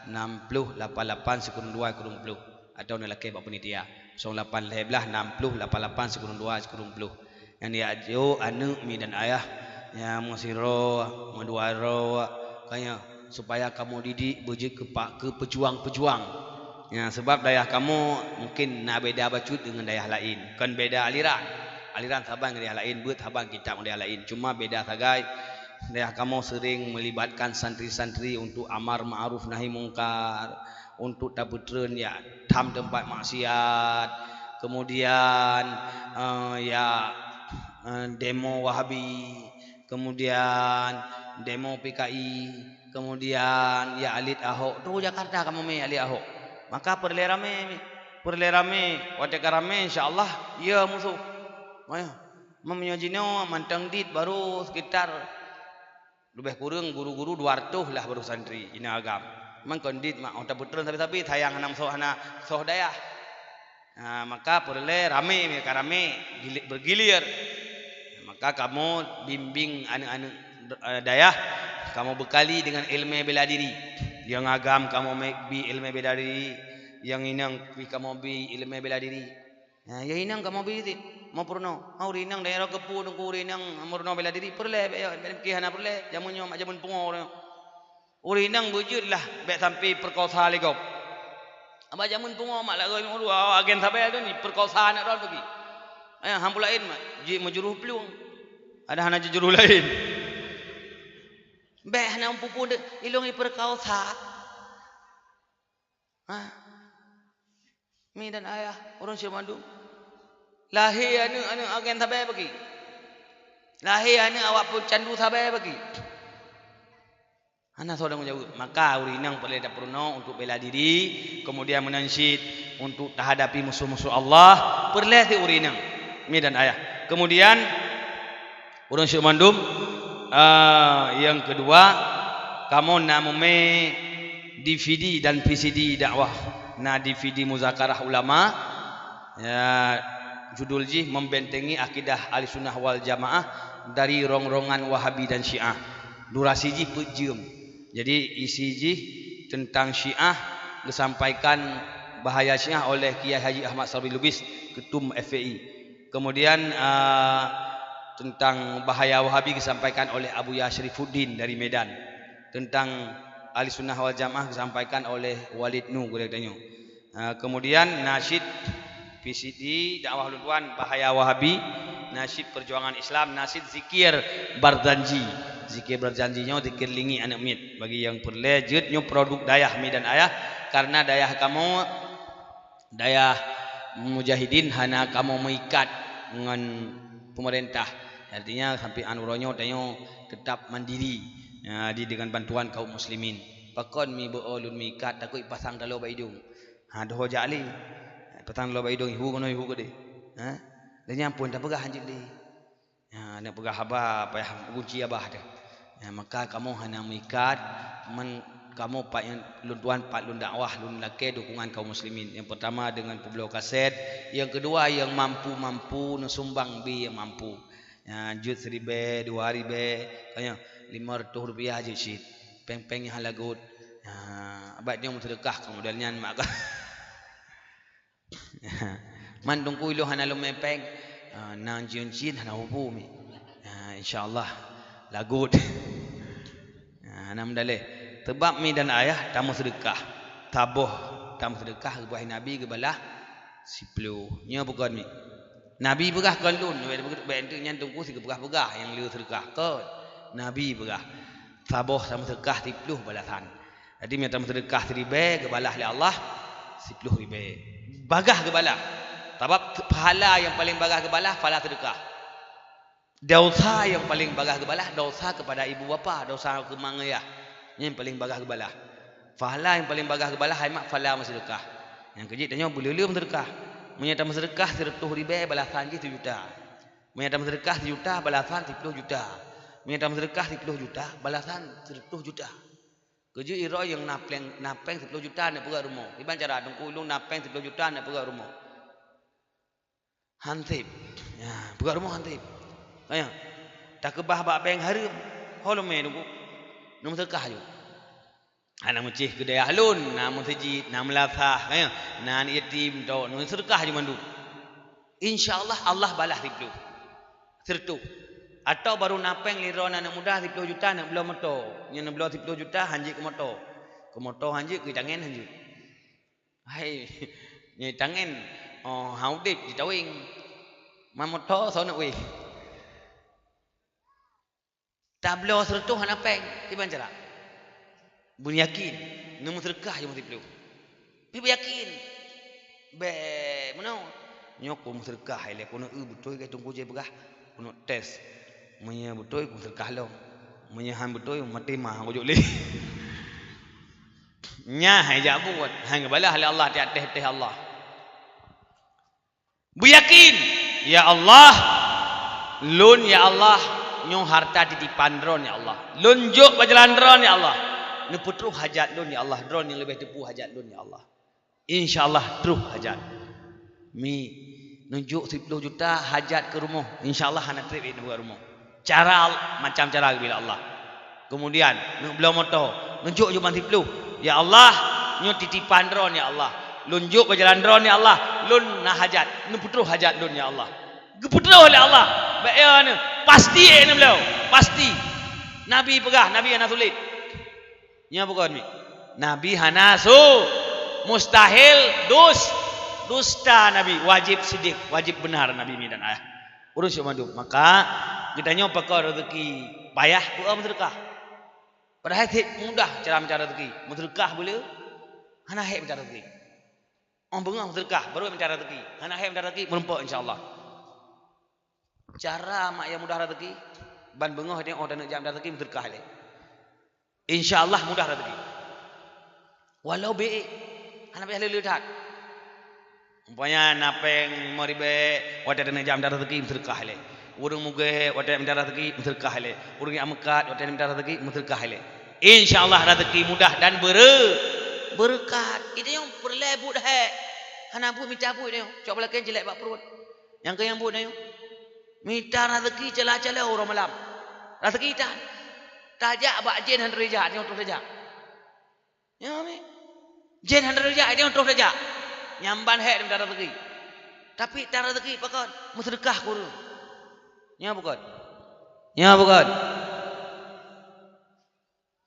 nam ploh lapan lapan sikureueng dua sikureueng ploh. Atau neulakée bak panitia, kosong lapan lhée blah nam ploh lapan lapan sikureueng dua sikureueng ploh. Nyang diajok aneuk mi dan ayah, nyang meusidroe, meudua droe, kaya supaya kamoe didik beujeuet keu pa-, keu peujuang-peujuang. Ya, sebab dayah kamoe mungkin na beda bacut deungon dayah laén, kon beda aliran. Aliran saban ngon dayah laén, beuet saban kitab ngon dayah laén, cuma beda sagai Dayah kamoe sering melibatkan santri-santri untuk amar ma'ruf nahi mungkar, untuk tapeutreun jak tham teumpat maksiat, kemudian, eh, jak, eh, demo Wahabi, kemudian demo P K I, kemudian jak alit Ahok. Troh Jakarta kamoe mé alit Ahok. Maka peureulée ramé, peureulée ramé. Watée ka ramé, insya Allah, ya musoh. Maya. Meunyoe jinoe mantong dit baru sekitar leubeh kureueng guru-guru dua ratus lah baru santri inong agam. Memang kon dit mak, oh, tapeutreun sabe-sabe, sayang hana soh, hana soh dayah. Ha, maka peureulée ramé, ka ramé, gili-, bergilir. Maka kamoe bimbing aneuk-aneuk, eh, dayah, kamoe beukali dengan ilmu bela diri. Nyang agam kamoe me-, bi ilmu bela diri, nyang inong bi kamoe bi ilmu bela diri. Ha, ya inong kamoe bi cit, meupurunoe. Ha, ureueng inong daerah keupeue teungku ureueng inong meurunoe bela diri, peureulée bék, bék hana peureulée. Jameun nyoe mak jameun pungo ureueng. Ureueng inong beujeuet lah bék sampai peurekosa lé gob. Aba jameun pungo mak lagée nyoe dua agen sabe tu ni peurekosa aneuk droe bagi. Eh, hampu laén mak, ji meujuruh plueng. Ada hana jeujuruh laén. Bék hana meupupu dek ilong ipeurekosa. Ha? Mi dan ayah, ureueng syedara mandum. Lahé aneuk-aneuk agen sabe bagi. Lahé aneuk awak peucandu sabe bagi. Hana soe tanggung jaweueb. Maka ureueng inong peureulée tapeurunoe untuk bela diri, kemudian meunan cit untuk tahadapi musoh-musoh Allah, peureulée cit ureueng inong. Mi dan ayah. Kemudian, ureueng syedara mandum, ah, nyang keudua, kamoe na meumé D V D dan V C D dakwah. Na D V D Muzakarah Ulama, ya, judul jih Membentengi Akidah Ahlussunnah wal Jamaah dari Rongrongan Wahabi dan Syiah. Durasi jih peuet jeuem. Jadi, isi jih teuntang Syiah, geusampaikan bahaya Syiah oleh Kiai Haji Ahmad Sabri Lubis, Keutum F P I. Kemudian, ah, teuntang bahaya Wahabi geusampaikan oleh Abuya Syarifuddin dari Medan. Teuntang Ahlussunnah wal Jamaah geusampaikan oleh Walid Nu gurée tanyoe. Ah, kemudian nasyid V C D dakwah lôn tuan bahaya Wahabi, nasyid perjuangan Islam, nasyid zikir Barzanji. Zikir Barzanji nyoe zikir lingi aneuk miet. Bagi nyang peureulée jeuet nyoe produk dayah mi dan ayah, karena dayah kamoe dayah mujahidin hana kamoe meuikat ngon pemerintah. Artinya, sampai an uroe nyoe tanyoe tetap mandiri, ya, di, dengan bantuan kaum muslimin. Pakon mi beu lôn meuikat, takot ipasang taloe bak idong. Ha, doh jak lé. Pasang taloe bak idong, ihu keunoe, ihu keudeh. Ha? Dan nyan pun tapeugah hanjeuet lé. Ha, nak peugah haba payah gunci abah teuh. Ha, maka kamoe hana meuikat, men kamoe pat nyang lôn tuan pat lôn dakwah, lôn lakée dukungan kaum muslimin. Nyang pertama dengan peubloe kaset, nyang keudua nyang mampu-mampu neusumbang bi nyang mampu. Ha, jeuet siribée, dua ribée, ka nyoe lima reutôh rupiah jeuet cit. Péng-péng nyang hana lagot. Ha, abah nyoe meuseudeukah keu model nyan mak ka. Man teungku ilôn hana lôn mé péng. Ah, na cien-cien hana hubung mi. Ah, insya Allah lagot. Ah, hana meudaleh. Teubab mi dan ayah tameuseudeukah. Taboh tameuseudeukah geubaih Nabi geubalah siploh. Nyoe bukon mi. Nabi peugah kon lôn, bék, bék, bék enteuk nyan teungku sigeupeupeugah nyang lé seudeukah kon. Nabi peugah, taboh tameuseudeukah siploh balasan. Jadi, meunyoe tameuseudeukah siribée, geubalah lé Allah siploh ribée. Bagaih geubalah. Sabab pahala nyang paleng bagaih geubalah, pahala seudeukah. Desya nyang paleng bagaih geubalah, desya keupada ibu bapa, desya keu ma ngon yah. Nyan paleng bagaih geubalah. Pahala nyang paleng bagaih geubalah, hai mak, pahala meuseudeukah. Nyang keujeuet tanyoe beuleu-leu meuseudeukah. Meunyoe tameuseudeukah sireutôh ribée, balasan jih sijuta. Meunyoe tameuseudeukah sijuta, balasan siploh juta. Meunyoe tameuseudeukah siploh juta, balasan sireutôh juta. Keujeuet droe nyang na péng, na péng siploh juta neuk peugöt rumoh. Kiban cara, teungku ulôn na péng siploh juta neuk peugöt rumoh. Hansép. Ya, peugöt rumoh hansép. Ayo. Takeubah bak bank hareuem. Ho lom mé teungku. Neuk meuseudeukah ju. Hana meucéh keu dayah lôn, na meuseujid, na meulasah, ayo. Na aneuk yatim, tok, neuk meuseudeukah ju mandum. Insya Allah, Allah balah siploh. Sireutôh. Atau baru na péng lé droe aneuk muda siploh juta neuk bloe moto. Nyan neuk bloe siploh juta hanjeuet keu moto. Keu moto hanjeuet, keu tangen hanjeuet. Hai, nyoe tangen, oh, ha udeb jitaweng. Man moto soe neuk wéh. Tabloe seureutôh hana péng, kiban cara? Beuyakin, neumeuseudeukah jih meusiplôh. Pi beuyakin. Bèk meunoe. Nyoe kumeuseudeukah ilèe, keuneuk eu beutôi keu Teungku Jai peugah, keuneuk tes. Meunyoe beutôi kumeuseudeukah lom. Meunyoe han beutôi, maté ma han kujok lé. Nyan hai jak buet, han geubalah lé Allah, tiep tes-tes Allah. Beuyakin, "Ya Allah, lôn, ya Allah, nyoe harta titipan Droen, ya Allah. Lôn jok bak jalan Droen, ya Allah. Neupeutroh hajat lôn, ya Allah. Droen nyang leubeh teupeu hajat lôn, ya Allah. Insya Allah troh hajat." Mi, neujok siplôh juta hajat keu rumoh, insya Allah hana trép neubuet rumoh. Cara, macam cara geubri lé Allah. Keumudian, neubloe moto, neujok jumah siplôh. "Ya Allah, nyoe titipan Droen, ya Allah. Lôn jok bak jalan Droen, ya Allah. Lôn na hajat, neupeutroh hajat lôn, ya Allah." Geupeutroh lé Allah. Bèk ya nyoe, pasti ék neubloe, pasti. Nabi peugah, Nabi hana sulet. Nyoe bukan mi. Nabi hana su, mustahil dus, dusta Nabi, wajib sidik, wajib benar Nabi mi dan ayah. Ureuëng syedara mandum. Maka geutanyoe pakon rezeki payah peue meuseudeukah. Padahai cit mudah cara meucari rezeki. Meuseudeukah boleh, hana hék meucari rezeki. Oh beungoh meuseudeukah, baru meucari rezeki. Hana hék meucari rezeki, meureumpok insya Allah. Cara mak nyang mudah rezeki, ban beungoh teuh oh taneuk jak meucari rezeki meuseudeukah lé. Insya Allah mudah rezeki. Walau bèk, hana payah le-le that. Umpamanya na péng limong ribèe, watèe taneuk jak meucari rezeki meuseudeukah lé. Ureuëng mugèe, watèe meucari rezeki meuseudeukah lé. Ureuëng nyang meukat, watèe meucari rezeki meuseudeukah lé. Insya Allah rezeki mudah dan beure-, beureukat. Geutanyoe peureulèe buet hék. Hana buet mita buet geutanyoe. Cok bak lakèe jilek bak pruet. Nyang keu nyang buet geutanyoe. Mita rezeki cala-cala uroe malam. Rezeki tan. Tajak bak jén hana teujak, nyoe troh tajak. Nyoe mi. Jén hana teujak, nyoe troh tajak. Nyan ban hék mita rezeki. Tapi tan rezeki pakon? Meuseudeukah keu ureuëng. Nyoe bukan? Nyoe bukan?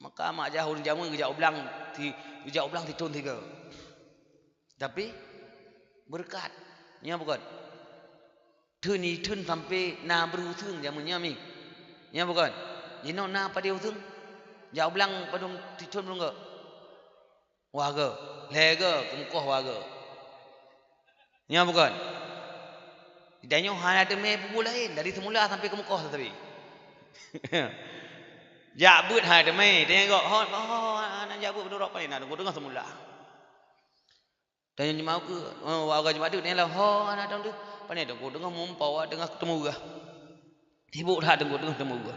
Maka mak jah ureuëng jameun geujak u blang ti-, geujak u blang sithon sigoe. Tapi beureukat. Nyoe bukan? Theun i theun sampoe na breuh u seueng jameun nyoe mi. Nyoe bukan? Jinoe na padé u seueng? Jak u blang padum sithon breuh goe? Wah goe. Lhèe goe, keumeukoh wah goe. Nyoe bukan? Geutanyoe hana teumé peue laén, dari seumula sampoe keumeukoh teuh sabe. Jak beuet hana teumé, teuingat gob, ho, ho, ho, hana jak beuet meunurot pané na teungku teungoh seumula. Tanyoe jeumaoh keu, oh, wak Jumat tu, teuingat lom, ho, hana teungku, pané teungku teungoh meumpok, teungoh teumeugeue. Sibok that teungku teungoh teumeugeue.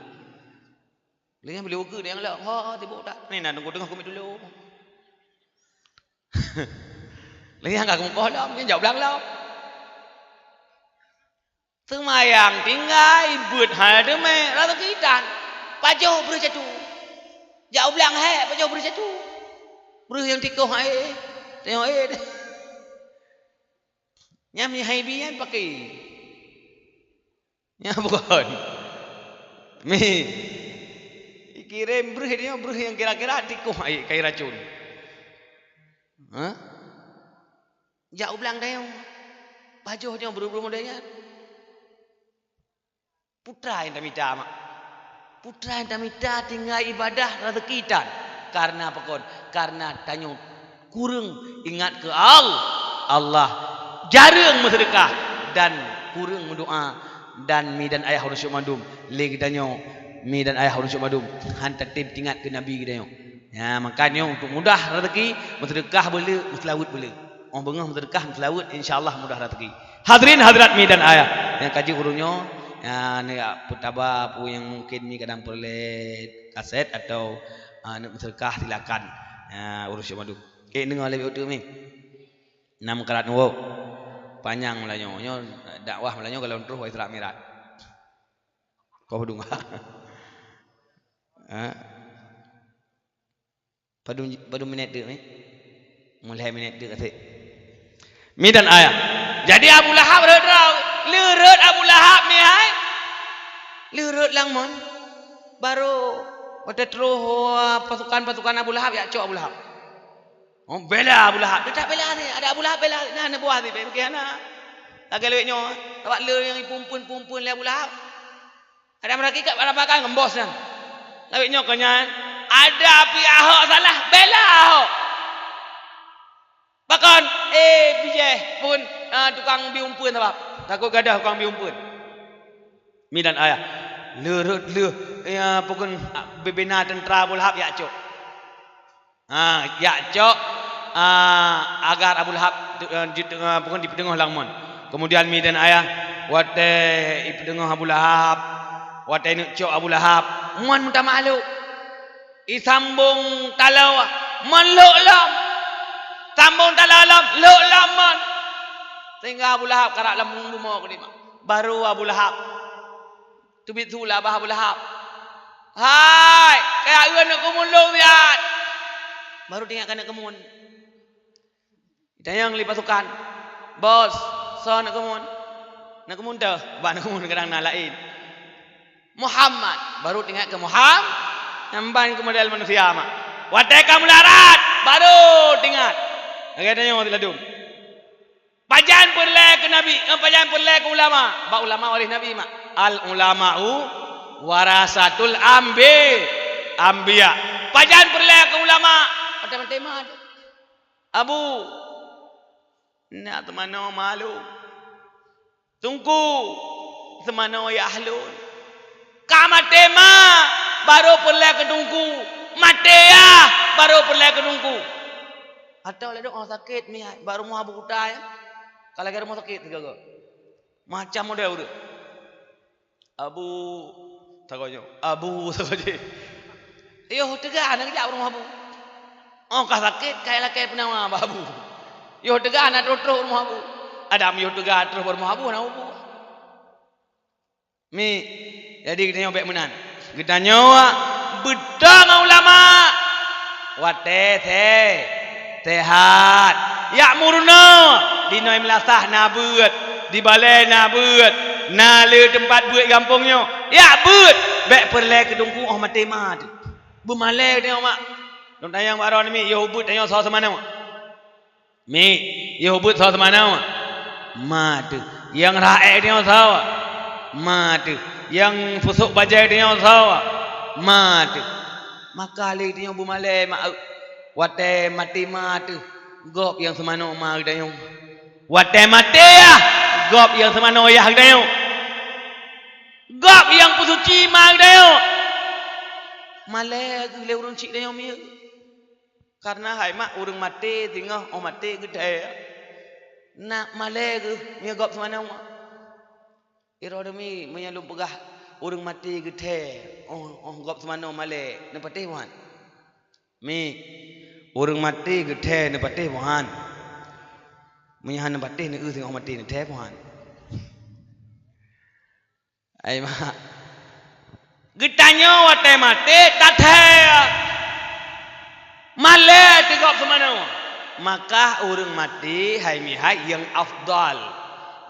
Lheueh nyan beli ukeue nyang lom, ho, sibok that. Ni na teungku teungoh keumiet tulông. Lheueh nyan ka keumeukoh lom, nyan jak u blang lom. Seumayang tinggai, beuet hana teumé, rezeki tan. Pajoh breuh catu. Jak u blang hék, pajoh breuh catu. Breuh nyang tikoh aé. Tengok, eh. Nyan meuhai bi nyan paké. Nyan bukan. Mi. Ikirém breuh nyoe, breuh nyang kira-kira tikoh aé kai racun. Ha? Jak u blang dayong. Pajoh nyoe breuh-breuh model nyan. Peue treuk nyang tamita mak. Peue treuk nyang tamita tinggai ibadah rezeki tan. Karena pakon? Karena tanyoe kureueng ingat keu Al-, Allah, jareueng meuseudeukah dan kureueng meudoa dan mi dan ayah ureuëng syedara mandum. Lé geutanyoe mi dan ayah ureuëng syedara mandum han tatem teuingat keu Nabi geutanyoe. Ya, maka nyoe untuk mudah rezeki, meuseudeukah beuleu, meuseulaweuet beuleu. Oh beungoh meuseudeukah, meuseulaweuet, insya Allah mudah rezeki. Hadirin hadirat mi dan ayah, nyang ka jeuet ureuëng nyoe, ya, ni peutaba peue nyang mungkin mi kadang peureulée kaset atau, ah, neuk meuseudeukah, silakan. Ya, ureuëng syedara mandum. Keu deungoe lé uteuk mi. Nam karat nyoe. Panyang meulayeue. Nyoe dakwah meulayeue kalau troh Isra Mi'raj. Kau peudong. Ha? Padum, padum minét teuk ni? Mulai minét teuk até. Mi dan ayah. Jadi Abu Lahab rhot droe. Le rhot Abu Lahab mi hai. Le rhot lam mon. Baru watée troh, uh, pasukan-pasukan Abu Lahab jak cok Abu Lahab. Oh, bela Abu Lahab. Dia tak bela ni. Ada Abu Lahab bela. Nah, neubuah ni. Bagi anak. Lagée lewat nyoe. Awak le nyang ipumpeun-pumpeun lé Abu Lahab. Ada mereka kat pada pakai ngembos nyan. Tapi nyoe keu nyan, ada pih Ahok salah, bela Ahok. Pakon, eh, bijéh pun, ah, tukang bi umpeuen sabab. Takot gadôh tukang bi umpeuen. Mi dan ayah. Le rhot lheueh, ya, pakon, ah, bubena teuntra Abu Lahab jak cok. Ha, jak cok, ah, agar Abu Lahab, eh, ji-, eh, pakon, jipeuteungoh lam mon. Kemudian mi dan ayah, watée jipeuteungoh Abu Lahab, watée neuk cok Abu Lahab, mon meutamah lhok. Isambong taloe, mon lhok lom. Sambong taloe lom, lhok lom mon. Sehingga Abu Lahab karap lam bumoe keudeh. Baru Abu Lahab teubiet su lam babah Abu Lahab. "Hai, kaya eu aneuk keumun lôn siat." Baru teuingat keu aneuk keumun. Tanyong lé pasukan, "Bos, soe aneuk keumun?" "Aneuk keumun teuh?" "Bah, aneuk keumun kadang na laén." "Muhammad." Baru teuingat keu Muham-, nyan ban keu model manusia mak. Watée ka meularat, baru teuingat. Lagée tanyoe siladum. Pajan peureulée keu nabi, eh, pajan peureulée keu ulama? Bak ulama waréh nabi mak. Al ulama'u warasatul ambi-, ambiya. Pajan peureulée keu ulama? Watée maté mat. Abu, nak teumanoe ma lôn. Teungku, teumanoe yah lôn. Ka maté ma, barô peureulée keu teungku. Maté yah, barô peureulée keu teungku. Atau lé dong sakét miat, bak rumoh abu kuta nyan. Ka lagée rumoh sakét sigoe-goe. Macam model ureuëng. Abu, sagoe nyoe. Abu, sagoe jih. Yoh teuga na geujak u rumoh abu. Oh, ka sakét, ka lakée peunawa bak abu. Yoh teuga na troh-troh u rumoh abu. Adam yoh teuga troh u rumoh abu, na abu. Mi, jadi geutanyoe bék meunan. Geutanyoe beutôi ngon ulama. Watée se-, sehat. Jak meurunoe, di Noe Meulasah na beuet, di Balée na beuet, na le teumpat beuet gampông nyoe. Jak beuet, bék peureulée keu teungku óh maté ma teuh. Beumalée tanyoe mak. Lôn tanyong bak droeneuh mi, yoh beuet tanyoe soe seumanoe? Mi, yoh beuet soe seumanoe? Ma teuh. Nyang raék tanyoe soe? Ma teuh. Nyang peusok bajée tanyoe soe? Ma teuh. Maka lé tanyoe beumalée mak, watée maté ma teuh, gob nyang seumanoe ma geutanyoe. Watée maté yah, gob nyang seumanoe yah geutanyoe. Gob nyang peusuci ma geutanyoe. Malée kheueh lé ureuëng chik tanyoe miet. Kareuna hai mak ureuëng maté singoh óh maté geuthée. Na malée kheueh meunyoe gob seumanoe. Iroh demi meunyoe lôn peugah ureuëng maté geuthée óh, óh gob seumanoe malée, neupatéh buhan? Mi, ureuëng maté geuthée neupatéh buhan? Meunyoe hana neupatéh, neueu singoh maté neuthée buhan. Ai mak. Geutanyoe watée maté tathée. Malée teuh gob seumanoe. Maka ureuëng maté hai mihai nyang afdal.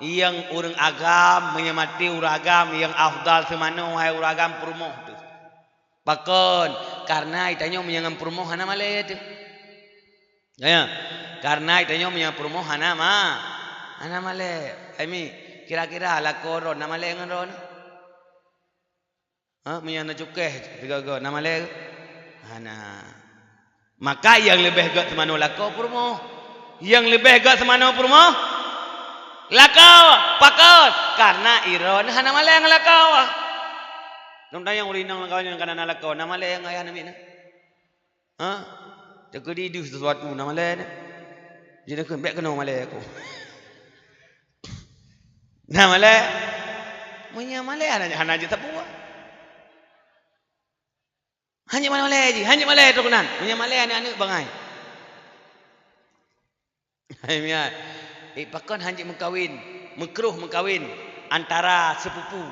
Nyang ureuëng agam, meunyoe maté ureuëng agam nyang afdal seumanoe hai ureuëng agam peurumoh teuh. Pakon? Kareuna geutanyoe meunyoe ngon peurumoh hana malée teuh. Ya, kareuna geutanyoe meunyoe peurumoh hana ma-, hana malée. Ai mi, kira-kira lakoe droe na malée ngon droeneuh? Ha, meunyoe na cukéh sigoe-goe na malée? Hana. Maka nyang leubeh gét seumanoe lakoe peurumoh. Nyang leubeh gét seumanoe peurumoh lakoe. Pakon? Kareuna iroe hana malée ngon lakoe. Lôn tanyong ureuëng inong lam kawan nyang ka na lakoe, na malée ngon ayah namiet na? Ha? Teukeudi deuh sesuatu na malée nyan. Jadi keu bék keunoe malée aku. Na malée. Meunyoe malée hana, hana jeuet sapeue. Hana jeuet malée jih, hana jeuet malée trok nan. Meunyoe malée aneuëk-aneuëk bangai. Hai miat. Eh, pakon hana jeuet meukawen, meukruh meukawen antara seupupu.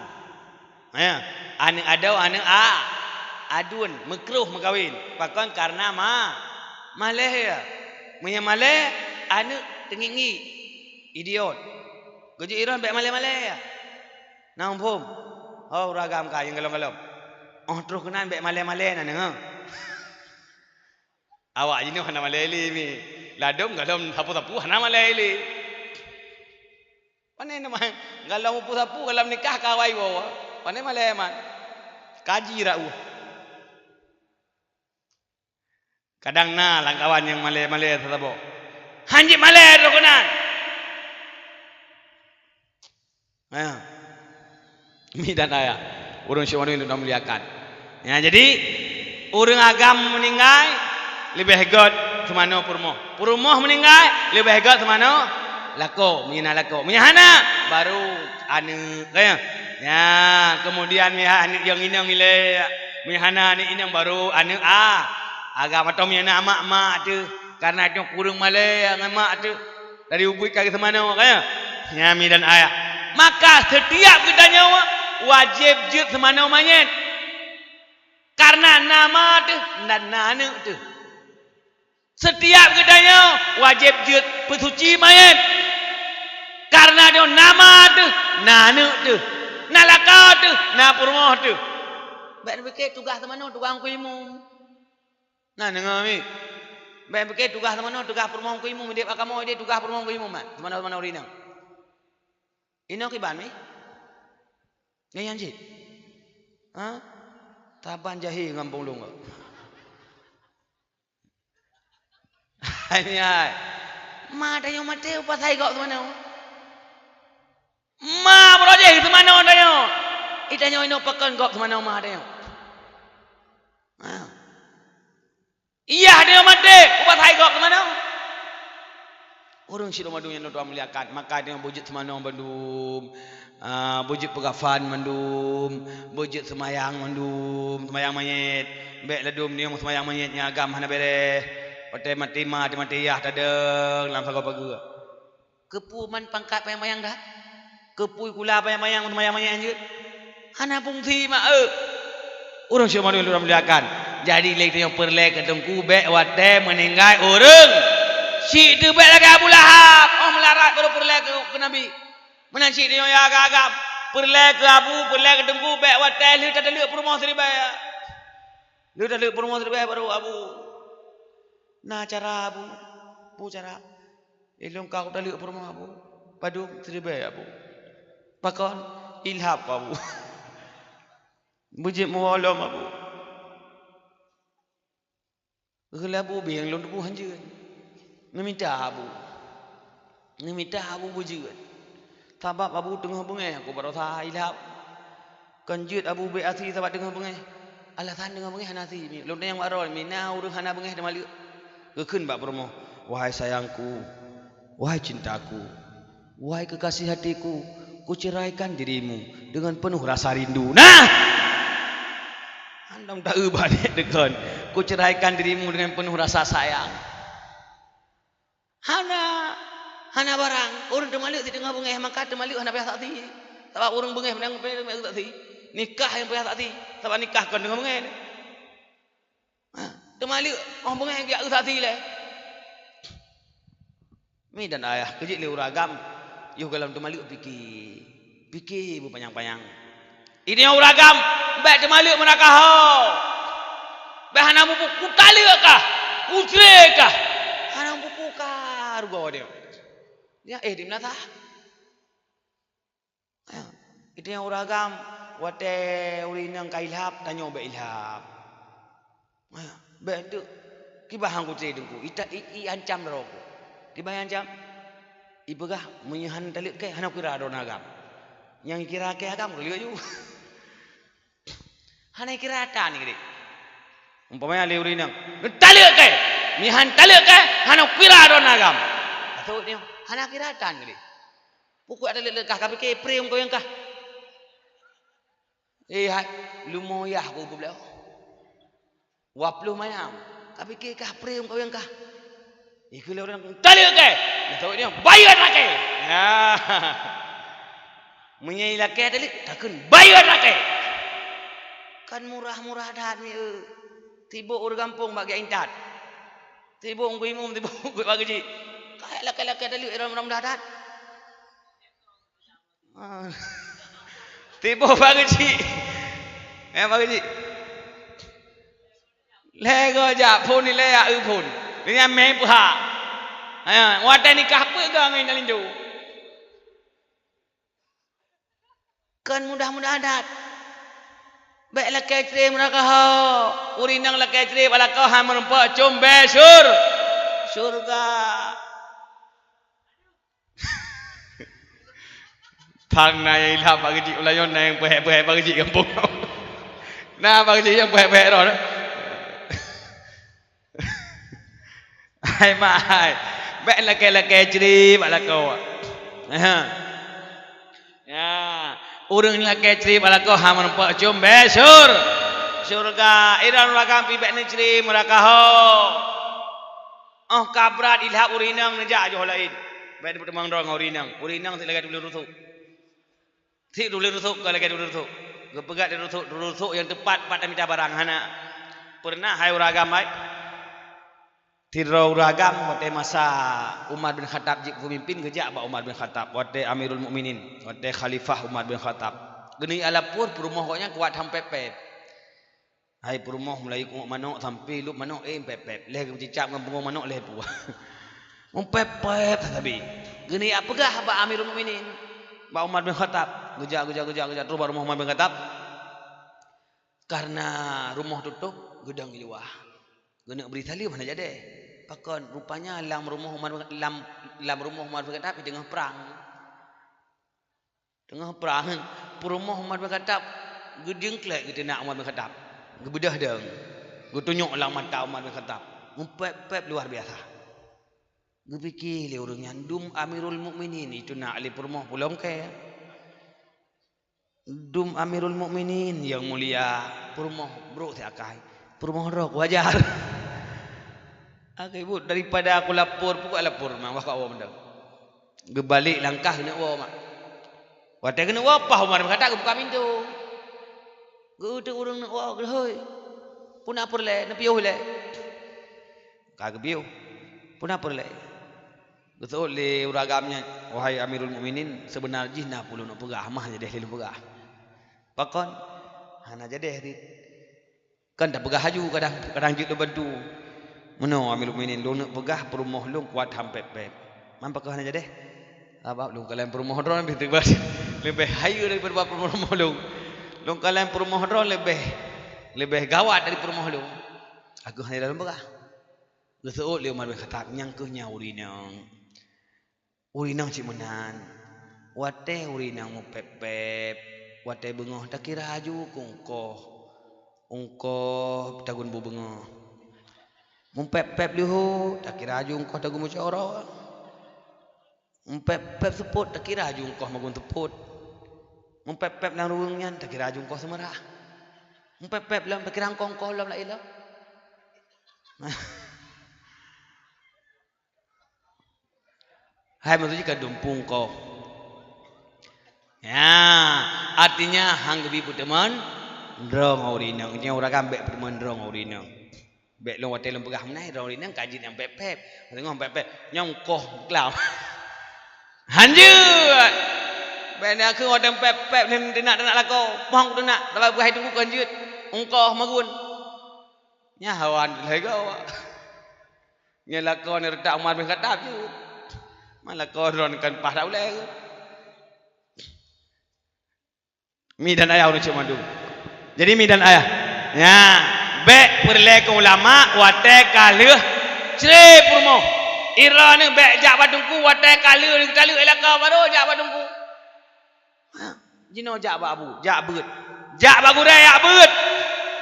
Ya, aneuëk adoe, aneuëk a-, aduen, meukruh meukawen. Pakon? Kareuna ma-, malée ya. Meunyoe malée, aneuëk teungiek-ngiek, idiot. Geujeuet iroe bék malée-malée ya. Na muphom? Oh, ureuëng agam ka nyang golom-golom. Oh, troh keunan bék malée-malée na deungoe. Awak jinoe hana malée lé mi. Ladom golom sapeue-sapeue hana malée lé. Pane nama golom sapeue-sapeue golom nikah ka awai woe. Pane malée man. Kaji raoh. Kadang na lam kawan nyang malèe-malèe saboh. Han jeuet malèe droe keunan. Aya. Mi dan ayah. Ureueng syedara lôn muliakan. Ya, jadi, ureueng agam meuninggai, leubeh göt seumanoe peurumoh. Peurumoh meuninggai, leubeh göt seumanoe lakoe. Meunyoe na lakoe. Meunyoe hana, baru aneuk. Ka ya? Ya, kemudian meunyoe aneuk nyang inong ilèe. Meunyoe hana aneuk inong, baru aneuk a-, agam atau meunyoe na mak-mak teuh. Karena nyoe kureueng malèe ngon mak teuh. Dari ubit ka geuseumanoe, ka ya? Nyan mi dan ayah. Maka setiap geutanyoe wajéb jeuet seumanoe manyét. Karena na ma teuh dan na aneuk teuh. Setiap geutanyoe wajéb jeuet peusuci manyét. Karena nyoe na ma teuh, na aneuk teuh, na lakoe teuh, na peurumoh teuh. Bèk neupike tugaih seumanoe tugaih Teungku Imum. Na deungoe mi. Bèk pike tugaih seumanoe, tugaih peurumoh Teungku Imum, idéh bak kamoe idéh tugaih peurumoh Teungku Imum, man. Seumanoe-seumanoe ureueng inong. Inoe kiban mi? Nyan, nyan cit. Ha? Saban jahé ngon gampông lôn kah. Hai, hai. Ma tanyoe maté upasai gob seumanoe. Ma beurojéh seumanoe tanyoe. Itanyoe inoe pakon gob seumanoe ma tanyoe. Ha. Iyah tanyoe maté, upasai gob seumanoe. Ureueng sidroe mandum nyang tuan muliakan, maka tanyoe beujeuet seumanoe bandum, ah, beujeuet peugafan mandum, beujeuet seumayang mandum, seumayang manyét. Bèk ladum tanyoe seumayang manyét nyang agam hana bèrèh. Watèe maté ma, watèe maté yah tadong lam sagoe pageue. Keupeue man pangkat panyang-panyang that? Keupeue kula panyang-panyang seumayang manyét jeuet? Hana fungsi mak eu. Ureueng syedara lôn muliakan. Jadi lé tanyoe peureulèe keu teungku bèk watèe meuninggai ureueng. Syiek teuh bèk lagèe Abu Lahab, oh meularat baru peureulèe keu, keu Nabi. Meunan syiek tanyoe ya agam-agam. Peureulèe keu abu, peureulèe keu teungku bèk watèe lheueh tataleuek peurumoh siribèe. Lheueh tataleuek peurumoh siribèe baru abu. Na cara abu. Peue cara? Ilôn ka kutaleuek peurumoh abu. Padum siribèe abu. Pakon? Ilhab abu. Beujeuet muwoe lom abu. Geulabu bieng lôn tuboh hanjeuet. Neumita abu. Neumita abu beujeuet. Sabab abu teungoh beungèh, aku barosa ilhab. Kon jeuet abu bèk asi sabab teungoh beungèh. Alasan teungoh beungèh hana asi. Lôn tanyong bak droe, mina ureueng hana beungèh teumaleuek. Geukheun bak peurumoh, "Wahai sayangku, wahai cintaku, wahai kekasih hatiku, kuceraikan dirimu dengan penuh rasa rindu." Nah! Hana ta-eu bak dék deukon. "Kuceraikan dirimu dengan penuh rasa sayang." Hana, hana barang. Ureueng teumaleuek si teungoh beungèh, maka teumaleuek hana payah saksi. Sabab ureueng beungèh meunan payah saksi. Nikah nyang payah saksi. Sabab nikah kon teungoh beungèh. Ha, teumaleuek, oh beungèh geujak eu saksi lé. Mi dan ayah, keu jeuet lé ureueng agam, yoh goh lom teumaleuek pike. Pike beupanyang-panyang. Ini ureueng agam, bèk teumaleuek meunakaho. Bèk hana muphom, kutaleuek kah, kucre kah. Hana muphom ka rugoe nyoe. Ya, eh, di meunasah. Itu nyang ureueng agam, watèe ureueng inong ka ilhab, tanyoe bèk ilhab. Bèk teuk. Kiban han kucre teungku, ita-, i, i ancam droe ku. Kiban ancam? Ipeugah, "Meunyoe han taleuek kèe, hana kira droeneuh agam." Nyang kira kèe agam, taleuek ju. Hana kira tan keudéh. Umpamanya lé ureueng inong, "Taleuek kèe! Meunyoe han taleuek kèe, hana kira droeneuh agam." Atau nyoe, hana kira tan keudéh. Pokok ada leuet kah, ka pike pre ungkoi kah. Eh, hai, leumo yah ku geubloe. Dua ploh mayam. Ka pike kah pre ungkoi kah. Ikeu lé ureueng, "Taleuek kèe!" Nah, tawet dia, "Bayeue lakèe!" Nah. Meunyoe lakèe taleuek, takheun, "Bayeue lakèe!" Kan murah-murah that mi, eh. Tiboh ureueng gampông bak gèt intat. Tiboh ungkoi imum, tiboh ungkoi bak geuchik. Kayèe lakèe-lakèe taleuek, murah-murah that. Ah. Tiboh bak geuchik. Eh, bak geuchik. Lhèe goe jak phôn ilèe, jak eu phôn. Nyan mé peuhah. Ha, watèe nikah peue goe ngon inong linto. Kon mudah-mudah that. Bèk lakèe cré meuraka ho. Ureueng inong lakèe cré bak lakoe hana meurumpok cumbé sur-, syurga. Thang na nyang ilham bak geuchik ulayong, na nyang peuhèk-peuhèk bak geuchik gampông. Na bak geuchik nyang peuhèk-peuhèk roh. Hai mak hai, bèk lakèe-lakèe cré bak lakoe. Aha. Ya, ureueng lakèe cré bak lakoe hana meurumpok cumbé sur-, syurga. Iran ureueng agam pih bèk neucré meuraka ho. Óh ka brat ilham ureueng inong neujak joh laén. Bèk neupeuteumang droe ngon ureueng inong. Ureueng inong sit lagèe tuleueng rusuk. Sit tuleueng rusuk, kon lagèe tuleueng rusuk. Geupeugah tuleueng rusuk, tuleueng rusuk nyang teupat pat mita barang hana. Peureunah hai ureueng agam hai. Sidroe ureueng agam watèe masa Umar bin Khattab jeuet peumimpin geujak bak Umar bin Khattab, watèe Amirul Mukminin, watèe Khalifah Umar bin Khattab. Geuneuk lapor peurumoh gobnyan kuat han pèp-pèp. Hai peurumoh mulai keuneuk manok sampai lheueh manok, eh, pèp-pèp. Lheueh geucicap ngon pungo manok lheueh puah. Mupèp-pèp sabe. Geuneuk peugah bak Amirul Mukminin, bak Umar bin Khattab. Geujak, geujak, geujak, geujak terus bak rumoh Umar bin Khattab. Karena rumoh tutôp, geudong di luwa. Geuneuk bri saleuem hana jadèh. Pakon rupanya lam rumoh Umar bin, lam, lam rumoh Umar bin Khattab teungoh prang. Teungoh prang, peurumoh Umar bin Khattab geujeuengklek geuteunak Umar bin Khattab. Geubeudôh dong. Geutunyok lam mata Umar bin Khattab. Mupèp-pèp luar biasa. Geupike lé ureueng nyan, dum Amirul Mukminin iteunak lé peurumoh pulo meuke. Dum Amirul Mukminin nyang mulia, peurumoh brôk siat akai. Peurumoh droe kuajar. Akai buet daripada aku lapor, pukuk lapor mah, wah ka woe mantong. Geubalek langkah keuneuk woe mak. Watèe keuneuk woe, paih Umar bin Khattab geubuka pintoe. Geuuteuk ureueng neuk woe, "Hoi, peue na peureulèe, neupiôh ilèe?" Ka geupiôh. "Peue na peureulèe?" Geuseuôt lé ureueng agam nyan, "Wahai Amirul Mukminin, seubeuna jih na peue lôn peugah, mah jadèh lé lôn peugah." "Pakon?" "Hana jadèh cit." Kan tapeugah laju kadang, kadang jeuet lôn bantu. "Meunoe Amirul Mukminin, lôn neuk peugah peurumoh lôn kuat han pèp-pèp." "Man pakon hana jadèh?" "Sabab lôn kalon peurumoh droe leubeh teuba-, leubeh hayeue daripada peurumoh lôn. Lôn kalon peurumoh droe leubeh, leubeh gawat dari peurumoh lôn." "Pakon hana jadèh lôn peugah?" Geuseuôt lé Umar bin Khattab, "Nyang kheueh nyan ureueng inong. Ureueng inong cit meunan. Watèe ureueng inong mupèp-pèp, watèe beungoh takira laju keu eungkoh, eungkoh tagun bu beungoh. Mupèp-pèp leuhô, takira laju eungkoh tagun bu coro. Mupèp-pèp seupôt, takira laju eungkoh magun seupôt. Mupèp-pèp lam ruweueng nyan, takira laju eungkoh seumeurah. Mupèp-pèp lom, takira eungkoh-eungkoh lom laén lom." Hai meutuju ka dumpung koh. Ya, artinya han geubi peuteumon droe ngon ureueng inong. Nyoe ureueng agam bèk peuteumon droe ngon ureueng inong. Bèk lôn watèe lôn peugah meunan, droe ureueng inong ka jeuet nyang pèp-pèp. Teungoh pèp-pèp, nyang koh klam. Han jeuet. Bèk na kheueh watèe pèp-pèp lheueh teunak-teunak lakoe. Pohong teunak, tapi peugah teungku kon jeuet. Eungkoh magun. Nyan hawa lhèe goe. Nyan lakoe nyoe reutak Umar bin Khattab jeuet. Man lakoe droe kan paih dak ulèe geuh. Mi dan ayah ureueng cit mandum. Jadi mi dan ayah. Nya, bèk peureulèe keu ulama watèe ka lheueh cré peurumoh. Droeneuh bèk jak bak teungku watèe ka lheueh, ka lheueh ilaka baru jak bak teungku. Ha, jinoe jak bak abu, jak beuet. Jak bak gurèe, jak beuet.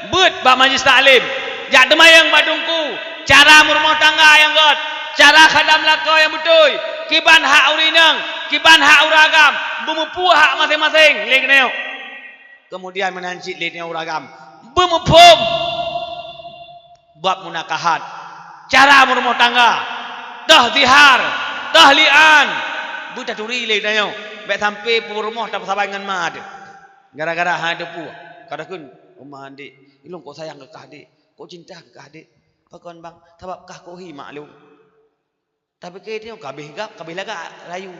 Beuet bak majlis taklim. Jak teumayang bak teungku. Cara meurumoh tangga nyang gèt. Cara khadam lakoe nyang beutôi. Kiban hak ureueng inong, kiban hak ureueng agam. Beumeupeue hak maséng-maséng lé geutanyoe. Keumudian meunan cit lé tanyoe ureueng agam beumuphom bab munakahat, cara meurumoh tangga, toh zihar, toh li'an. Beutaturi lé geutanyoe, bèk sampoe peurumoh tapeusabai ngon ma teuh. Gara-gara hana teupeu, ka takheun, "Oh ma, dek, ilôn kok sayang keu kah, dek, kok cinta keu kah, dek." "Pakon bang?" "Sabab kah kok hi mak lôn." Tapi keu tanyoe ka habéh gab, ka habéh lagak rayu.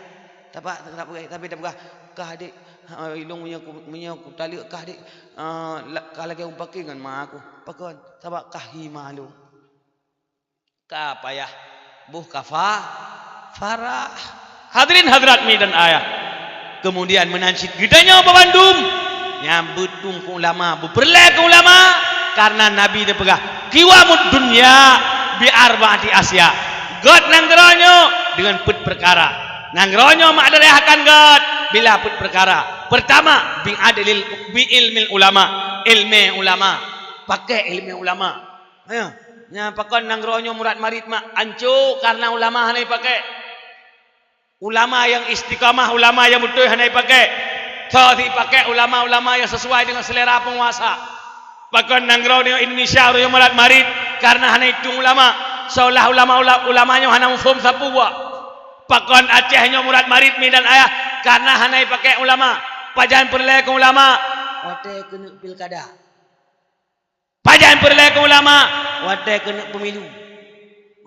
Tapi, tapi, tapi tapeugah, "Kah dek, ha, ilôn meunyoe ku, meunyoe kutaleuek kah dek, eh, la-, kah lagèe mupakè ngon ma ku." "Pakon?" "Sabab kah hi ma lôn." Ka payah boh kafa-, farah. Hadirin hadirat mi dan ayah. Keumudian meunan cit geutanyoe bandum Nyang beutung keu ulama, beupeureulée keu ulama, karena Nabi neupeugah, "Qiwamud dunya bi arba'ati asya." Gét nanggroe nyoe deungon peuet peukara. Nanggroe nyoe mak daerah akan gét bila peuet peukara. Pertama, bi adlil, bi ilmil ulama, ilmé ulama. Pakai ilmé ulama. Nyan, pakon nanggroe nyoe murat marit mak anco karena ulama hana ipakai. Ulama nyang istiqamah, ulama nyang beutôi hana ipakai. Tho si ipakai ulama-ulama nyang sesuai dengan selera penguasa. Pakon nanggroe nyoe Indonesia ureuëng nyang murat marit karena hana itueng ulama. Seolah ulama-ula-, ulama nyoe hana muphom sapeue buet. Pakon Aceh nyoe murat marit mi dan ayah karena hana ipakai ulama. Pajan peureulée keu ulama? Watée keuneuk pilkada. Pajan peureulée keu ulama? Watée keuneuk pemilu.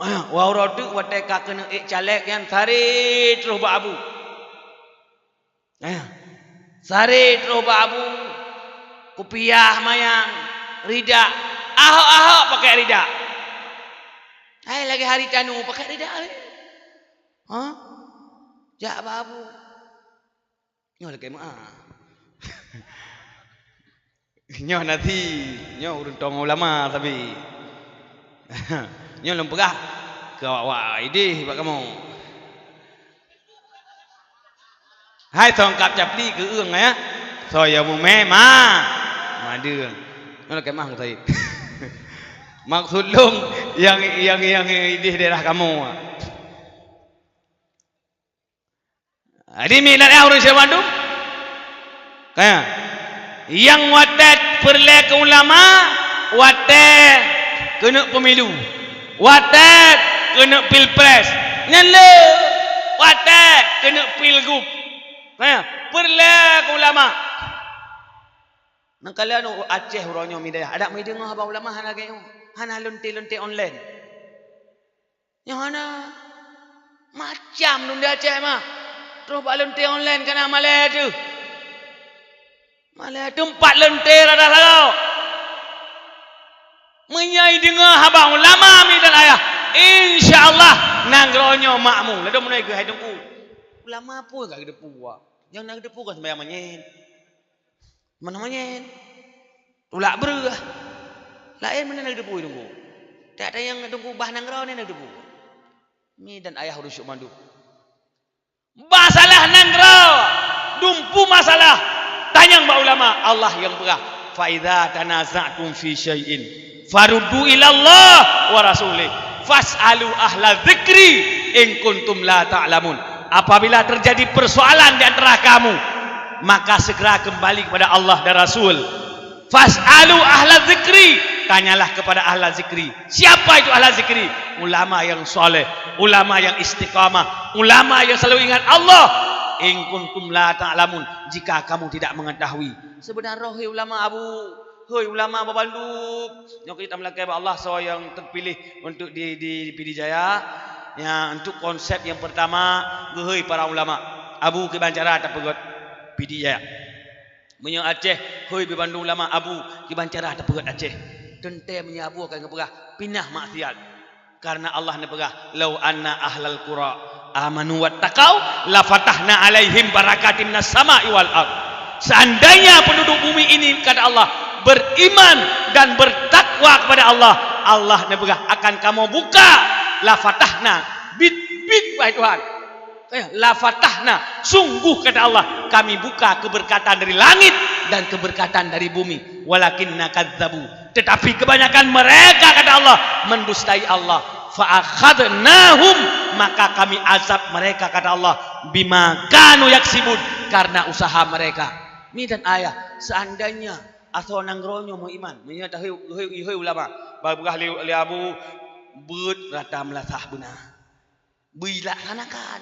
Ah, uroe teuk watée ka keuneuk ék caleg nyan sare troh bak abu. Ah, sare troh bak abu, kupiah manyang, ridak. Ahok-ahok pakai ridak. Hai lagée hari tanu pakai ridak. Ha? Jak bak abu. Nyoe lakée meu'ah. Nyoe nasi, nyoe ureuëng tueng ulama sabe. Nyoe lôn peugah keu awak-awak idéh bak kamoe. Hai songkap capli keu eueng ya. Soe nyang mumé ma, madeueng. Nyoe lakée meu'ah Said. Maksud lôn nyang, nyang, nyang idéh daerah kamoe. Jadi, mi dan ayah ureuëng syedara bandum. Kaya. Nyang watée peureulée keu ulama, watée keuneuk pemilu, watée keuneuk pilpres, nyan le watée keuneuk pilgub. Kaya, peureulée keu ulama. Nangkala nu Aceh uroe nyoe mi dan ayah, adak meudeungoe haba ulama hana lagée nyoe, hana lonte-lonte online. Nyoe hana. Macam lôn di Aceh mah. Troh bak lonte online kana malée teuh. Malée teumpat lonte rada sagoe. Meunyoe ideungoe haba ulama mi dan ayah, insya Allah nanggroe nyoe makmu. Ladom meunai keu hai teungku. Ulama peue ka geuteupeue? Nyang na geuteupeue kon sembahyang manyét. Mana manyét? Tulak breueh. Laén meunan na geuteupeue teungku. Tak ada nyang teungku bah nanggroe ni na geuteupeue. Mi dan ayah ureuëng syedara bandum. Masalah nanggroe, dumpu masalah. Tanyong bak ulama, Allah nyang peugah, "Fa idza tanaza'tum fi syai'in faruddu ilallah wa rasulih. Fas'alu ahla dzikri in kuntum la ta'lamun." Apabila terjadi persoalan di antara kamu, maka segera kembali kepada Allah dan Rasul. "Fas'alu ahla dzikri," tanyalah kepada ahla zikri. Siapa itu ahla zikri? Ulama yang soleh, ulama yang istiqamah, ulama yang selalu ingat Allah. "In kuntum la ta'lamun," jika kamu tidak mengetahui. Sebenarnya, hei ulama abu, hei ulama babandum, nyoe keuh tameulakée bak Allah soe nyang terpilih untuk di, di, di Pidie Jaya. Ya, untuk konsep yang pertama, geuhei para ulama, abu kiban cara tapeugét Pidie Jaya. Meunyoe Aceh, hôi bibandum ulama abu, kiban cara tapeugét Aceh. Teuntée meunyoe abu akan geupeugah, pinah maksiat. Karena Allah neupeugah, "Lau anna ahlal qura amanu wattaqau, lafatahna alaihim barakatim minas sama'i wal ard." Seandainya penduduk bumi ini, kata Allah, beriman dan bertakwa kepada Allah, Allah neupeugah, "Akan kamoe buka, lafatahna, bit-bit, wahai Tuhan." Eh, "Lafatahna, sungguh," kata Allah, "Kami buka keberkatan dari langit dan keberkatan dari bumi. Walakinna kadzabu." Tetapi kebanyakan mereka, kata Allah, mendustai Allah. "Fa akhadnahum," maka Kami azab mereka, kata Allah, "bima kanu yaksibun," karena usaha mereka. Mi dan ayah, seandainya asoe nanggroe nyoe meuiman, meunyoe tahôi, hôi, hôi ulama, bak peugah lé, lé abu, beuet rata meulasah beuna. Beuilaksanakan.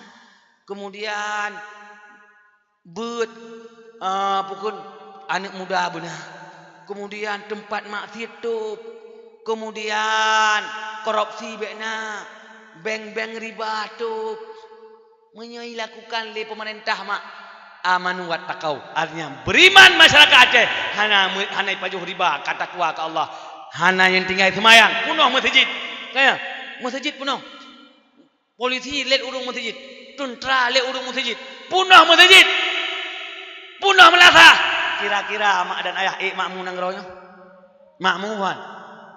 Kemudian beuet, eh, pukon aneuëk muda beuna. Kemudian teumpat maksiet tôb. Kemudian korupsi bék na, bank-bank riba tôb. Meunyoe ilakukan lé peumeurintah mak, amanu wattaqau. Artinya beriman masyarakat Aceh, hana me-, hana ipajoh riba, ka takwa keu Allah. Hana nyang tinggai seumayang, punoh meuseujid. Kaya, meuseujid punoh. Polisi lét ureuëng meuseujid, teuntra lét ureuëng meuseujid, punoh meuseujid, punoh meulasah. Kira-kira mak dan ayah ék makmu nanggroe nyoe? Makmu bukan?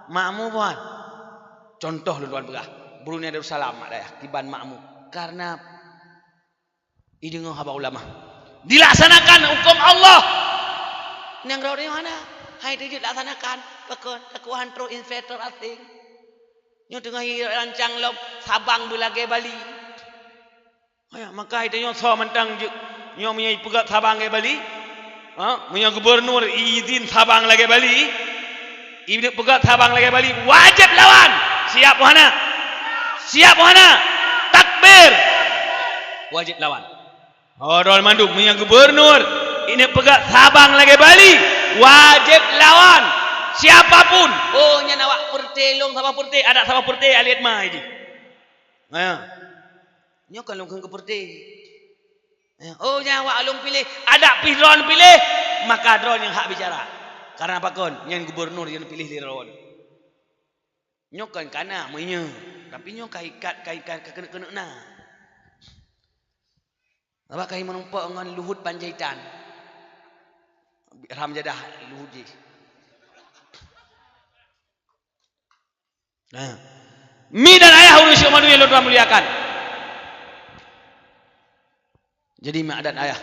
Makmu bukan? Contoh lôn tuan peugah, Brunei Darussalam mak dan ayah kiban makmu. Karena ideungoe haba ulama. Dilaksanakan huköm Allah. Nanggroe nyoe hana. Hai teujeuet laksanakan. Pakon? Takot han troh investor asing. Nyoe teungoh rancang lom Sabang beulagèe Bali. Ya, maka hai tanyoe soe mantong jeuet. Nyoe meunyoe ipeugöt Sabang lagèe Bali. Ha, meunyoe gubernur izin Sabang lagèe Bali, ipeugöt Sabang lagèe Bali, wajéb lawan. Siap hana? Siap hana? Takbir. Wajéb lawan. Oh, droe mandum, meunyoe gubernur ipeugöt Sabang lagèe Bali, wajéb lawan. Siapapun. Oh, nyan awak peureté lôn Sabang peureté, adat Sabang peureté, alet mai jih. Ha. Nyoe kan lôn kheun keu peureté. Eh, oh, nyan awak lôn piléh, adak pih droe piléh, maka droe nyang hak bicara. Karena pakon? Nyan gubernur nyang piléh lé droe. Nyoe kan kana meunyoe, tapi nyoe ka ikat, ka ikat, ka keuneuk-keuneuk na. Sabab ka imeurumpok ngon Luhut Panjaitan. Haram jadah Luhut jih. Nah, mi dan ayah ureueng syedara nyang lôn muliakan. Jadi mak dan ayah,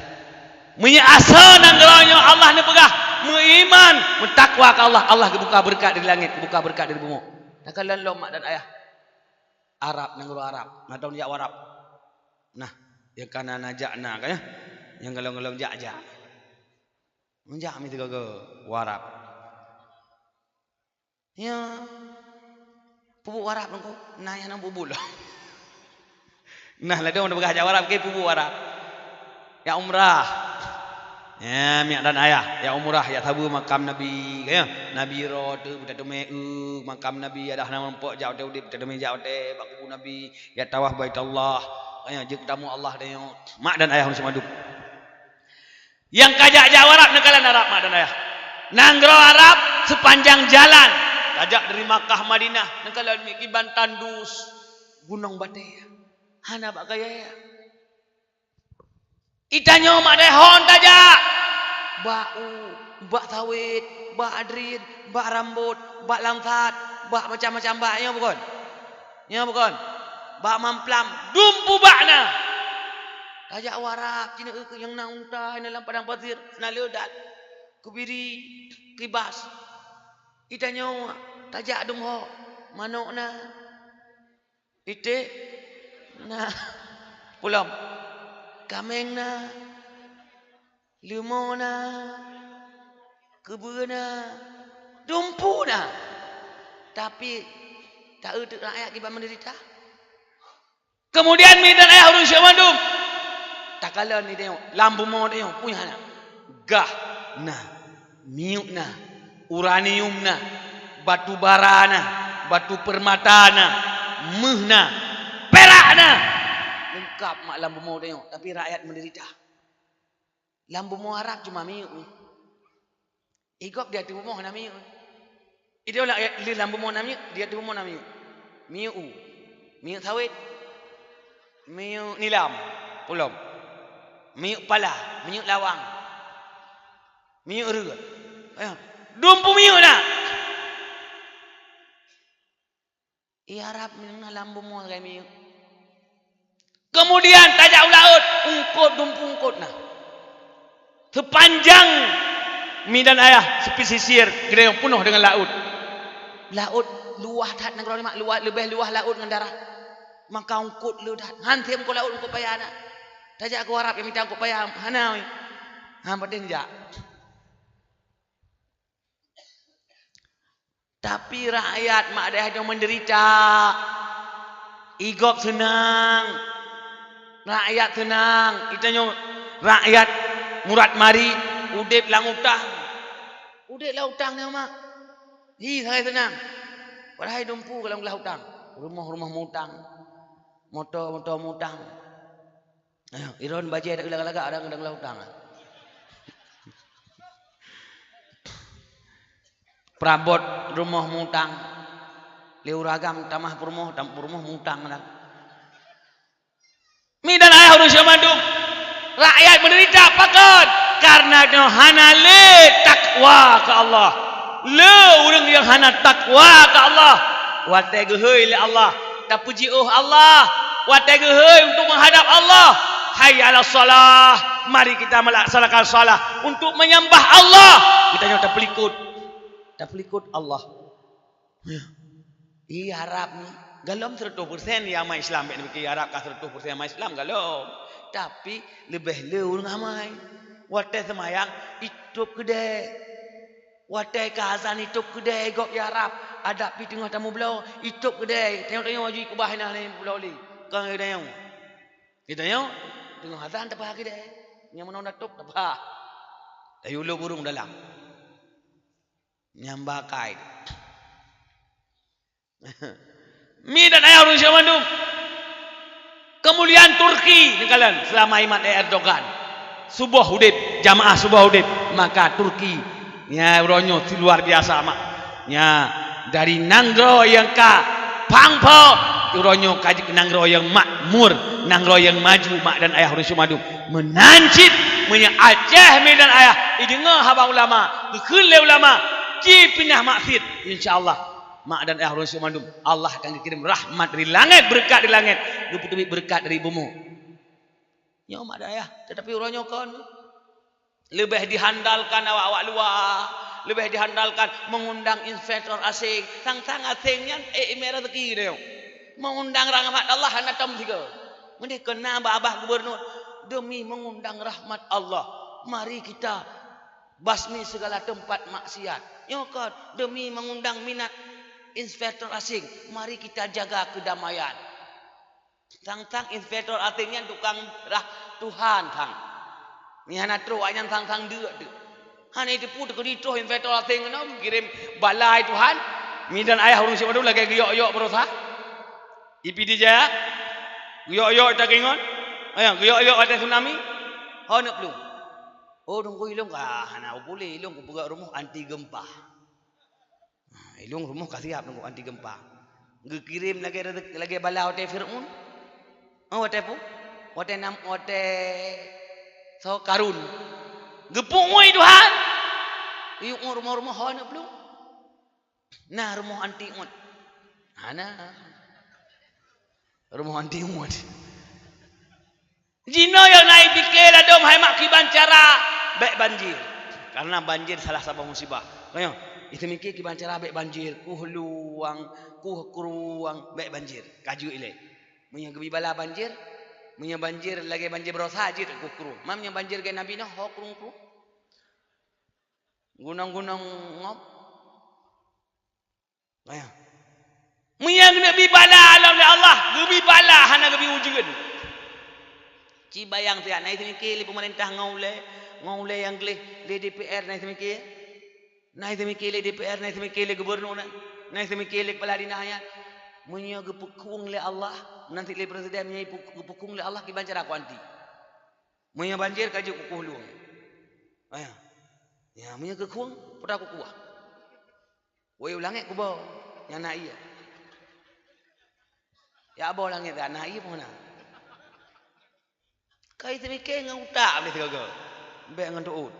meunyoe asoe nanggroe nyoe Allah neupeugah meuiman, meutakwa keu Allah, Allah geubuka beureukat dari langét, geubuka beureukat dari bumoe. Takalon lom mak dan ayah, Arab, nanggroe Arab, mantong jak u Arab. Nah, nyang kana na jak na ka, ya. Nyang golom-golom jak, jak. Meujak mi sigoe-goe u Arab. Ya. Peubuet u Arab nangko, na nyang na peubuet lom. Nah, ladôm na peugah jak u Arab, ke peubuet u Arab. Jak umrah. Ya, mak dan ayah, jak umrah, jak sabe makam Nabi, ya. Nabi roh tu, beutateumeue makam Nabi, adak hana meurumpok jak watèe udép, beutateumeue jak watèe bak kubu Nabi, jak tawaf Baitullah. Ya, jeuet tamu Allah dan mak dan ayah ureueng syedara. Nyang ka jak-jak u Arab, neukalon Arab mak dan ayah. Nanggroe Arab, sepanjang jalan tajak dari Makkah Madinah, neukalon miet kiban tandus, gunong batèe. Hana bak kayèe. Itanyoe mak dan ayah hon tajak. Bak u, bak sawét, bak adrien, bak rambôt, bak langsat, bak macam-macam bak, nyo bukon? Nyo bukon? Bak mamplam, dumpeue bak na. Tajak u Arab, cit na nyang na unta, na lam padang pasir, na le that. Kebiri, kibas. Itanyoe tajak dum ho, manok na. Iték na. Pulom. Kaméng na. Leumo na, keubeue na, dumpeue na, tapi taeu teuk rakyat kiban meudeurita. Kemudian mi dan ayah ureueng syedara mandum, takalon di tanyoe, lam bumoe tanyoe, peue nyang hana? Gah na, minyeuk na, uranium na, batu bara na, batu permata na, méuh na, perak na. Leungkap mak lam bumoe tanyoe, tapi rakyat meudeurita. Lam bumoe Arab cuma minyeuk mi. Igob di ateueh bumoe na minyeuk. Idéh ulah lé lam bumoe na minyeuk, di ateueh bumoe na minyeuk. Minyeuk u, minyeuk sawét, minyeuk nilam, pulom, minyeuk pala, minyeuk lawang, minyeuk reue. Eh, dumpeue minyeuk na. Ié Arab meunyoe na lam bumoe lagèe minyeuk. Kemudian tajak u laôt, eungkôt dumpeue eungkôt na. Sepanjang mi dan ayah pesisir geutanyoe peunoh deungon laôt. Laôt luwah that nanggroe nyoe mak, luwah, leubeh luwah laôt ngon darat. Maka eungkôt le that. Han sém eungkôt laôt, eungkôt paya na. Tajak keu Arab nyang mita eungkôt paya hana wéh. Han patéh jak. Tapi rakyat mak dayah nyoe meudeurita. Igob seunang. Rakyat seunang. Itanyoe rakyat murat marit, udép lam utang. Udép lam utang nyoe mak. Hi sagai seunang. Padahai dumpeue lam glah utang. Rumoh-rumoh mutang. Moto-moto mutang. Ayo, iron bajèe dak lagak-lagak ada ngadang lam utang. Perabot rumoh mutang. Lé ureueng agam tamah peurumoh, tam peurumoh mutang dak. Mi dan ayah ureueng syedara mandum. Rakyat meudeurita pakon? Karena nyoe hana lé takwa keu Allah. Le ureuëng nyang hana takwa keu Allah, watée geuhôi lé Allah, tapeujiôh Allah, watée geuhôi untuk menghadap Allah, "Hayya 'alas shalah, mari kita melaksanakan shalah untuk menyembah Allah." Geutanyoe tapeulikot, tapeulikot Allah. Di Arab ni, galom seratus persen ya amai Islam, bèk neupike Arab ka seratus persen amai Islam galom. Tapi leubeh le ureuëng amai. Watée seumayang, itôb keudè. Watée ka azan, itôb keudè gob ya Arab. Adak pi teungoh tamubloe, itôb keudè. Tanyoe-tanyoe aju keubah na lé mubloe lé. Kon tanyoe. Tanyoe teungoh azan tapah keudè. Nyang meunan na tôb tapah. Tayue le burung dalam. Nyang bakai. Mi dan ayah ureuëng syedara mandum. Kemuliaan Turki neukalon selama iman Erdogan. Suboh udeb, jamaah suboh udeb, maka Turki nya uroe nyoe si luar biasa mak. Nya dari nanggroe nyang ka pang-pang, uroe nyoe ka jeuet keu nanggroe nyang makmur, nanggroe nyang maju mak dan ayah ureuëng syedara mandum. Meunan cit meunyoe Aceh mi dan ayah ideungoe haba ulama, geukheun lé ulama, jipinah maksiet, insya Allah mak dan ayah ureuëng syedara mandum, Allah akan geukirém rahmat dari langét, beureukat dari langét, geupeuteubiet beureukat dari bumoe. Nyoe mak dan ayah, tetapi uroe nyoe kon leubeh dihandalkan awak-awak luwa, leubeh dihandalkan mengundang investor asing. Sang-sang asing nyan ék imé raseuki nyoe. Mengundang rahmat Allah hana tom sigoe. Meudeh keu na babah gubernur, demi mengundang rahmat Allah, mari kita basmi segala tempat maksiat. Nyoe kon demi mengundang minat investor asing, mari kita jaga kedamaian. Sang-sang investor asing nyan tukang rah Tuhan sang. Nyan hana trok awaknyan sang-sang deuk tu. Hana jiteupeue teukeudi troh investor asing keunoe geukirém bala Tuhan. Mi dan ayah ureuëng syedara mandum lagée geuyok-yok baroesa. Di Pidie Jaya, geuyok-yok di Takengon. Ayah, geuyok-yok watée tsunami. Ho neuk plueng. Oh, teungku ilong ka hana peupuléh, ilong kupeugöt rumoh anti gempa. Ha, ilong rumoh ka siap nunggu anti gempa. Geukirém lagée rezek-, lagée bala watée Fir'aun. Oh, watée peue? Watée nam-, watée soe Karun. Geupeuui Tuhan. Iyup rumoh-rumoh ho neuk plueng. Nah, rumoh anti uet. Hana. Rumoh anti uet. Jinoe nyang na jipike ladôm hai mak kiban cara bék banjir. Karena banjir salah saboh musibah. Nyoe, jiseumiké kiban cara bék banjir, kuh luwang, kuh krueng, bék banjir. Ka jeuet ilée. Meunyoe geubi bala banjir, meunyoe banjir lagée banjir baroesa jeuet kuh krueng. Meunyoe banjir lagée Nabi Nuh, ho krueng-krueng. Gunong-gunong ngop. Ayah. Meunyoe geuneuk bi bala lom lé Allah, geubi bala hana geubi ujeuen. Ci bayang siat, na jiseumiké lé peumeurintah ngon ulée, ngon ulée nyang gleh lé D P R na jiseumiké. Na jiseumiké lé D P R, na jiseumiké lé gubernur na, na jiseumiké lé kepala dinas nyan. Meunyoe geupeukueng lé Allah, nan cit lé presiden meunyoe geupeukong lé Allah kiban cara kuanti. Meunyoe banjir ka jeuet kukuh luwang. Ayah. Ya, meunyoe keukueng, peue takukuh? Woi u langét kuboh, nyang na ié. Ya boh langét ka na ié peue na. Ka jiseumiké ngon utak lé sigoe-goe. Bék ngon teuôt.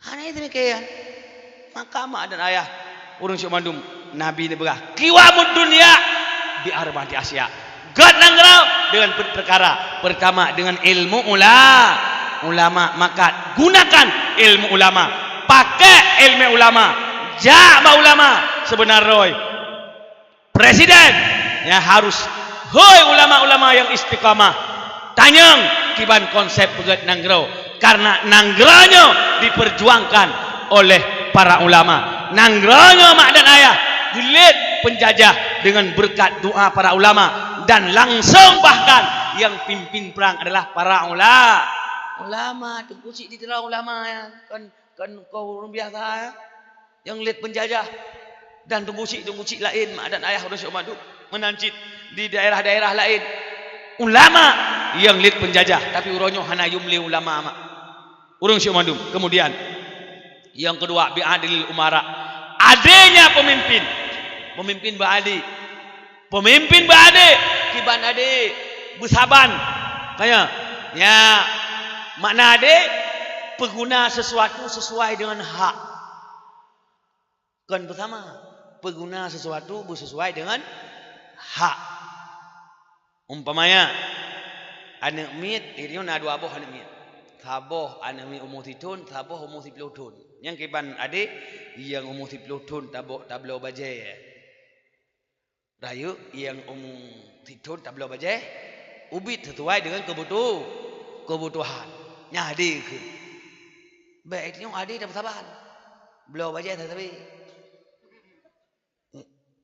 Hana jiseumiké nyan. Maka mak dan ayah ureuëng syedara mandum, Nabi neupeugah, "Qiwamud dunya bi arba'ati asya." Gét nanggroe dengan empat perkara. Pertama dengan ilmu ula-, ulama, maka gunakan ilmu ulama. Pakai ilmu ulama. Jak bak ulama. Sebenar roy. Presiden nyang harus hôi ulama-ulama nyang istiqamah. Tanyong kiban konsep beugét nanggroe, karena nanggroe nyoe diperjuangkan oleh para ulama. Nanggroe nyoe mak dan ayah geulet penjajah dengan berkat doa para ulama dan langsung bahkan yang pimpin perang adalah para ula-, ulama. Teungku cit di ulama ya, kan Kan kon ureuëng biasa, ya. Nyang lét penjajah dan teungku chik-teungku chik laén, mak dan ayah ureuëng syedara mandum. Meunan cit di daerah-daerah laén. Ulama nyang lét penjajah, tapi uroe nyoe hana yum lé ulama, mak. Ureuëng syedara mandum. Kemudian, yang kedua, bi adlil umara. Adénya pemimpin. Pemimpin beuadé. Pemimpin beuadé. Kiban adé. Beusaban. Kaya. Ya. Makna adé. Peuguna sesuatu sesuai dengan hak. Kon beusama. Peuguna sesuatu beusesuai dengan hak. Umpamanya, aneuk miet, di nyoe na dua boh aneuk miet. Saboh aneuk miet umu sithon, saboh umu siploh thon. Nyang kiban adé, nyang umu siploh thon tabok tabloe bajée. Rayeuk nyang umu sithon tabloe bajée, ubit sesuai dengan keubutu-, keubutuhan. Nyan adé keuh. Bék nyoe adé tabeusaban. Bloe bajée sabe-sabe.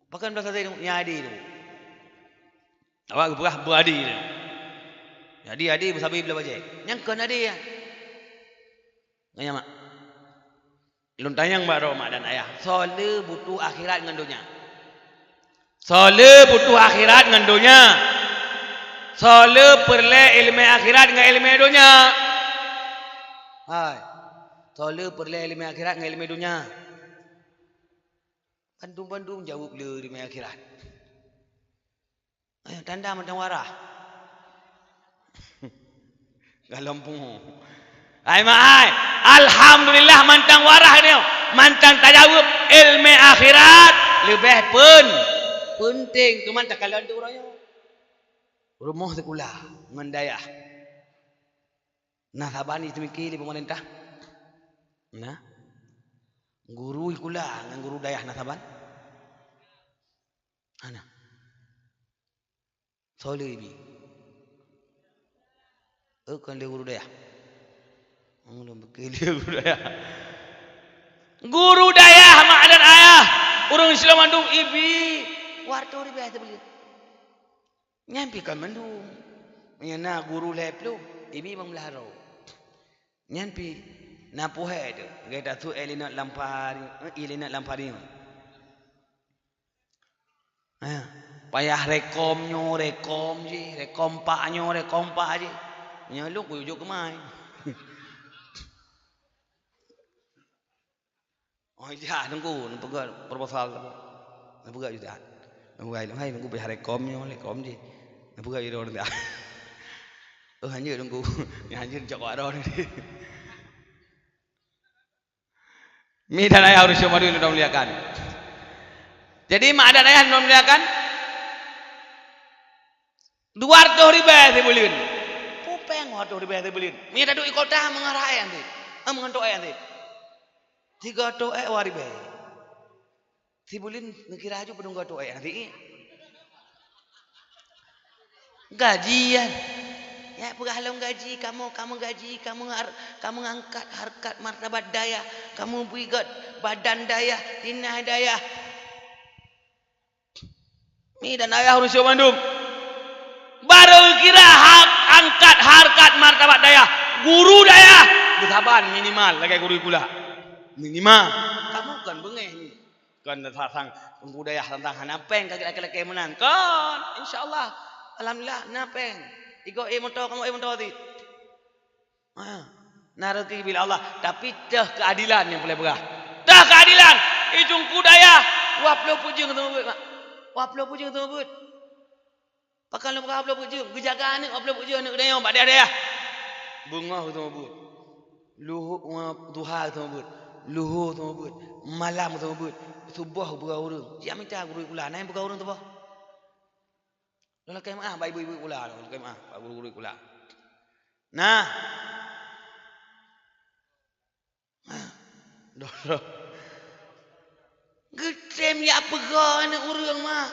Pakon bloe sabe nyan adé tu. Awak geupeugah beuadé tu. Jadi adé beusabe bloe bajée. Nyan kon adé nyan. Nyan mak. Lôn tanyong bak droe mak dan ayah, soe le butuh akhirat ngon donya? Soe le butuh akhirat ngon donya? Soe le peureulée iéleumé akhirat ngon iéleumé donya? Hai, soe le peureulée iéleumé akhirat ngon iéleumé donya? Bandum-bandum jaweueb le iéleumé akhirat. Ayah tanda mantong warah. Galom pungo. Hai mak hai, alhamdulillah mantong warah nyoe. Mantong tajaweueb iéleumé akhirat leubeh pen-, penting. Teuma takalon tu uroe nyoe. Rumoh sikula ngon dayah. Na saban jiteumiké lé peumeurintah? Na. Guru sikula ngon guru dayah na saban? Hana. Soe le ibi? Oh, kon le guru dayah. Oh, lôn piké le guru dayah. Guru dayah mak dan ayah, ureuëng Islam mandum ibi. Warto ribèe teubeuleuet. Nyan pih kon mandum. Meunyoe na guru lhèe ploh, ibi limong blaih droe. Nyan pih na peuhèe teuh, gata su éh linot lam pari, éh linot lam pari. Eh, payah rekom nyoe, rekom jih, rekom pak nyoe, rekom pak jih. Nyoe lôn kujok keumai. Oh, jah, Teungku, neupeugah proposal. Neupeugah ju dah. Neupeugah, "Hai, Teungku, payah rekom nyoe, rekom jih." Neupeugah ju dah. Oh, hanjeuet, Teungku. Nyan hanjeuet cok wak droe ni. Mi dan ayah ureuëng syedara lôn muliakan. Jadi, mak dan ayah lôn muliakan, dua ratus ribèe sibuleuen. Pupeng dua ratus ribèe sibuleuen. Meunyoe taduek di kota, meungarah ayah nanti. Ah, meungantok ayah nanti. Tiga ratus ék dua ribèe. Sibuleuen neukira aju padum gato, eh, nanti. Gaji, kan? Ya, peugah lom gaji kamoe, kamoe gaji, kamoe ngar-, kamoe ngangkat harkat martabat dayah, kamoe bri göt badan dayah, dinah dayah. Mi dan ayah ureuëng syedara mandum. Barô kira hak angkat harkat martabat dayah. Guru dayah beusaban minimal lagèe guru sikula. Minimal. Kamoe kon beungéh ni. Kon sang-sang teungku dayah sang-sang hana péng ka lakèe-lakèe meunan. Kon, insya Allah. Alhamdulillah, na péng. Igoe moto, kamoe moto ti. Ha, na rezeki bila Allah, tapi teuh keadilan nyang peureulèe peugah. Teuh keadilan. Di teungku dayah, dua ploh peujeueng teuma beuet, mak. Dua ploh peujeueng teuma beuet. Pakon lôn peugah dua ploh peujeueng? Geujaga aneuk dua ploh peujeueng aneuk geutanyoe bak dayah-dayah. Beungoh teuma beuet. Luho, duha teuma beuet. Luho teuma beuet. Malam teuma beuet. Suboh peugah ureueng. Siap mita guru sikula, na nyang peugah ureueng suboh. Lôn lakèe meu'ah bak ibu-ibu sikula, lôn lakèe meu'ah bak guru-guru sikula. Nah. Nah. Doh, doh. Geutem jak peugah aneuk ureueng, mak.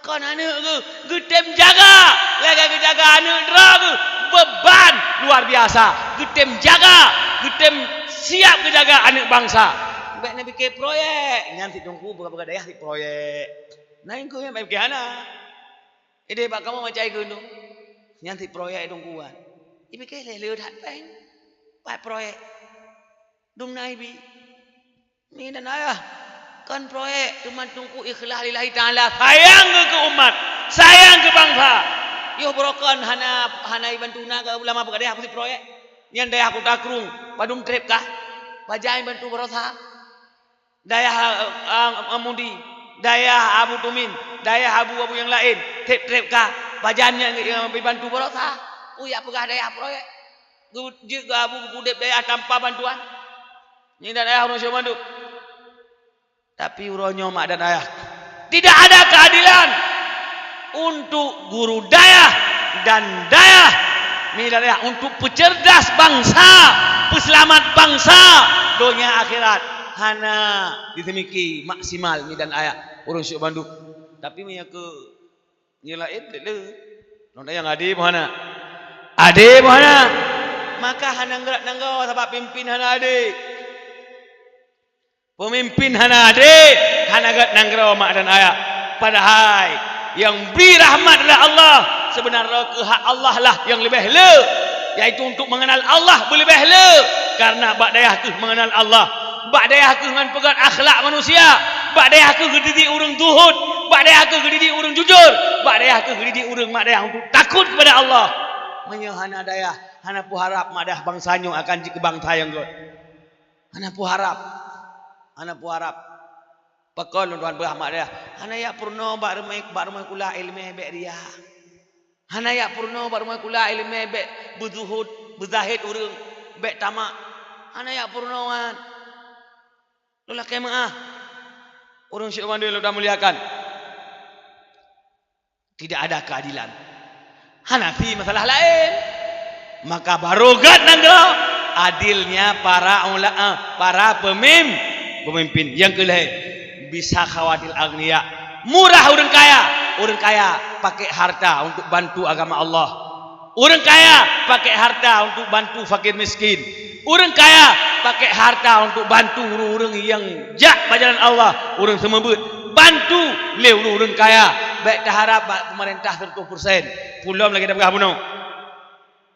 Kon aneuk geuh, geutem jaga. Lagèe geujaga aneuk droe geuh, beuban luar biasa. Geutem jaga, geutem siap geujaga aneuk bansa. Bèk neupiké proyek. Nyan si teungku peugah-peugah dayah si proyek. Nah, engkau nyang bèk piké hana. Idéh bak kamoe macam ikeu nyoe. Nyan sit proyek dong kuat. Ipiké lé le that péng. Pat proyek. Dum na ibi. Mi dan ayah. Kon proyek, teuma teungku ikhlas lillahi ta'ala. Sayang keu, keu umat. Sayang keu bansa. Yoh beurokon hana, hana ibantu na keu ulama peugadéh hapus proyek. Nyan dayah Kuta Krueng. Padum trép kah? Pajan ibantu baroesa. Dayah, eh, eh, Mudi, dayah Abu Tumin, dayah Abu-abu nyang laén, trép-trép ka, pajan nyang, eh, ibantu baroesa. Peue jak peugah dayah proyek. Jeuet keu abu udeb dayah tanpa bantuan. Nyan dan ayah ureuëng syedara mandum. Tapi uroe nyoe mak dan ayah, tidak ada keadilan untuk guru dayah dan dayah, mi dan ayah, untuk peucerdas bangsa, peuseulamat bangsa, donya akhirat. Hana diseumiki maksimal mi dan ayah ureuëng syedara mandum. Tapi meunyoe keu nyang laén le, le. Nyoe nyang adé meuhana. Adé meuhana. Maka hana gét nanggroe sabab pimpin hana adé. Peumimpin hana adé, hana gét nanggroe mak dan ayah. Padahai nyang bri rahmat adalah Allah. Seubeunarnya keuhak Allah lah nyang leubeh le, yaitu untuk mengenal Allah beuleubeh le. Karena bak dayah kheueh mengenal Allah. Bak dayah kheueh ngon peugét akhlak manusia. Bak dayah kheueh geudidik ureuëng zuhud. Bak dayah kheueh geudidik ureuëng jujur. Bak dayah kheueh geudidik ureuëng mak dayah untuk takut kepada Allah. Meunyoe hana dayah, hana peuharab mak dayah bangsa nyoe akan jeuet keu bangsa nyang gét. Hana peuharab. Hana peuharab. Pakon lôn tuan peugah mak dayah, hana jak peurunoe bak rumoh, bak rumoh sikula iéleumé bék riya. Hana jak peurunoe bak rumoh sikula iéleumé bék beuzuhud, beuzahét ureuëng, bék tamak. Hana jak peurunoe nyan. Lôn lakée meuáh. Ureuëng syedara mandum nyang lôn muliakan. Tidak ada keadilan. Hana sie masalah laén. Maka barô gét nanggroe adilnya para ula-, eh, para pemim-, pemimpin. Nyang keu lhée, bisakhawatil aghniya. Murah ureuëng kaya. Ureuëng kaya pakai harta untuk bantu agama Allah. Ureuëng kaya pakai harta untuk bantu fakir miskin. Ureuëng kaya pakai harta untuk bantu ureuëng-ureuëng nyang jak bak jalan Allah, ureuëng seumeubeuet. Bantu lé ureuëng-ureuëng kaya. Bék taharab bak peumeurintah seratus persen. Pulom lagée tapeugah bunoe.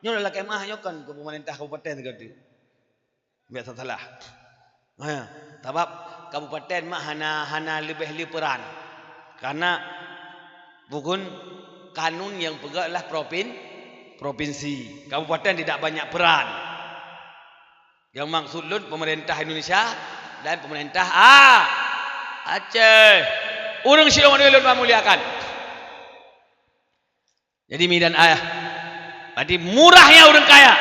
Nyoe lakée meuáh nyoe kon keu peumeurintah kabupaten sigoe teuk. Bék salah. Ha, sabab kabupaten mak hana, hana leubeh le peuran. Karena bukon kanun nyang peugah adalah propin-, provinsi. Kabupaten tidak banyak peran. Nyang maksud lôn pemerintah Indonesia dan pemerintah A-, Aceh. Ureuëng siuroe lôn muliakan. Jadi mi dan ayah, berarti murahnya ureuëng kaya.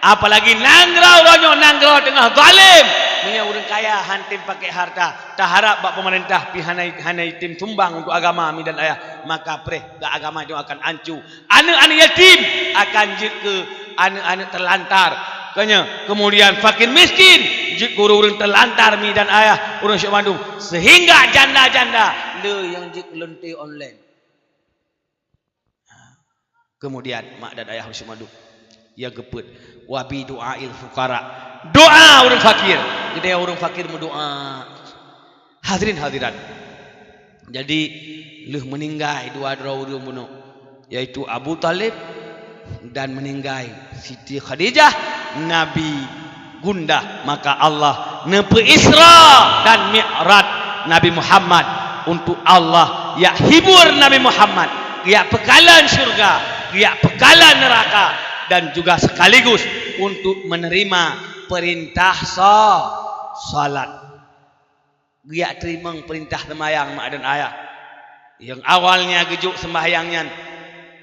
Apalagi nanggroe uroe nyoe, nanggroe teungoh zalim. Meunyoe ureuëng kaya han tem pakai harta, taharab bak pemerintah pih hana, hana tem sumbang untuk agama mi dan ayah, maka preh ke agama nyoe akan ancu. Aneuk-aneuk yatim akan jeuet keu aneuk-aneuk terlantar. Kanya, kemudian fakir miskin jeuet keu ureuëng terlantar mi dan ayah, ureuëng syedara mandum. Sehingga janda-janda le nyang jeuet keu lonte online. Kemudian mak dan ayah syedara mandum, nyang keupeuet, wa bi du'ail fuqara. Doa ureuëng fakir. Geutanyoe ureuëng fakir meudoa. Hadirin hadirat. Jadi lheueh meuninggai dua droe ureuëng bunoe, yaitu Abu Thalib dan meuninggai Siti Khadijah, Nabi gundah, maka Allah neupeu Isra dan Mi'raj Nabi Muhammad untuk Allah jak hibur Nabi Muhammad, jak peukalon syurga, jak peukalon neuraka, dan juga sekaligus untuk menerima perintah sa-, salat. Geujak teurimong peurintah seumayang mak dan ayah. Nyang awalnya geujok seumbahyang nyan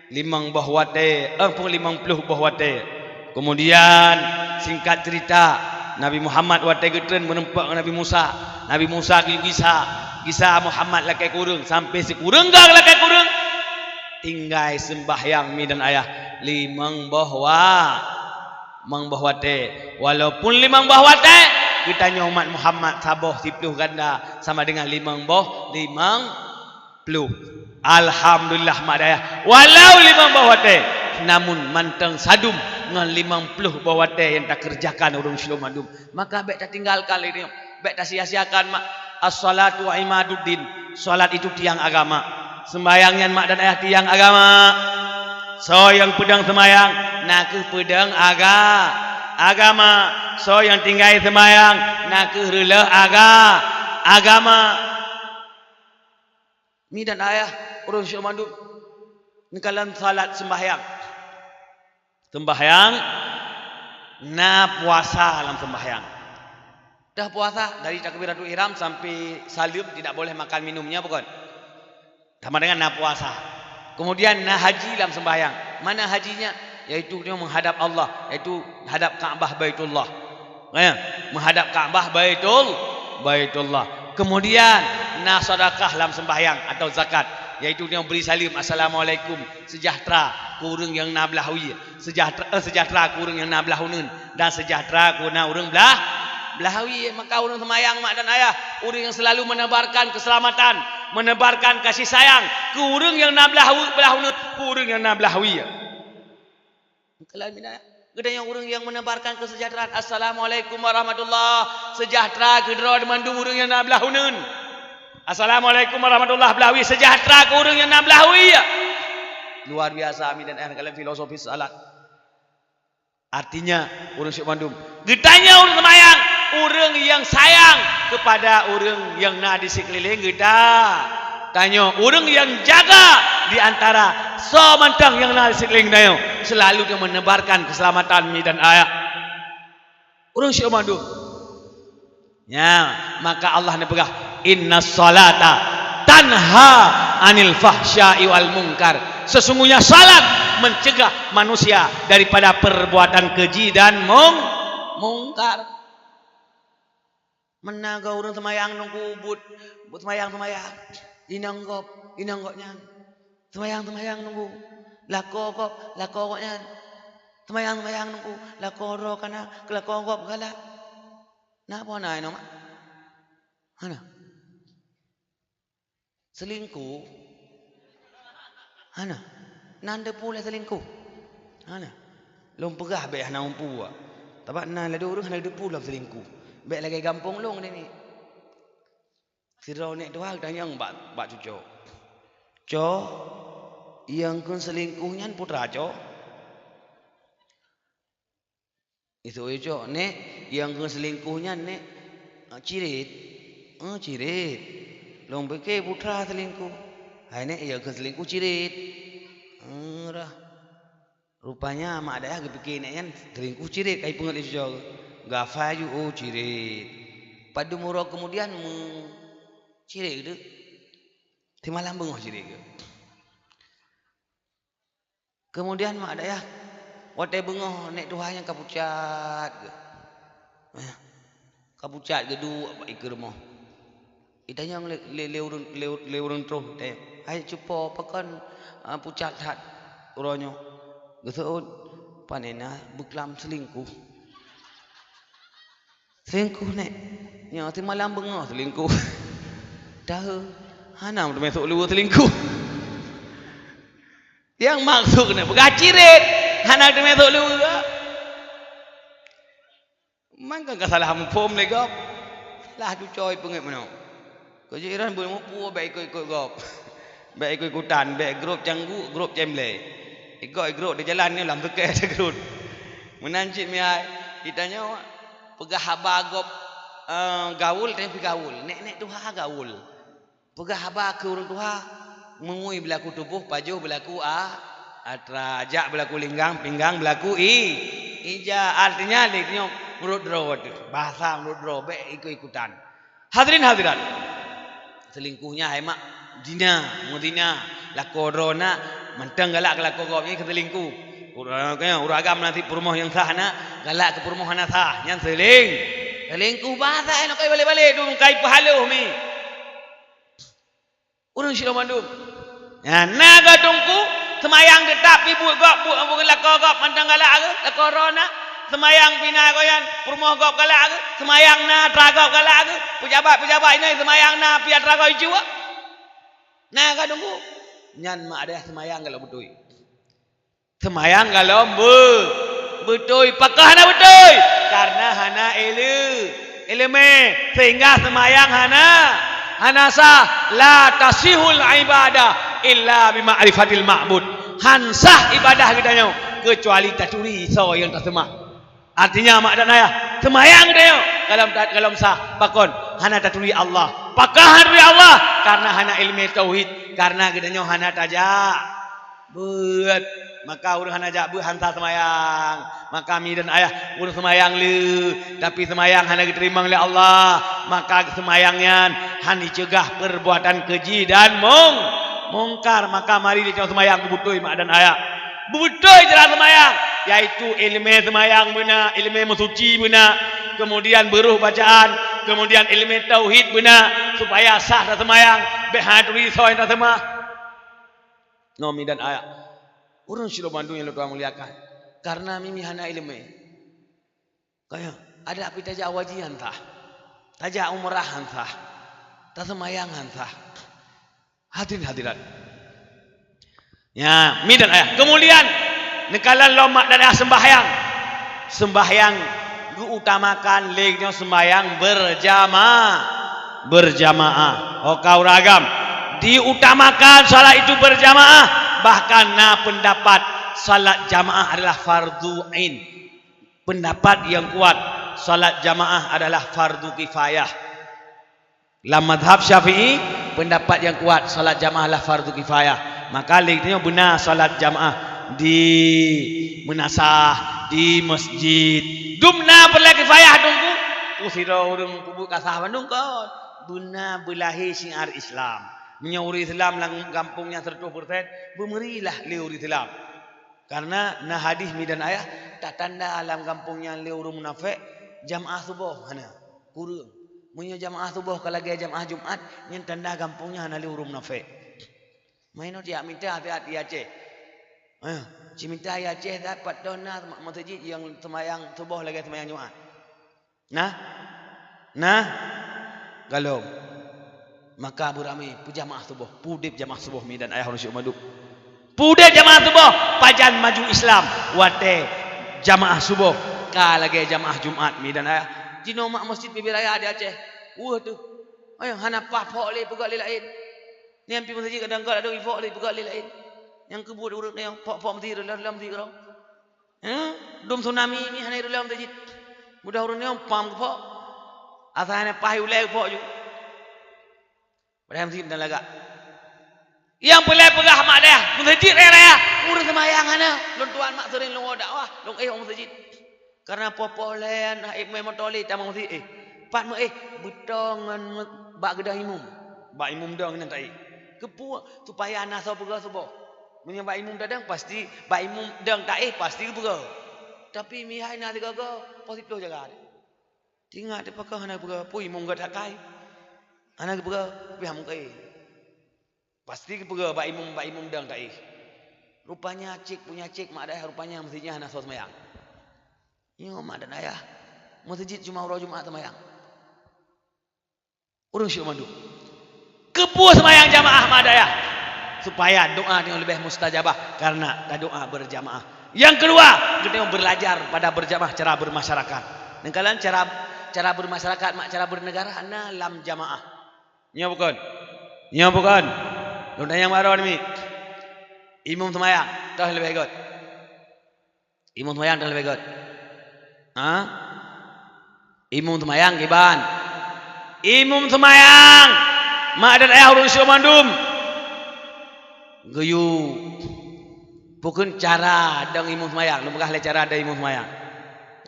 limong boh watée, eh, pun limong ploh boh watée. Kemudian, singkat cerita, Nabi Muhammad watée geutreun meureumpok ngon Nabi Musa. Nabi Musa geuyue gisa, gisa Muhammad lakée kureueng, sampai sikureueng gang lakée kureueng. Tinggai seumbahyang mi dan ayah limong boh wa-, limong boh watée. Walaupun limong boh watée, geutanyoe umat Muhammad saboh siploh ganda sama dengan limong boh, limong ploh. Alhamdulillah mak dan ayah. Walau limong boh watée, namun mantong sadum ngon limong ploh boh watée nyang takeureujakan ureuëng syedara mandum. Maka bék tatinggalkan lé nyoe, bék tasia-siakan mak. As-salatu imaduddin. Salat itu tiang agama. Seumbahyang nyan mak dan ayah tiang agama. Soe nyang peudong seumbahyang, na kheueh peudong aga-, agama. Soe nyang tinggai seumbahyang, na kheueh reuloh aga-, agama. Mi dan ayah, ureuëng syedara mandum, neukalon salat seumbahyang. Seumbahyang, na puasa lam seumbahyang. Dah puasa, dari takbiratul ihram sampai saleuem tidak boleh makan minumnya, bukan? Sama dengan na puasa. Kemudian na haji lam seumbahyang. Mana hajinya? yaitu dia menghadap Allah, yaitu hadap Ka'bah Baitullah. Ya, menghadap Ka'bah Baitul, Baitullah. Kemudian, na sedekah lam sembahyang atau zakat, yaitu dia beri salam, "Assalamualaikum, sejahtera keu ureuëng nyang na blah wie, sejahtera, eh, sejahtera keu ureuëng nyang na blah uneuen, dan sejahtera keu na ureuëng blah, blah wie." Maka ureuëng seumayang, mak dan ayah, ureuëng nyang selalu menebarkan keselamatan, menebarkan kasih sayang keu ureuëng nyang na blah, blah uneuen, keu ureuëng nyang na blah wie. Keulan mina, geutanyoe ureuëng nyang menebarkan kesejahteraan. "Assalamualaikum warahmatullah." Sejahtera keudroe mandum ureuëng nyang na blah uneuen. "Assalamualaikum warahmatullah," blah wie. Sejahtera keu ureuëng nyang na blah wie. Luar biasa, amin dan eh, dalam filosofi salat. Artinya, ureuëng syok mandum. Geutanyoe ureuëng seumayang, ureuëng nyang sayang kepada ureuëng nyang na di sekeliling geuta. Tanyoe, ureuëng nyang jaga di antara soe mantong nyang na di sekeliling tanyoe, selalu dia menebarkan keselamatan mi dan ayah. Ureuëng syok mandum. Ya, maka Allah neupeugah, "Inna salata tanha anil fahsya'i wal munkar." Sesungguhnya salat mencegah manusia daripada perbuatan keji dan mung-, mungkar. Meunan gob ureuëng seumayang nunggu buet, buet seumayang-seumayang. Inong gob, inong gobnyan. Seumayang-seumayang nunggu. Lakoe gob, lakoe gobnyan. Seumayang-seumayang nunggu. Lakoe droe kana, keu lakoe gob galak. Na peue na inong? Hana. Selingkuh? Hana. Na teupeue lé selingkuh? Hana. Lôn peugah bék hana mupeue. Sabab na ladôm ureuëng hana teupeue lom selingkuh. Bék lagée gampông lôn nyoe. Sidroe nèk tuha geutanyong bak, bak cucoe, "Coe, nyang kheun selingkuh nyan putra coe?" Itu ucok, "Nèk, nyang kheun selingkuh nyan, Nèk?" "Ah, cirit." "Ah, cirit. Lôn pike putra selingkuh." "Hai Nèk, nyang kheun selingkuh cirit." "Ah, rah." Rupanya mak dayah geupike nèk nyan selingkuh cirit, kai peungeut lé cucoe. Gafai ju, "Oh, cirit." Padum uroe kemudian, mu, cirit geuh. Simalam beungoh cirit geuh. Kemudian mak dayah, watée beungoh nèk tuha nyan ka pucat geuh. Eh, ka pucat geuh duek bak ikeue rumoh. Itanyong lé, lé, lé ureuëng, lé, lé ureuëng troh, itanyong, "Hai cupo, pakon, ah, pucat that uroe nyoe?" Geuseuôt, "Panena beuklam selingkuh." "Selingkuh, Nèk?" "Nyoe simalam beungoh selingkuh." "Tahe, hana teumé sôk luweue selingkuh." Nyang maksud keuneuk peugah cirit, hana teumé sôk luweue. Mangka ka salah muphom lé gob. Salah cucoe peungeuet meunoe. Keu jiran bunoe mupeue bék ikot-ikot gob. Bék ikot-ikutan, bék grob canggu, grob cemble. Ikot grob di jalan nyoe lam seukée teugrot. Meunan cit mihai, geutanyoe peugah haba gob, eh, gaul, tapi gaul. Nèk-nèk tuha gaul. Peugah haba keu ureuëng tuha, meungui beulaku tuboh, pajoh beulaku a, atra, jak beulaku linggang, pinggang beulaku i, ija. Artinya, lé nyoe meurot droe teuh. Bahasa meurot droe, bék ikot-ikutan. Hadirin hadirat, selingkuh nyan hai mak, zina, meuzina, lakoe droe na, mantong galak keu lakoe gob nyan keu selingkuh. Ureuëng, ureuëng agam na cit peurumoh nyang sah na, galak keu peurumoh hana sah, nyan seling-, selingkuh. Bahasa nyoe kai balek-balek, dum kai peuhaloh mi. Ureuëng sidroe mandum. Nyan na gob teungku, seumayang teutap pih buet gob, buet, buet lakoe gob mantong galak geuh, lakoe droe na. Seumayang pih na gob nyan, peurumoh gob galak geuh, seumayang na atra gob galak geuh, peujabat-peujabat inong seumayang na pih atra gob icu. Na gob teungku. Nyan mak dayah seumayang galak beutôi. Seumayang galom be-, beutôi. Pakon hana beutôi? Karena hana ele-, ileumé, sehingga seumayang hana, hana sah. La tasihul ibadah illa bi ma'rifatil ma'bud. Han sah ibadah geutanyoe keucuali taturi soe nyang taseumah. Artinya, mak dan ayah, seumayang geutanyoe galom ta-, galom sah. Pakon? Hana taturi Allah. Pakon hana taturi Allah? Karena hana ileumé tauhid. Karena geutanyoe hana tajak beuet. Maka ureuëng hana jak beuet han sah seumayang. Maka mi dan ayah, ureuëng seumayang le, tapi seumayang hana geuteurimong lé Allah, maka seumayang nyan han jiceugah peubuatan keuji dan mung-, mungkar. Maka mari lé tanyoe seumayang beubeutôi mak dan ayah. Beutôi cara seumayang, yaitu ileumèe seumayang beuna, ileumèe meusuci beuna, kemudian beuroh bacaan, kemudian ileumèe tauhid beuna, supaya sah taseumayang, bèk hana turi soe nyang taseumah. Nyoe midan ayah. Ureueng sidroe bandum nyang lôn tuan muliakan. Karena mimi hana ileumèe. Kaya, adak pih tajak haji han sah. Tajak umrah han sah. Taseumayang han sah. Hadirin hadirat. Ya, midan ayah. Kemudian, neukalon lom mak dan ayah sembahyang. Sembahyang geuutamakan lé nyoe sembahyang berjamaah. Berjamaah. Oh, kau ragam. Diutamakan salat itu berjamaah. Bahkan na pendapat salat jamaah adalah fardu ain. Pendapat nyang kuat, salat jamaah adalah fardu kifayah. Lam mazhab Syafi'i, pendapat nyang kuat, salat jamaah adalah fardu kifayah. Maka lé geutanyoe beuna salat jamaah di meunasah, di masjid. Dum na peureulèe kifayah teungku. Peue sidroe ureueng peubuet ka sah bandum kon. Beuna beulahé syiar Islam. Meunyoe ureueng Islam lam gampông nyan seratus persen, beumeurilah lé ureueng Islam. Karena na hadih midan ayah, tatanda lam gampông nyan lé ureueng munafék, jamaah suboh hana, kureueng. Meunyoe jamaah suboh ka lagèe jamaah Jumat, nyan tanda gampông nyan hana lé ureueng munafék. Meunoe tiak mita siat di Aceh. Eh, cimita di Aceh that pat toh na meuseujid nyang seumayang suboh lagèe seumayang Jumat. Nah? Nah? Galom. Maka beuramé peujamaah suboh. Peue udép jamaah suboh midan ayah ureueng syedara mandum. Peue udép jamaah suboh, pajan maju Islam watèe jamaah suboh ka lagèe jamaah Jumat midan ayah. Jinoe mak masjid Peubiaya di Aceh. Weueh teuh. Ayo hana paih phok lé peugöt lé laén. Nyan pih meuseujid kadang-kadang ada phok lé peugöt lé laén. Nyang keubuet ureueng nyoe phok-phok meuseujid lom-lom meuseujid keudroe. Hah? Dum tsunami mi hana ireuloh meuseujid. Mudah ureueng nyoe pam geuphok. Asai hana paih ulèe geuphok ju. Padahai meuseujid meudan lagak. Nyang peureulèe peugah mak dayah, meuseujid raya-raya, ureueng seumayang hana. Lôn tuan mak seuring lôn woe dakwah, lôn éh u meuseujid. Karena poh-poh lhèe hana éh meué moto lé tamong meuseujid éh. Pat meuéh, beutôi ngon bak geudoh imum. Bak imum dong nyan taéh. Keupeue? Supaya hana soe peugah suboh. Meunyoe bak imum tadong, pasti bak imum dong taéh, pasti geupeugah. Tapi meuhai na sigoe-goe, poh siplôh jaga. Tingat teupeugah hana geupeugah, peue imum geuh takai. Hana geupeugah, pih mungken. Pasti geupeugah bak imum, bak imum dong taéh. Rupanya cit, punya cit mak dayah, rupanya meuseujid nyan hana soe seumayang. Nyoe mak dan ayah, meuseujid cuma uroe Jumat seumayang. Ureueng syedara mandum. Keupeue seumayang jamaah mak dayah? Supaya doa nyoe leubeh mustajabah karena tadoa berjamaah. Nyang keudua, geutanyoe beulajar pada berjamaah cara bermasyarakat. Neukalon cara, cara bermasyarakat mak cara bernegara na lam jamaah. Nyoe bukon? Nyoe bukon? Lôn tanyong baroe nyoe. Imum seumayang, toh leubeh göt? Imum seumayang dan leubeh göt. Ha? Imum seumayang kiban. Imum seumayang. Mak dan ayah ureueng syedara mandum. Geuyue. Bukon cara dong imum seumayang. Lôn peugah lé cara dong imum seumayang.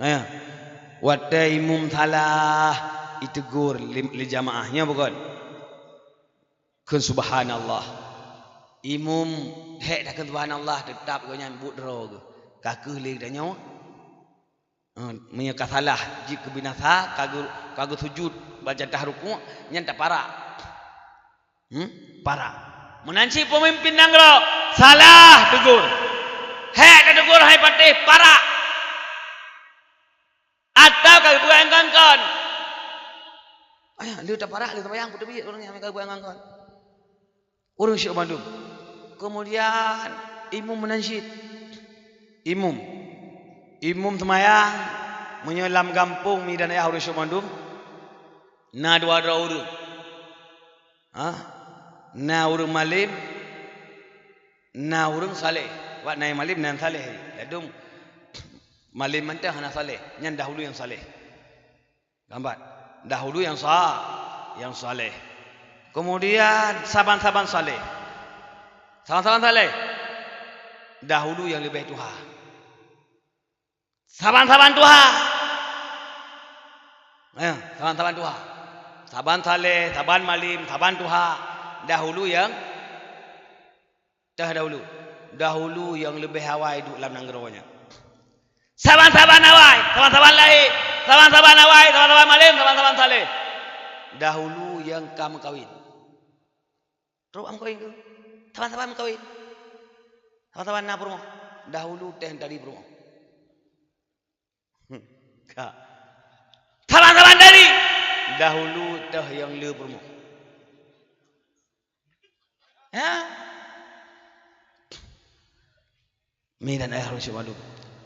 Aya. Watèe imum salah, itegur lé, lé jamaah. Nyoe bukon? Kheun subhanallah. Imum hék takheun subhanallah, teutap gobnyan buet droe geuh. Ka keuh lé geutanyoe. Eh, meunyoe ka salah, jeuet keu binasa, ka geu-, ka geusujut bak jatah rukuk, nyan taparak. Hmm? Parak. Meunan cit peumimpin nanggroe, salah tegur. Hék tategur hai patéh, parak. Atawa ka geupeugah ngon kon. Ayah, lé taparak lé seumayang, peuteubiet ureueng nyang ka geupeugah ngon kon. Ureueng syedara mandum. Kemudian, imum meunan cit. Imum. Imum seumayang, meunyoe lam gampông midan ayah ureueng syedara mandum, na dua droe ureueng. Ha? Na ureueng malém, na ureueng saleh. Bak na malém, na saleh. Ladôm malém mantong hana saleh. Nyan dahulu nyang saleh. Gambar. Dahulu nyang sa-, nyang saleh. Kemudian saban-saban saleh. Saban-saban saleh. Dahulu nyang leubeh tuha. Saban-saban tuha. Ya, saban-saban tuha. Saban saleh, saban malém, saban tuha. Dahulu nyang terdahulu. Dahulu nyang leubeh awai duek lam nanggroe nyan. Saban-saban awai, saban-saban lahé, saban-saban awai, saban-saban malém, saban-saban saleh. Dahulu nyang ka meukawen. Trok meukawen tu. Saban-saban meukawen. Saban-saban na peurumoh. Dahulu teuh tadi peurumoh. Ka. Saban-saban tadi. Dahulu teuh nyang le peurumoh. Ya. Mi dan ayah Rasul Bandung.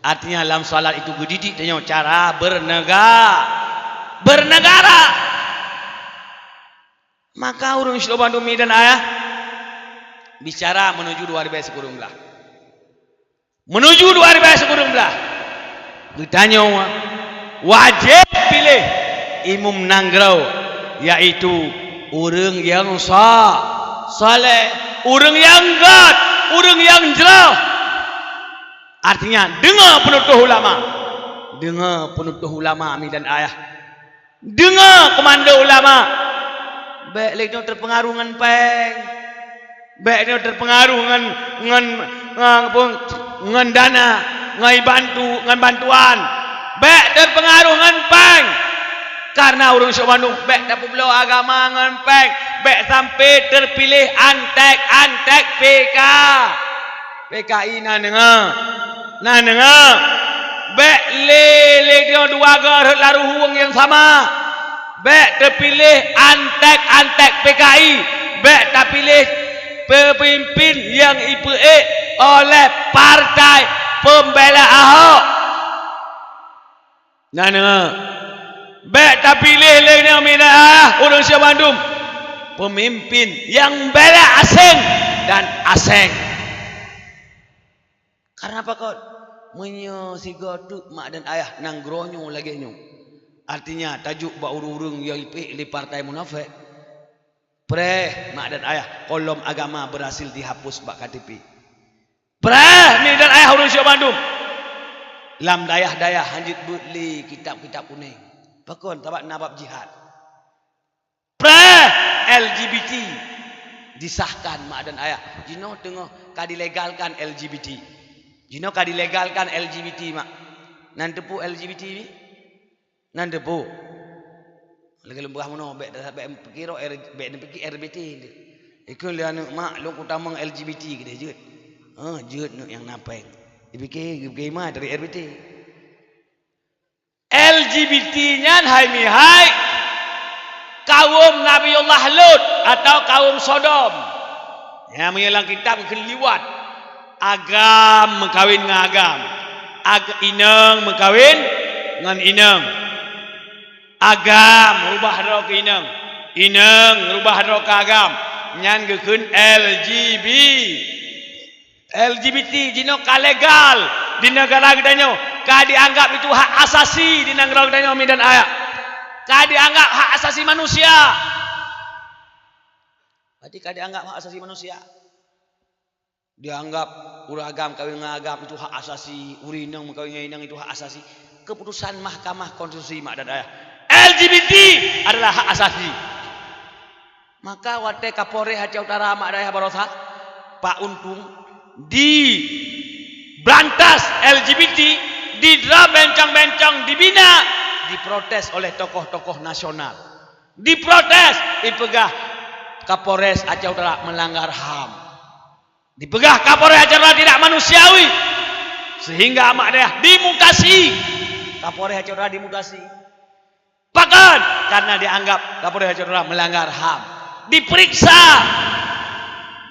Artinya lam salat itu geudidik tanyoe cara bernega-, bernegara. Maka ureuëng siloe bandum mi dan ayah bicara menuju dua ribu sepuluh belas. Menuju dua ribu sepuluh belas. Geutanyoe wajéb piléh imum nanggroe, yaitu ureuëng nyang sa-, saleh, ureuëng nyang gét, ureuëng nyang jroh. Artinya, deungoe peunutoh ulama. Deungoe peunutoh ulama mi dan ayah. Deungoe keumando ulama. Bék lé nyoe teupeungaruh ngon péng. Bék nyoe teupeungaruh ngon, ngon, ngon, apa, ngon dana, ngon bantu, ngon bantuan. Bék teupeungaruh ngon péng. Karena ureuëng siloe bandum bék tapeubloe agama ngon péng. Bék sampai teupiléh anték-anték P K. P K I na deungoe. Na deungoe. Bék lé, lé nyoe dua goe rhot lam ruhueng nyang sama. Bék teupiléh anték-anték P K I. Bék tapiléh peumimpin nyang ipeuék oleh Partai Pembela Ahok. Na deungoe. Bék tapiléh lé nyoe mi dan ayah ureuëng siloe bandum peumimpin nyang bela aséng dan aséng. Karena pakon? Meunyoe sigoe teuk mak dan ayah nanggroe nyoe lagée nyoe, artinya tajok bak ureuëng-ureuëng nyang ipeuék lé partai munafék. Preh mak dan ayah, kolom agama berhasil dihapus bak K T P. Preh mi dan ayah ureuëng siloe bandum. Lam dayah-dayah hanjeuet beuet lé kitab-kitab kunéng. Pakon? Sabab na bab jihad. Preh L G B T disahkan mak dan ayah. Jinoe teungoh ka dilegalkan L G B T. Jinoe ka dilegalkan L G B T mak. Nan teupeu L G B T ni? Nan teupeu. Lagée lôn peugah meunoe, bék, bék pikira R-, bék neupike R B T. Ikheun lé aneuëk mak lôn kutamong L G B T keudeh jeuet. Hah, jeuet neuk nyang na péng. Dipike, dipike ma dari R B T. L G B T nyan hai mihai kaum Nabiullah Lut atau kaum Sodom. Ya, meunyoe lam kitab keuliwat. Agam meukawen ngon agam. Ag-, inong meukawen ngon inong. Agam rubah droe keu inong. Inong rubah droe keu agam. Nyan geukheun L G B. L G B T jinoe ka legal di negara geutanyoe. Ka dianggap itu hak asasi di negara geutanyoe, mi dan ayah. Ka dianggap hak asasi manusia. Berarti ka dianggap hak asasi manusia. Dianggap ureuëng agam kawin ngon agam itu hak asasi, ureuëng inong meukawen ngon inong itu hak asasi. Keputusan Mahkamah Konstitusi, mak dan ayah, L G B T adalah hak asasi. Maka watée Kapolres Aceh Utara, mak dan ayah, barosa, Pak Untung, diberantas L G B T, didroe bencong-bencong, dibina, diprotes oleh tokoh-tokoh nasional. Diprotes, dipeugah Kapolres Aceh Utara melanggar ham. Dipeugah Kapolres Aceh Utara tidak manusiawi, sehingga mak dan ayah dimutasi. Kapolres Aceh Utara dimutasi. Pakon? Karena dianggap Kapolres Aceh Utara melanggar ham. Diperiksa.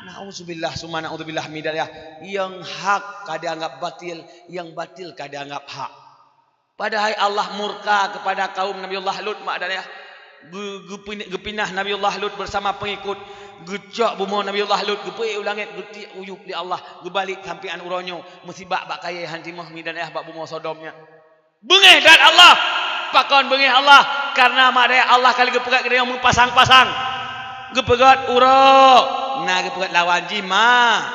Nauzubillah summa nauzubillah, mi dan ayah. Yang hak ka dianggap batil, yang batil ka dianggap hak. Padahai Allah murka kepada kaum Nabiullah Lut, mak dan ayah. Geu-, geupin-, geupinah Nabiullah Lut bersama pengikut, geucok bumoe Nabiullah Lut, geupeuék u langét, geutiek u yup lé Allah, geubalek sampoe uroe nyoe, meusibak bak kayée han timoh, mi dan ayah, bak bumoe Sodom nyan. Beungéh that Allah. Pakon beungéh Allah? Karena mak dan ayah, Allah ka lheueh geupeugét keu tanyoe meupasang-pasang. Geupeugét uroe, na geupeugét lawan jih ma-,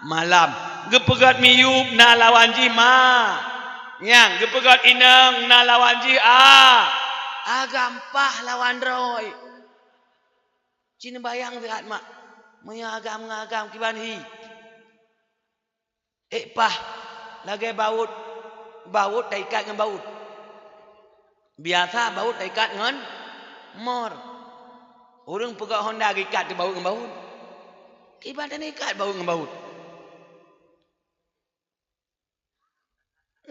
malam. Geupeugét miyueb, na lawan jih ma-, Nyang geupeugét inong na lawan jih a. Agam paih lawan droe. Ci neubayang siat mak, meunyoe agam ngon agam kiban hi. Ék paih lagée baut, baut taikat ngon baut. Biasa baut taikat ngon mor. Ureuëng peugah honda geuikat teuh baut ngon baut. Kiban taikat baut ngon baut.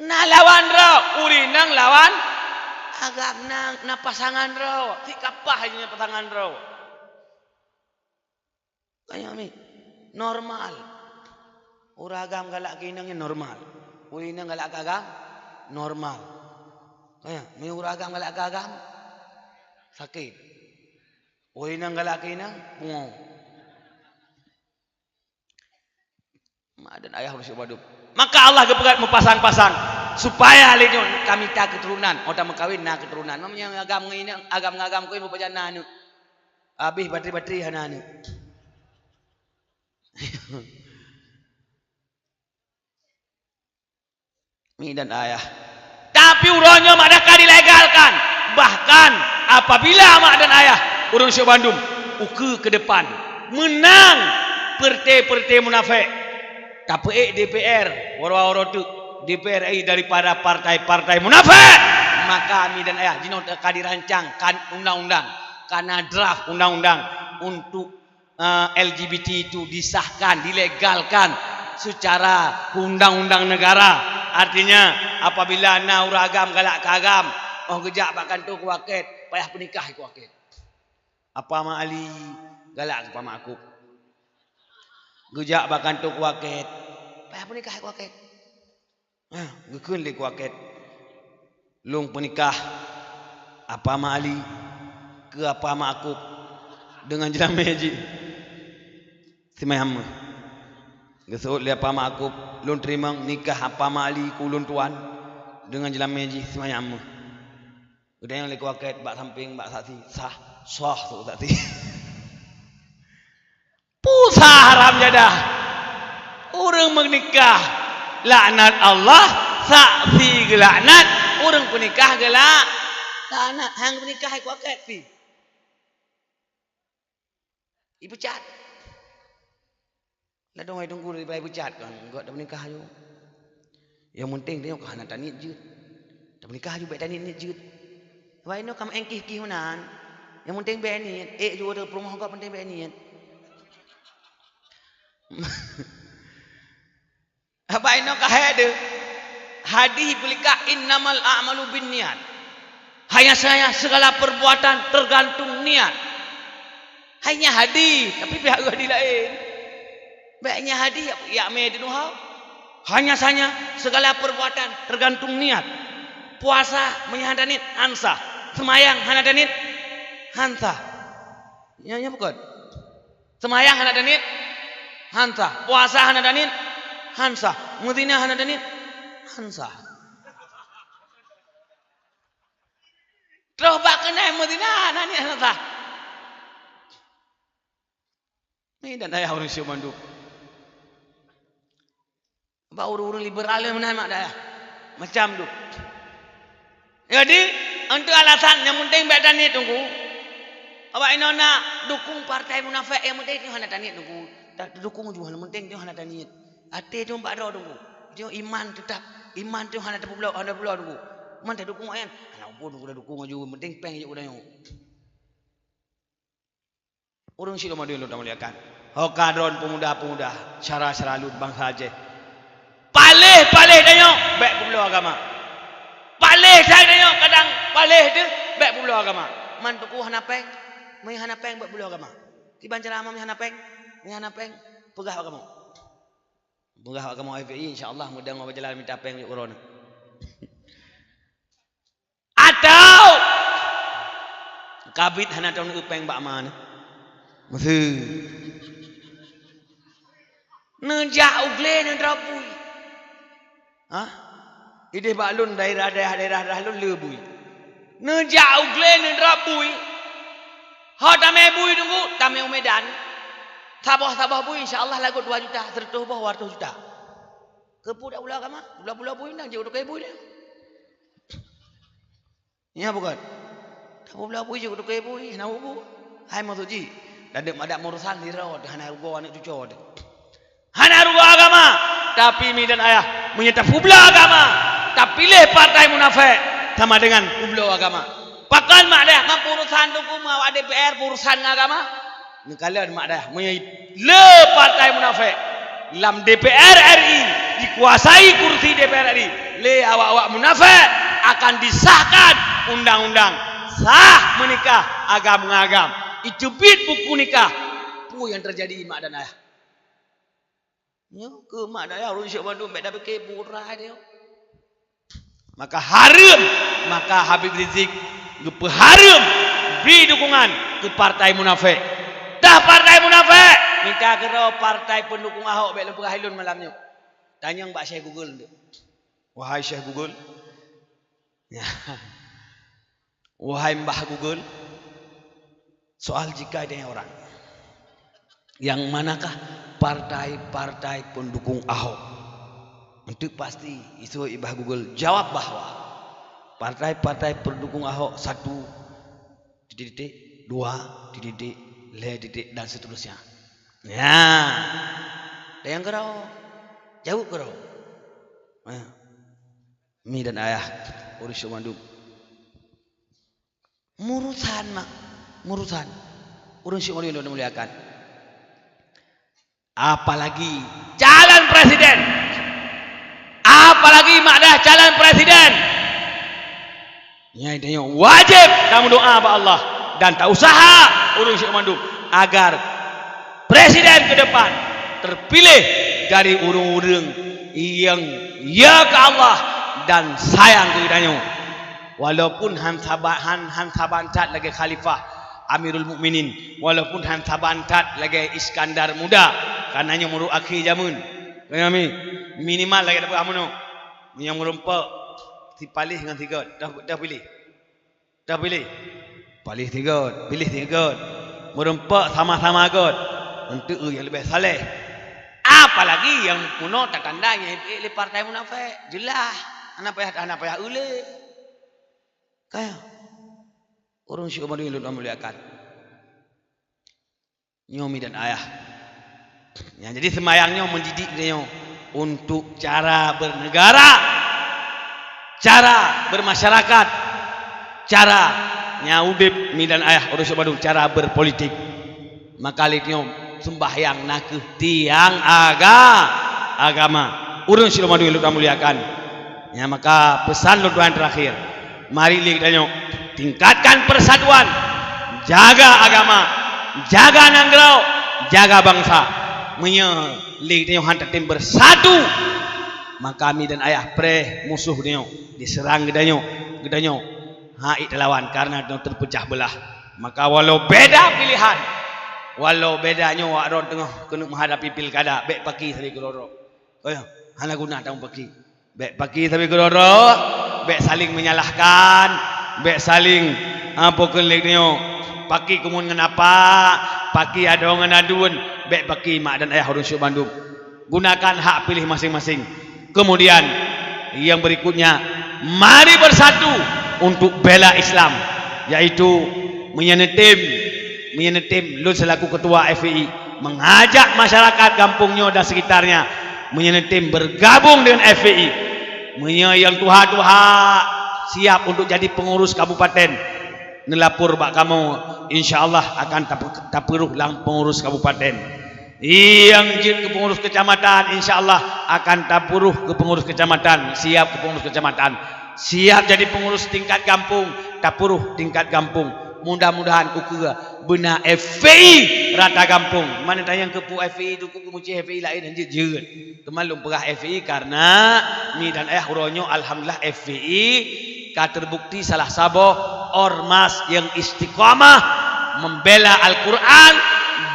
Na lawan droe, ureuëng inong lawan agam, na, na pasangan droe, si kapah jih na pasangan droe. Kaya mi normal. Ureuëng agam galak keu inong nyan normal. Ureuëng inong galak keu agam normal. Kaya mi ureuëng agam galak keu agam sakét. Ureuëng inong galak keu inong pungo. Mak dan ayah ureuëng syedara bandum. Maka Allah geupeugah meupasang-pasang supaya lé nyoe ka mita keuturonan, ôh tameukawen na keuturonan. Meunyoe agam ngon inong, agam ngon agam kawén beupajan na aneuëk. Habéh batri-batri hana aneuëk. Mi dan ayah. Tapi uroe nyoe mak dan ka dilegalkan. Bahkan apabila mak dan ayah ureuëng syedara bandum ukeue keu depan meunang peureuté-peureuté munafék, tapeuék D P R, waroe-waroe teuk D P R RI daripada partai-partai munafék, maka mi dan ayah jinoe ka dirancangkan undang-undang, kana draft undang-undang untuk eh, L G B T itu disahkan, dilegalkan secara undang-undang negara. Artinya, apabila na ureuëng agam galak keu agam, oh geujak bak kantô kuakét, payah peunikah kuakét. Apa Mak Ali galak keu Apa Mak Akup. Geujak bak kantô kuakét, payah peunikah kuakét. Hah, geukheun lé kuakét, "Lôn peunikah Apa Mak Ali keu Apa Mak Akup deungon jeulamé jih simayang meuh." Geuseuôt lé Apa Mak Akup, "Lôn teurimong nikah Apa Mak Ali keu ulôn tuan deungon jeulamé jih simayang meuh." Geutanyong lé kuakét bak sampéng bak saksi, "Sah?" "Sah," seuôt saksi. Peue sa haram jadah. Ureuëng meunikah laknat Allah, saksi geulaknat, ureuëng peunikah geulak-, laknat. Hang peunikah ikot kèe pih. Ipeucat. Ladôm hai teungku daripada ipeucat kan, gok tapeunikah aju. Nyang penting tanyoe ka hana taniet jeuet. Tapeunikah aju bèk taniet-niet jeuet. Bah inoe ka meu'en kih-kih meunan. Nyang penting bèk niet, ék ju ureueng peurumoh gob penting bèk niet. Bah inoe ka hék deuh. Hadih peulikak, "Innamal a'malu binniyat." Hanya saja segala perbuatan tergantung niat. Hai nyan hadih, tapi pih hadih laén. Bèk nyan hadih, yak mé di nuhau. Hanya saja segala perbuatan tergantung niat. Puasa meunyo hana taniet, han sah. Seumayang hana taniet, han sah. Nyan, nyan bukon. Seumayang hana taniet, han sah. Puasa hana taniet, han sah. Meuzina hana taniet, han sah. Troh bak keunan meuzina, hana niet hana sah. Nyan dan ayah ureueng syiek mandum. Bak ureueng-ureueng liberal meunan mak dayah. Macam tu. Jadi, untuk alasan nyang penting bèk taniet teungku. Awak inoe na dukung partai munafék, nyang penting nyoe hana taniet teungku. Ta-, dukung ju, nyang penting nyoe hana taniet. Até nyoe bak droe teungku. Nyoe iman teutap, iman nyoe hana teupeubloe, hana teupeubloe teungku. Man tadukung awak nyan, hana peue teungku, tadukung ju, nyang penting péng jeuet u tanyoe. Ureueng syiek mandum lôn tamuliakan. Ho ka droen peumuda-peumuda, syedara-syedara lôn bansa Aceh. Paléh-paléh tanyoe bèk peubloe agama. Paléh that tanyoe kadang paléh teuh bèk peubloe agama. Man teungku hana péng, meunyo hana péng bèk peubloe agama. Kiban cara meunyo hana péng, meunyo hana péng peugah bak kamoe. Peugah bak kamoe F P I, insya Allah mudah-mudahan beujalan mita péng jok uroe nyoe. Atau kabit hana teuneuk péng bak ma nyoe. Meuseu. Neujak u glé neudrob bui. Hah? Idéh bak lôn daerah-daerah, daerah-daerah lôn le bui. Neujak u glé neudrob bui. Ho tamè bui teungku, tamè u Medan. Saboh-saboh bui insya Allah lagot dua juta, seureutôh boh dua reutôh juta. Keupeue dak peubloe agama? Peubloe-peubloe bui nyan jeuet u toké bui nyan. Nyan bukon. Dak peubloe bui jeuet u toké bui, hana bubu. Hai maksud jih, dak deuek madak murosan sidroe teuh hana rugoe aneuk cucoe teuh. Hana rugoe agama. Tapi mi dan ayah, meunyoe tapeubloe agama, tapiléh partai munafék, sama dengan peubloe agama. Pakon mak dayah, ngon peurusan teungku, ngon awak D P R, peurusan ngon agama? Neukalon mak dayah, meunyoe le partai munafék lam D P R R I, dikuasai kursi D P R R I lé awak-awak munafék, akan disahkan undang-undang sah meunikah agam ngon agam. Iteubiet buku nikah. Peue nyang teujadi mak dan ayah? Nyoe keu mak dayah ureuëng syok bandum, bék tapike pura nyoe. Maka hareuem, maka Habib Rizik geupeuhareuem bri dukungan keu partai munafék. Dah partai munafék, mita keudroe partai peundukung Ahok bék lôn peugah lôn malam nyoe. Tanyong bak Syekh Google nyoe. Wahai Syekh Google. Wahai Mbah Google, soal jika ada orang, yang manakah partai-partai pendukung Ahok? Untuk pasti, isu Mbah Google jawab bahwa partai-partai pendukung Ahok satu titik-titik, dua titik-titik, le titik, dan seterusnya. Ya, ada yang kerau, jawab kerau. Ya. Mi dan ayah, ureuëng syok bandum. Murusan mak, murusan. Ureuëng syok bandum yang dimuliakan. Apalagi calon presiden. Apalagi mak dayah calon presiden. Nyan tanyoe wajéb tameudoa bak Allah dan tausaha ureuëng syok bandum agar presiden ke depan terpilih dari ureuëng-ureuëng nyang ya keu Allah dan sayang keu geutanyoe. Walaupun han saban, han, han saban that lagée Khalifah Amirul Mukminin, walaupun han saban that lagée Iskandar Muda, karena nyoe meurok akhé jameun. Kami minimal lagée tapeugah meunoe. Nyang meureumpok sipaléh ngon sigot, dah, dah piléh. Dah piléh. Paléh sigot, piléh sigot. Meureumpok sama-sama got. Untuk nyang leubeh saleh. Apalagi nyang meunoe tatanda nyang ék lé partai munafék. Jeulaih. Hana payah, hana payah ulée. Kaya. Ureuëng syok bandum lôn muliakan. Nyoe mi dan ayah. Ya, jadi sembahyang nyoe mendidik geutanyoe untuk cara bernegara, cara bermasyarakat, cara nya udeb mi dan ayah ureuëng syok bandum, cara berpolitik. Maka lé nyoe sembahyang nakeuh tiang aga-, agama. Ureuëng syok bandum lôn muliakan. Ya, maka pesan lôn tuan terakhir. Mari lé geutanyoe tingkatkan persatuan, jaga agama, jaga nanggroe, jaga bansa. Meunyoe lé geutanyoe han tatem bersatu, maka mi dan ayah preh musoh geutanyoe diserang geutanyoe, geutanyoe hana ék talawan karena geutanyoe terpecah belah. Maka walau beda pilihan, walau beda nyoe awak droe teungoh keuneuk menghadapi pilkada, bék paki sabe keudroe-droe. Oh ya, hana guna tamong paki. Bék paki sabe keudroe-droe, bék saling menyalahkan, bék saling, ah, pokon lé nyoe. Paki kumun ngon apa, paki adoe ngon aduen, bék paki mak dan ayah ureuëng syok bandum. Gunakan hak pilih masing-masing. Kemudian, yang berikutnya, mari bersatu untuk bela Islam, yaitu meunyoe neutem, meunyoe neutem, lôn selaku ketua F P I mengajak masyarakat gampong nyoe dan sekitarnya, meunyoe neutem bergabung dengan F P I. Meunyoe nyang tuha-tuha siap untuk jadi pengurus kabupaten, neulapor bak kamoe, insya Allah akan tape-, tapeuruh lam pengurus kabupaten. Nyang jeuet keu pengurus kecamatan, insya Allah akan tapeuruh keu pengurus kecamatan, siap keu pengurus kecamatan. Siap jadi pengurus tingkat gampong, tapeuruh tingkat gampong. Mudah-mudahan ukeue beuna F P I rata gampong. Mana tanyong keu peue F P I tu, keu meucih F P I laén, jeuet-jeuet. Teuma lôn peugah F P I karena mi dan ayah uroe nyoe alhamdulillah F P I ka terbukti salah saboh ormas yang istiqamah membela Al-Quran,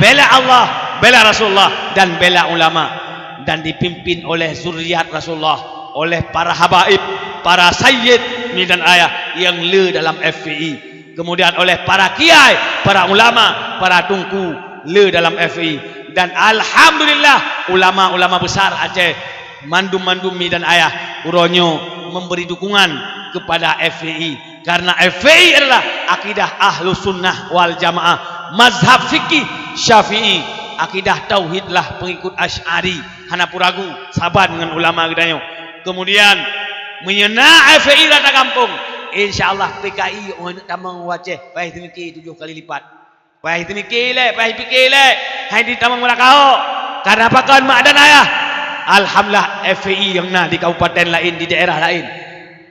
bela Allah, bela Rasulullah dan bela ulama, dan dipimpin oleh zuriat Rasulullah, oleh para habaib, para sayyid mi dan ayah yang le dalam F P I. Kemudian oleh para kiai, para ulama, para tungku le dalam F P I. Dan alhamdulillah, ulama-ulama besar Aceh, mandum-mandum mi dan ayah, uroe nyoe memberi dukungan kepada F P I. Karena F P I adalah akidah Ahlus Sunnah wal Jamaah, mazhab fikih Syafi'i, akidah tauhid lah pengikut Asy'ari, hana peue ragu, saban ngon ulama geutanyoe. Kemudian, meunyoe na F P I rata gampông, insya Allah P K I óh tamong u Aceh, paih teumiki tujoh kali lipat. Paih teumiki lé, paih pike lé, hai di tamong meulakao. Karena pakon mak dan ayah? Alhamdulillah, F P I nyang na di kabupaten laén, di daerah laén.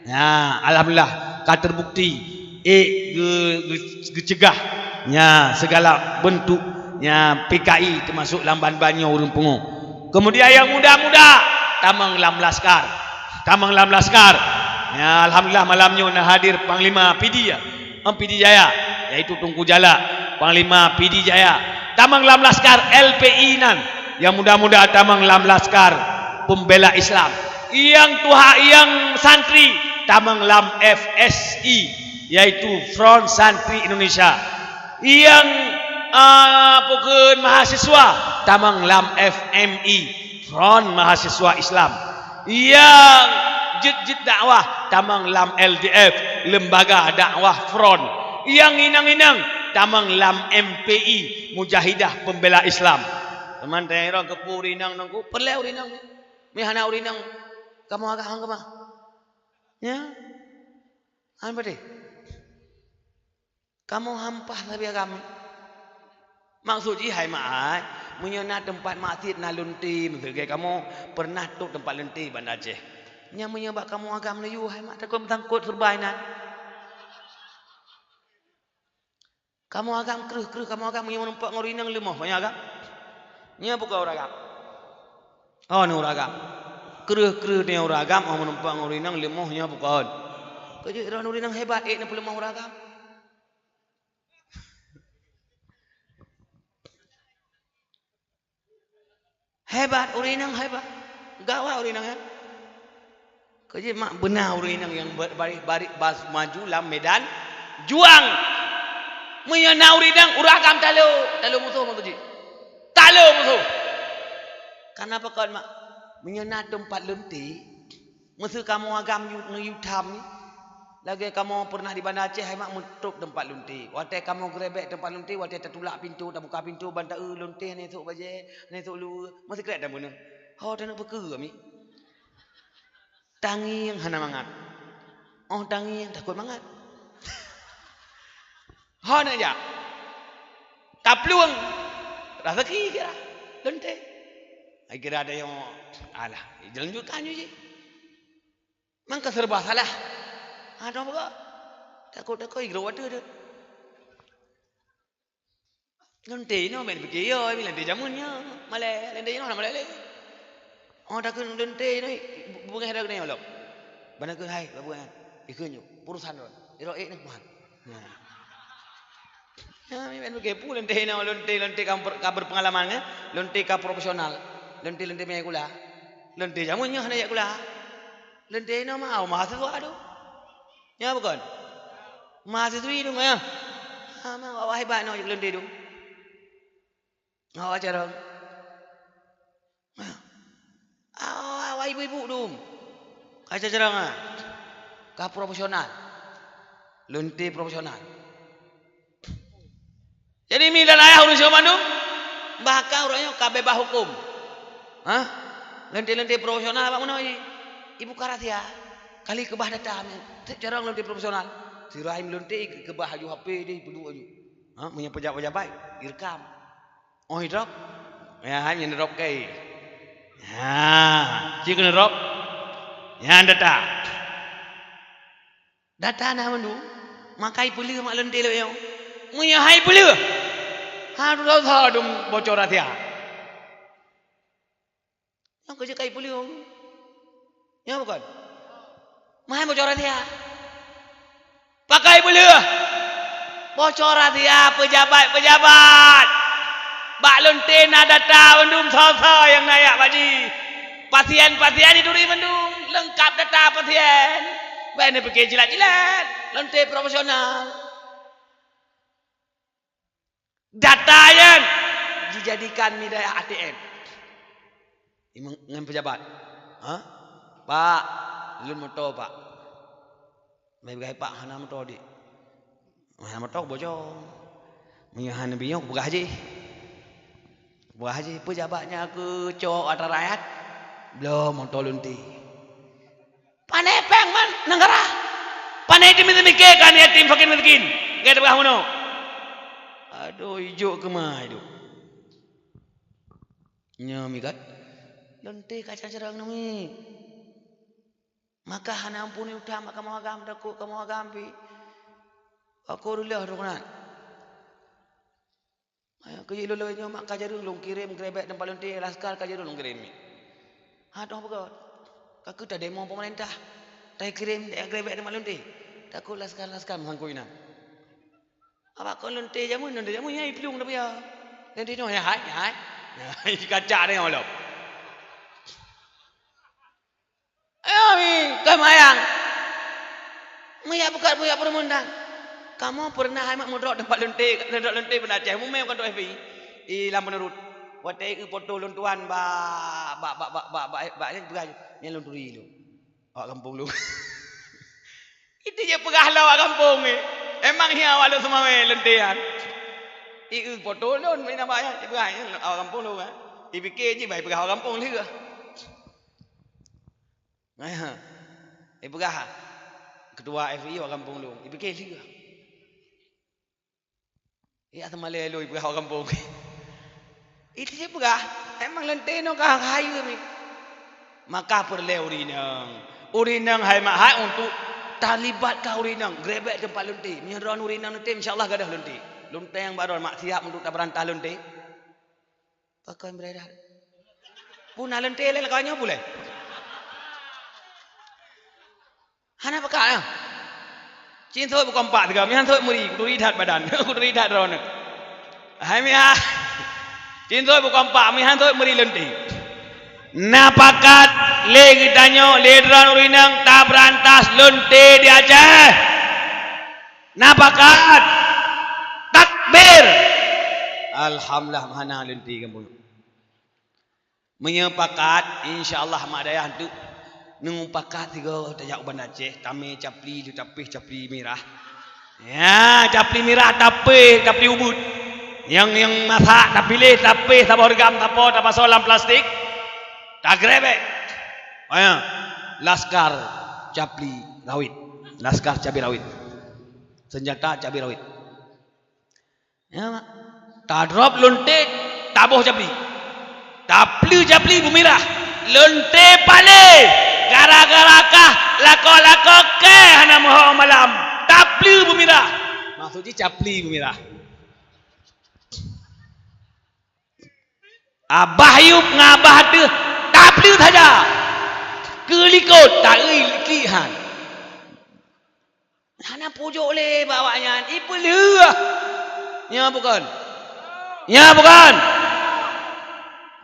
Ya, alhamdulillah, ka terbukti, ék geu-, geu-, geucegah, ya, segala bentuk, ya, P K I termasuk lam ban-ban nyoe ureuëng pungo. Kemudian nyang muda-muda, tamong lam laskar. Tamong lam laskar. Ya, alhamdulillah, malam nyoe na hadir Panglima P D, ya. Em, P D Jaya, yaitu Teungku Jalak, Panglima P D Jaya. Tamong lam laskar L P I nan. Nyang muda-muda tamong lam laskar pembela Islam. Nyang tuha, nyang santri, tamong lam F S I, yaitu Front Santri Indonesia. Nyang, ah, pokon mahasiswa, tamong lam F M I, Front Mahasiswa Islam. Nyang jeuet-jeuet dakwah, tamong lam L D F, Lembaga Dakwah Front. Nyang inong-inong, tamong lam M P I, Mujahidah Pembela Islam. Teuma teuinong keupeue ureuëng inong nangku, peureulée ureuëng inong. Mi hana ureuëng inong, kamoe agam han keumah. Ya? Hana padé. Kamoe hampah sabe agam. Maksud jih hai mak ai, meunyoe na teumpat maksiet na lonte, meuseugai kamoe pernah trok teumpat lonte Banda Aceh. Nyan meunyoe bak kamoe agam neuyue hai mak, takot meusangkot seureubai nan. Kamoe agam kreueh-kreueh, kamoe agam meunyoe meurumpok ngon ureuëng inong leumoh, meunyoe agam. Nyoe bukan ureuëng agam. Oh, ni ureuëng agam. Kreueh-kreueh ni ureuëng agam, oh, meurumpok ngon ureuëng inong leumoh, nyoe bukan. Keu jeuet droe ureuëng inong hebat, ék neupeuleumoh ureuëng agam. Hebat ureuëng inong, hebat. Gawat ureuëng inong, ya. Keu jeuet mak beuna ureuëng inong nyang ba-, barit-barit bas maju lam medan juang. Meunyoe na ureuëng inong, ureuëng agam talo, talo musoh mantong jih. Talo musoh. Karena pakon mak? Meunyoe na teumpat lonte, meuseu kamoe agam yu-, neuyue tham nyoe, lagée kamoe pernah di Banda Aceh hai mak meutrok teumpat lonte. Watée kamoe geurebek teumpat lonte, watée tatulak pintoe, tabuka pintoe, ban ta-eu lonte hana sok bajée, hana sok luweue, meusikrek dan beuneuh. Ho taneuk peue keu kami? Tangieng hana mangat. Oh tangieng takot mangat. Ho neujak. Taplueng. Raseuki kira. Lonte. Ai kira ada nyang, alah, dilanjutkan ju jih. Mangka serba salah. Ha, dong pokok. Takot-takot, igroe wateue tu. Lonte inoe bèk pike yo, lonte jameun nyoe. Malèe, lonte inoe hana malèe lé. Oh, takheun lonte inoe, bu-, bungéh dak nyoe lom. Bana kheun hai, bak bungéh. Ikheun nyoe, urusan droe. Iro ék nyoe, Tuhan. Nah. Ya, mi bèk pike pu lonte inoe, lonte, lonte ka ber-, ka berpengalaman, eh. Lonte ka profesional. Lonte, lonte meunan kula. Lonte jameun nyoe hana jak kula. Lonte inoe mah, oh, mahasiswa tu. Nyo bukon? Mahasiswi tu nyo. Ha, ma, awak hebat nyoe lôn tidong. Awak carông. Ha. Awak ibu-ibu dum. Ka carông ah. Ka profesional. Lonte profesional. Jadi mi dan ayah ureueng sinoe mandum, bahkan ureueng nyoe ka beubaih huköm. Hah? Lonte-lonte profesional bak meunoe jih. Ibuka rahsia. Kali keubah data, seb carông lonte profesional. Sira i meulonte keubah aju H P deh, peuduek aju. Ha, meunyoe pejabat-pejabat, direkam. Oh, idrop. Ya, hanya drop kai. Ha, cik kena drop. Ya, data. Data na mandum, maka ipeuleueh mak lonte lôn nyoe. Meunyoe hai peuleueh, ha, dosa dum bocor rahsia. Nyang keuh jeuet kai peuleueh. Nyo bukon? Meuhai bocor rahsia. Pakai peuleueh. Bocor rahsia pejabat-pejabat. Bak lonte na data mandum soe-soe nyang na jak bak jih. Pasien-pasien ituri mandum, leungkap data pasien. Bèk neupike jilat-jilat, lonte profesional. Data nyan jijadikan mi dayah A T M. Ngon pejabat. Ha? Pak, lôn moto, Pak. Meupeugah, Pak, hana moto, Dik. Hana moto, bocor. Meunyoe hana biyong, peugah jih. Wah, jih pejabat nyan keucok atra rakyat, bloe moto lonte. Pane péng man neugara. Pane teumike-mike keu aneuk yatim fakir miskin. Gét peugah meunoe. Aduh, ijok keumah idup. Nyoe mikat. Lonte ka carang-carang nami. Maka hana ampuni utang mak kamoe agam, takot kamoe agam pi. Aku reuloh droe keunan. Ayah keu lôn lôn nyoe mak ka jareueng lôn kirém grebek teumpat lonte, laskar ka jareueng lôn kirém. Ha toh beugöt. Ka keu tademo pemerintah. Tai kirém grebek teumpat lonte. Takot laskar-laskar meusangkot inan. Abak kon lonte jameun, lonte jameun nyang iplueng tapi ya. Lonte nyoe ya hai, ya hai. Ya, kacak nyoe lom. Ayo mi, keumayang. Meuyak bukat, meuyak peureumeun dan. Kamoe peureunah hai mak meudrop teumpat lonte, meudrop lonte banda Aceh, mumé bukan F B I. I lam peunurut. Watèe eu foto lôn tuan bak, bak, bak, bak, bak, bak, bak, nyan peugah, nyan lôn turi lôn. Awak gampông lôn. Itu je peugah lôn awak gampông ni. Emang hiang awak lôn seumawé lonte nyan. I eu foto lôn, main abang nyan, peugah nyan awak gampông lôn kan. Ipike jih bai peugah awak gampông lé. Ipeugah ketua F I awak gampông lôn, ipike lé. Ya, seumalée lôn ipeugah awak gampông. Itu ipeugah, emang lonte nyoe ka hayeue mi. Maka peureulée ureueng inong. Ureueng inong hai mak hai untuk talibat ka ureueng inong, grebek teumpat lonte. Meunyoe droen ureueng inong lonte, insya Allah gadôh lonte. Lonte nyang baroe mak siap untuk tabeurantah lonte. Pakon beureudah. Puna lonte lé lakoe nyoe pulé. Hana pakat ah. Cin sot bukompak tiga, mihan sot meuri, kuturi that badan, kuturi that droeneuh. Hai mihan. Cin sot bukompak, mihan sot meuri lonte. Na pakat lé geutanyoe, lé droen ureueng inong tabeurantas lonte di Aceh. Na pakat? Takbir! Alhamdulillah, hana lenti gampông. Meunyoe pakat, insya Allah mak dayah tu neupakat sigoe tajak u Banda Aceh, tamé capli, tapéh capli mirah. Ya, capli mirah tapéh, capli ubeut. Nyang, nyang masak tapiléh, tapéh saboh reugam, tapo, tapasoe lam plastik, tagrebek. Oh ya, laskar capli rawit. Laskar cabai rawit. Senjata cabai rawit. Ya, mak. Tadrop lonte, taboh capli. Tapleue capli beumirah. Lonte palé. Gara-gara kah lakoe-lakoe kèe hana meuho malam. Tapleue beumirah. Maksud jih capli beumirah. Abah Ayub ngon Abah Ateuh tapleue saja. Keu likot, taeu liklik han. Hana pujok lé bak awaknyan, ipeuleueh. Nya bukon? Nya bukon?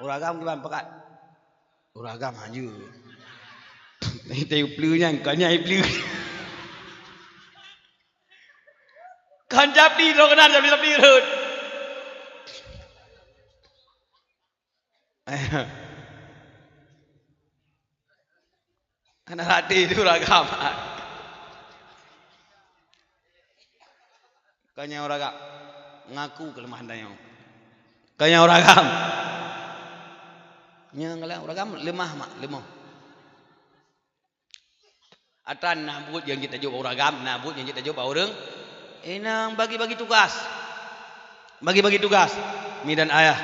Ureueng agam kiban pakat. Ureueng agam hanjeuet. Teupeuleueh nyan, kon nyan ipeuleueh. Kon japli droe keunan, japli-japli rhot. Hana rati tu ureueng agam. Kon nyan ureueng agam. Ngaku keuleumahan tanyoe. Kon nyan ureueng agam. Nyan galak ureueng agam leumah mak, leumah. Atra na buet nyang jeuet tajok bak ureueng agam, na buet nyang jeuet tajok bak ureueng inong. Bagi-bagi tugas. Bagi-bagi tugas. Mi dan ayah.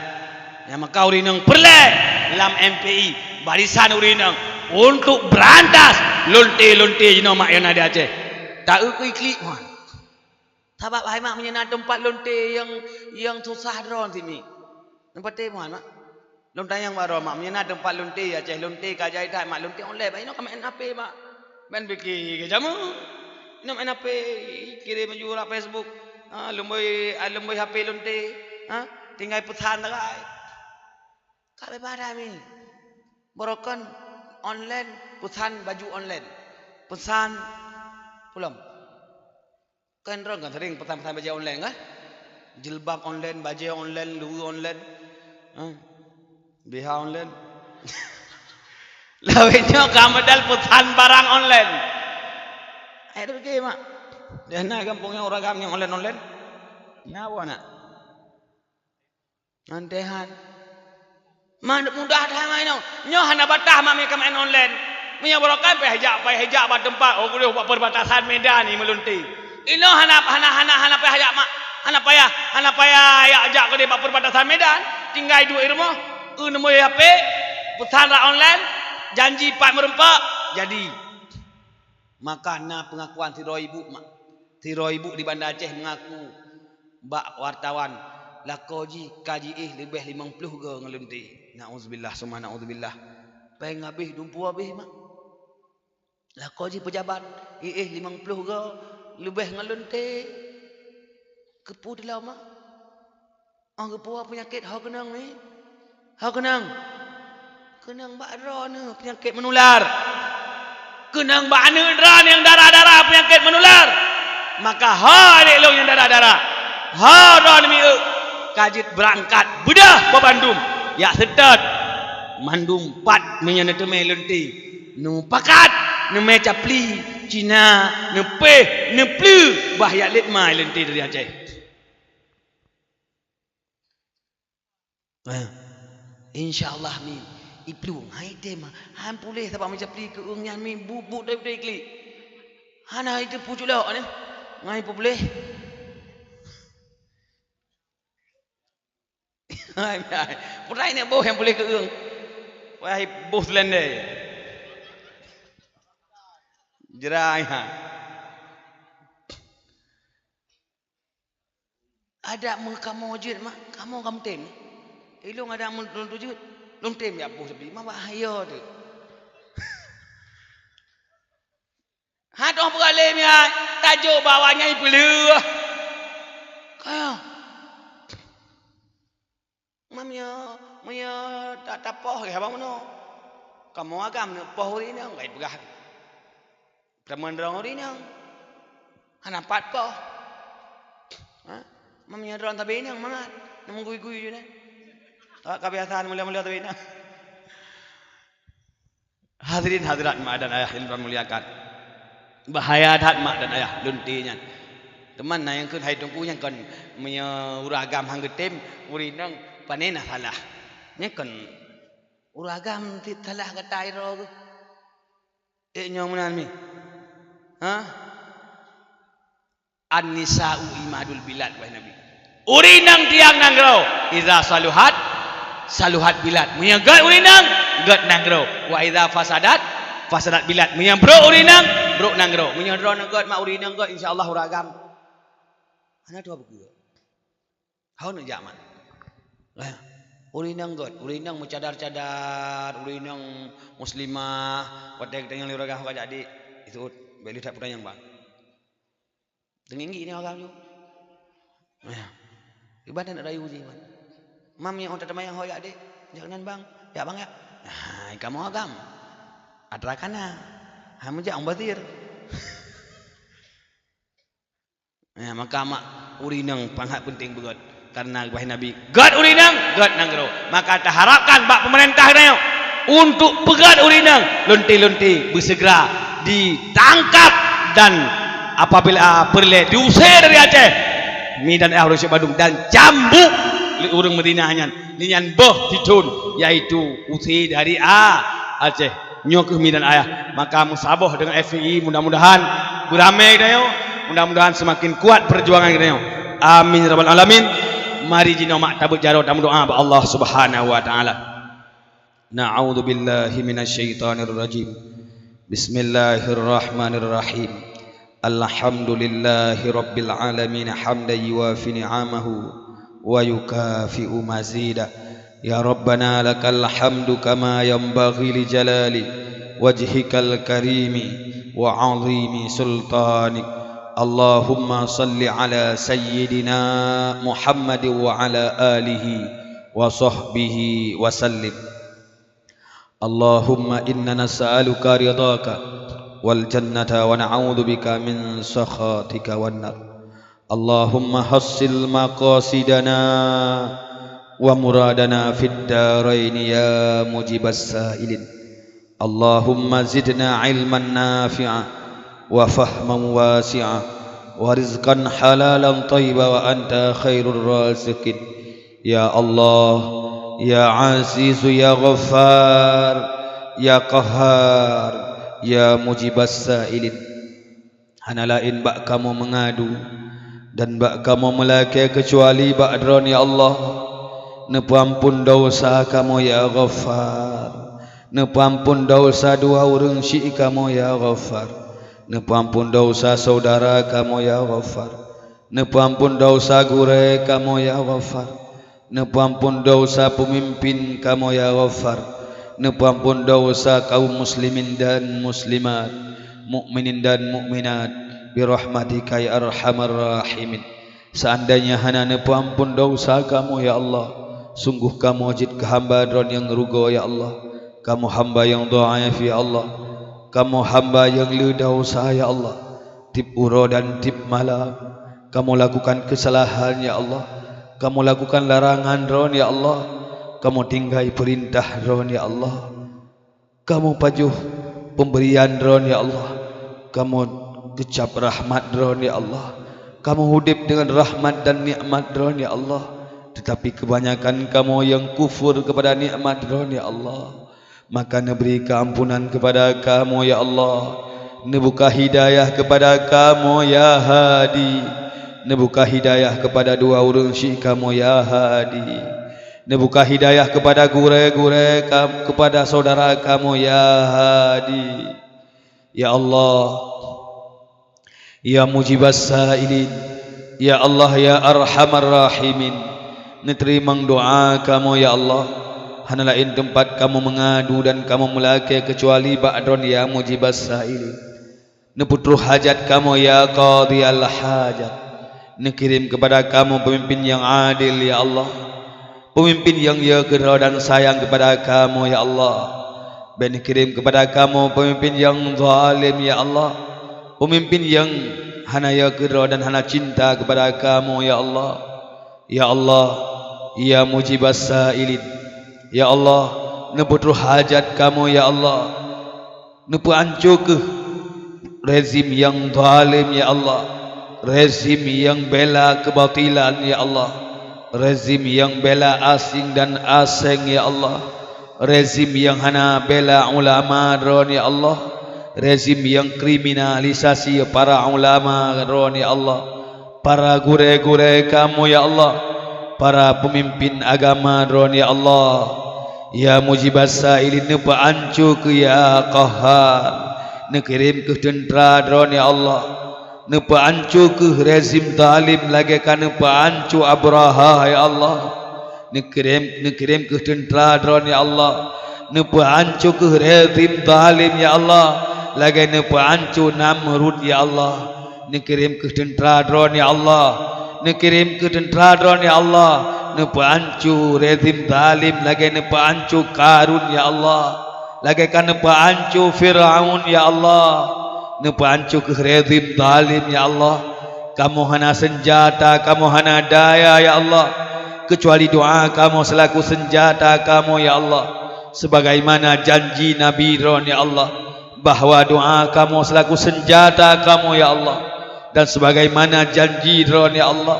Nyang maka ureueng inong peureulèe lam M P I, barisan ureueng inong, untuk beurantas lonte-lonte jinoe mak nyang na di Aceh. Taeu keu iklik, man. Sabab hai mak meunyoe na teumpat lonte nyang, nyang susah droe sini. Nyang patéh muat mak. Lôn tanyong bak droe mak, meunyoe na teumpat lonte Aceh, lonte ka jai that mak, lonte online, bah inoe ka main H P mak. Ban pike ke jameun. Inoe main H P, kirém ju lam Facebook. Ha, lumbôi, ah, lumbôi H P lonte. Ha, tinggai peusan sagai. Ka beubadah mi. Barokon online, peusan baju online. Peusan pulang. Kan droe kan sering peusan-peusan bajèe online kan? Jilbab online, bajèe online, luweue online. Ha? B H online. Lawét nyoe ka modal peusan barang online. Hai tu ke mak. Dah na gampông nyang ureueng agam nyang online-online. Na apa nak? Nyan teuh han. Mangat mudah that meunan. Nyoe hana bataih mak meukamen online. Meunyoe barokah payah jak, payah jak bak teumpat, oh, geudoh bak perbatasan Medan ni meulunte. Inoe hana, hana, hana, hana payah jak mak, hana payah, hana payah jak, jak keudeh bak perbatasan Medan. Tinggai duek i rumoh, eu nombor H P, peusan rak online, janji pat meureumpok, jadi. Maka na peungakuan sidroe ibu mak. Sidroe ibu di Banda Aceh meungaku bak wartawan, lakoe jih ka jiéh leubeh limong ploh goe ngon lonte. Nauzubillah summa nauzubillah. Péng habéh, dumpeue habéh mak. Lakoe jih peujabat, iéh limong ploh goe leubeh ngon lonte. Keupeue teulao mak? Oh, keupeue peunyakét ho keunong ni? Ho keunong. Keunong bak droeneuh peunyakét meunular. Keunong bak aneuk droeneuh nyang dara-dara peunyakét meunular. Maka ho aneuk lôn nyang dara-dara, ho droeneuh miék, ka jeuet beurangkat beudôh bak bandum, jak seutôt. Mandum pat meunyoe neuteumé lonte, neupakat, neumé capli, Cina, neupéh, neupleue, bah jak lét ma lonte dari Aceh. Eh, insya Allah, min. Iplueng hai tem, han puléh sabab meucapli keu ureueng nyan, min, bubuk dari, dari klik. Hana itu pucuk lok ni. Ngai puléh. Hai, hai. Putai ni boh nyang puléh keu ureueng. Wahai boh selendai. Jerai, ha. Adak meu kamoe jeuet mak, kamoe ka meutem. Ilong adak meu lôn tu jeuet, lôn tem jak boh sabe, ma bahaya tu. Hatoh peugalé miai, tajok bak awak nyan ipeuleueh. Kaya. Meunyoe, meunyoe ta-, tapoh lé haba meunoe. Kamoe agam neupoh ureueng inong, kai peugah. Teuma droe ureueng inong. Hana pat poh. Ha? Meunyoe droe sabe inong mangat, neumeuguih-guih ju nyan. Awak ka biasa mulia-mulia sabe inong. Hadirin hadirat mak dan ayah yang dimuliakan. Bahaya that mak dan ayah lonte nyan. Teuma na nyang kheun hai teungku nyan kon meunyoe ureueng agam han geutem, ureueng inong pane na salah. Nyan kon ureueng agam cit salah gata droe geuh. Eh, nyoe meunan mi. Ha? An-nisa'u imadul bilad, wahai Nabi. Ureueng inong tiang nanggroe. Iza saluhat, saluhat bilad. Meunyoe gét ureueng inong, gét nanggroe. Wa iza fasadat, fasadat bilad. Meunyoe brok ureueng inong, brok nanggroe. Meunyoe droeneuh gét mak ureueng inong gét, insya Allah ureueng agam hana tuha bukeuek. Hana jak mak. Eh, ureueng inong gét, ureueng inong meucadar-cadar, ureueng inong muslimah, watèe geutanyong lé ureueng agam ka jak dek, itu bèk lé that peutanyong bang. Teunginggi nyoe agam ju. Ya. Iban na rayu jih, man. Mam nyang ôn tateumanyong ho jak dek. Jak nan bang. Jak bang jak. Ah, kamoe agam. Atra kana. Ha meujak mubazir. Ya, maka mak ureueng inong panghat peunteng beugöt. Karena wahai Nabi, gét ureueng inong, gét nanggroe. Maka taharapkan bak pemerintah geutanyoe untuk peugét ureueng inong, lonte-lonte beusegera ditangkap dan apabila peureulée diusé dari Aceh, mi dan ayah ureueng syek Badung dan cambuk lé ureueng Madinah nyan. Nyan boh sithon, yaitu usé dari A-, Aceh. Nyoe keuh mi dan ayah, maka meusaboh deungon F P I, mudah-mudahan beuramé geutanyoe, mudah-mudahan seumaken kuat peujuangan geutanyoe. Amin ya rabbal alamin. Mari jinoe mak tabeuet jaroe tameudoá bak Allah Subhanahu wa Taala. Na'udzubillahi minasyaitonirrajim. Bismillahirrahmanirrahim. Alhamdulillahi rabbil alamin, hamdan yuwafi ni'amahu wa yukafi'u mazida. Ya Rabbana, lakal hamdu kama yanbaghi li jalali wajhikal karimi wa azimi sultanik. Allahumma salli ala sayyidina Muhammad wa ala alihi wa sahbihi wa sallim. Allahumma inna nas'aluka ridhaka wal jannata wa na'udzubika min sakhatika wan nar. Allahumma hassil maqasidana wa muradana fid darain ya mujibas sa'ilin. Allahumma zidna ilman nafi'a wa fahman wasi'a wa rizqan halalan thayyiba wa anta khairur raziqin. Ya Allah, Ya Azizu, ya Ghaffar, ya Qahhar, ya Mujibas Sailin. Hana laén bak kamoe meungadu dan bak kamoe meulakée keucuali bak Droeneuh, ya Allah. Neupeuamphon desya kamoe, ya Ghaffar. Neupeuamphon desya dua ureuëng syik kamoe, ya Ghaffar. Neupeuamphon desya syedara kamoe, ya Ghaffar. Neupeuamphon desya gurée kamoe, ya Ghaffar. Neupeuamphon desya peumimpén kamoe, ya Ghaffar. Neupeuamphon desya kaum muslimin dan muslimat, mukminin dan mukminat, birahmatika ya arhamar rahimin. Seandainya hana neupeuamphon desya kamoe, ya Allah, sunggoh kamoe jeuet keu hamba Droeneuh nyang rugoe, ya Allah. Kamoe hamba nyang dhaif, ya Allah. Kamoe hamba nyang le desya, ya Allah. Tieb uroe dan tieb malam, kamoe lakukan keusalahan, ya Allah. Kamoe lakukan larangan Droeneuh, ya Allah. Kamoe tinggai peurintah Droeneuh, ya Allah. Kamoe pajoh peubrian Droeneuh, ya Allah. Kamoe geucab rahmat Droeneuh, ya Allah. Kamoe udeb deungon rahmat dan nikmat Droeneuh, ya Allah. Teutapi keubanyakan kamoe nyang kufur keupada nikmat Droeneuh, ya Allah. Maka neubri keuampunan keupada kamoe, ya Allah. Neubuka hidayah keupada kamoe, ya Hadi. Neubuka hidayah keupada dua ureuëng syik kamoe, ya Hadi. Neubuka hidayah keupada gurée-gurée kam-, keupada syedara kamoe, ya Hadi. Ya Allah, ya Mujibas Sailin, ya Allah, ya Arhamar Rahimin, neuteurimong doá kamoe, ya Allah. Hana laén teumpat kamoe meungadu dan kamoe meulakée keucuali bak Droeneuh, ya Mujibas Sailin. Neupeutroh hajat kamoe, ya Qadhiyal Hajat. Neukirém keupada kamoe peumimpén nyang adil, ya Allah. Peumimpén nyang yö keudroe dan sayang keupada kamoe, ya Allah. Bék neukirém keupada kamoe peumimpén nyang zalim, ya Allah. Peumimpén nyang hana yö keudroe dan hana cinta keupada kamoe, ya Allah. Ya Allah, ya Mujibas Sailin, ya Allah, neupeutroh hajat kamoe, ya Allah. Neupeuanco kheueh rezim nyang zalim, ya Allah. Rezim nyang bela keubatilan, ya Allah. Rezim nyang bela asing dan aséng, ya Allah. Rezim nyang hana bela ulama Droeneuh, ya Allah. Rezim nyang kriminalisasi para ulama Droeneuh, ya Allah. Para gurée-gurée kamoe, ya Allah. Para peumimpén agama Droeneuh, ya Allah. Ya Mujibas Sailin, neupeuanco kheueh, ya Qahhar. Neukirém kheueh teuntra Droeneuh, ya Allah. Neupeuanco kheueh rezim zalim lagée ka neupeuanco Abraha, ya Allah. Neukirém, neukirém kheueh teuntra Droeneuh, ya Allah. Neupeuanco kheueh rezim zalim, ya Allah, lagée neupeuanco Namrud, ya Allah. Neukirém kheueh teuntra Droeneuh, ya Allah. Neukirém kheueh teuntra Droeneuh, ya Allah. Neupeuanco rezim zalim lagée neupeuanco Karun, ya Allah. Lagée ka neupeuanco Firaun, ya Allah. Neupeuanco kheueh rezim zalim, ya Allah. Kamoe hana seunjata, kamoe hana daya, ya Allah, keucuali doá kamoe seulaku seunjata kamoe, ya Allah. Sebagaimana janji Nabi Droeneuh, ya Allah, bahwa doá kamoe seulaku seunjata kamoe, ya Allah. Dan sebagaimana janji Droeneuh, ya Allah,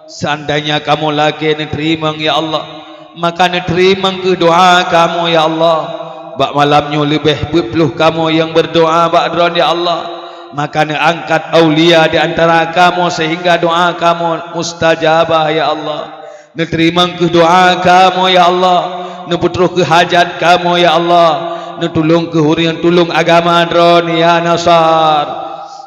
seandainya kamoe lakée neuteurimong, ya Allah, maka neuteurimong kheueh doá kamoe, ya Allah. Bak malam nyoe leubeh peuet ploh kamoe nyang meudoá bak Droeneuh, ya Allah. Maka neuangkat aulia di antara kamoe seuhingga doá kamoe mustajabah, ya Allah. Neuteurimong kheueh doá kamoe, ya Allah. Neupeutroh kheueh hajat kamoe, ya Allah. Neutulông kheueh ureuëng nyang tulông agama Droeneuh, ya Nasar.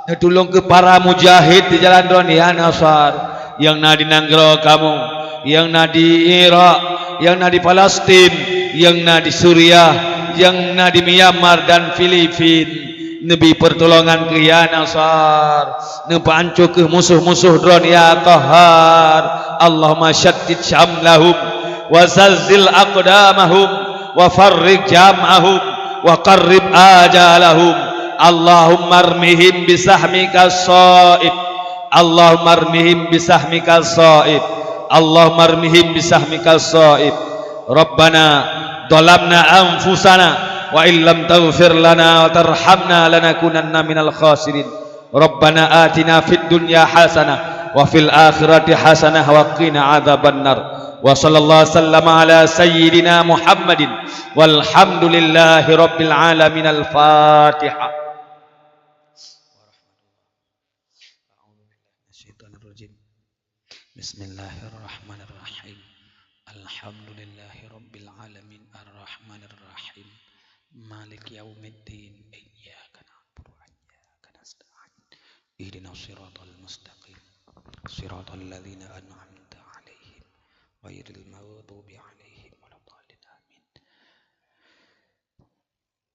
Neutulông kheueh para mujahid di jalan Droeneuh, ya Nasar. Nyang na di nanggroe kamoe, nyang na di Irak, nyang na di Palestin, nyang na di Suriah, nyang na di Myanmar dan Filipin. Neubri peurtulongan kheueh, ya Nasar. Neupeuanco kheueh musoh-musoh Droeneuh, ya Qahhar. Allahumma syattit syamlahum wa zalzil aqdamahum wa farriq jam'ahum wa qarrib ajalahum. Allahumma armihim bisahmika shaib. Allahumma armihim bisahmika shaib. Allahumma armihim bisahmika shaib. Rabbana zalamna anfusana wa illam taghfir lana wa tarhamna lanakunanna minal khasirin. Rabbana atina fid dunya hasanah wa fil akhirati hasanah wa qina adzabannar. Wa sallallahu wasallam ala sayyidina Muhammadin walhamdulillahi rabbil alamin. Al-Fatihah. Bismillahirrahmanirrahim. Alhamdulillahi rabbil alamin, arrahmanirrahim, maliki yaumiddin, iyyaka na'budu wa iyyaka nasta'in, ihdinas siratal mustaqim, siratal ladzina an'amta 'alaihim, ghairil maghdubi 'alaihim waladdallin. Amin.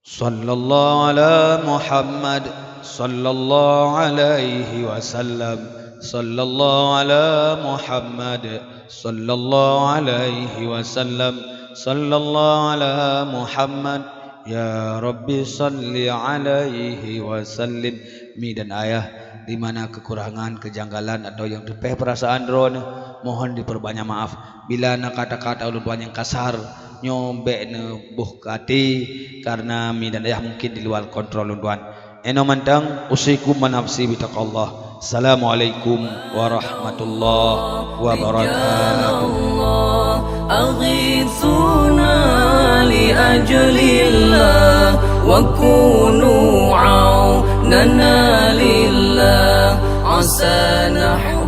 Sallallahu ala Muhammad, sallallahu alaihi wasallam, sallallahu ala Muhammad, sallallahu alaihi wasallam, sallallahu ala Muhammad, ya Rabbi salli alaihi wasallim. Mi dan ayah, di mana kekurangan, kejanggalan atau nyang teupeh perasaan droeneuh, mohon diperbanyak maaf. Bila na kata-kata ulôn tuan nyang kasar, nyoe bék neuboh keu até, karena mi dan ayah mungkin di luar kontrol ulôn tuan. Inoe mantong, usikum wa nafsi bitaqwallah. Assalamualaikum warahmatullahi wabarakatuh. أغيثونا لأجل الله وكونوا عوننا لله عسى نحو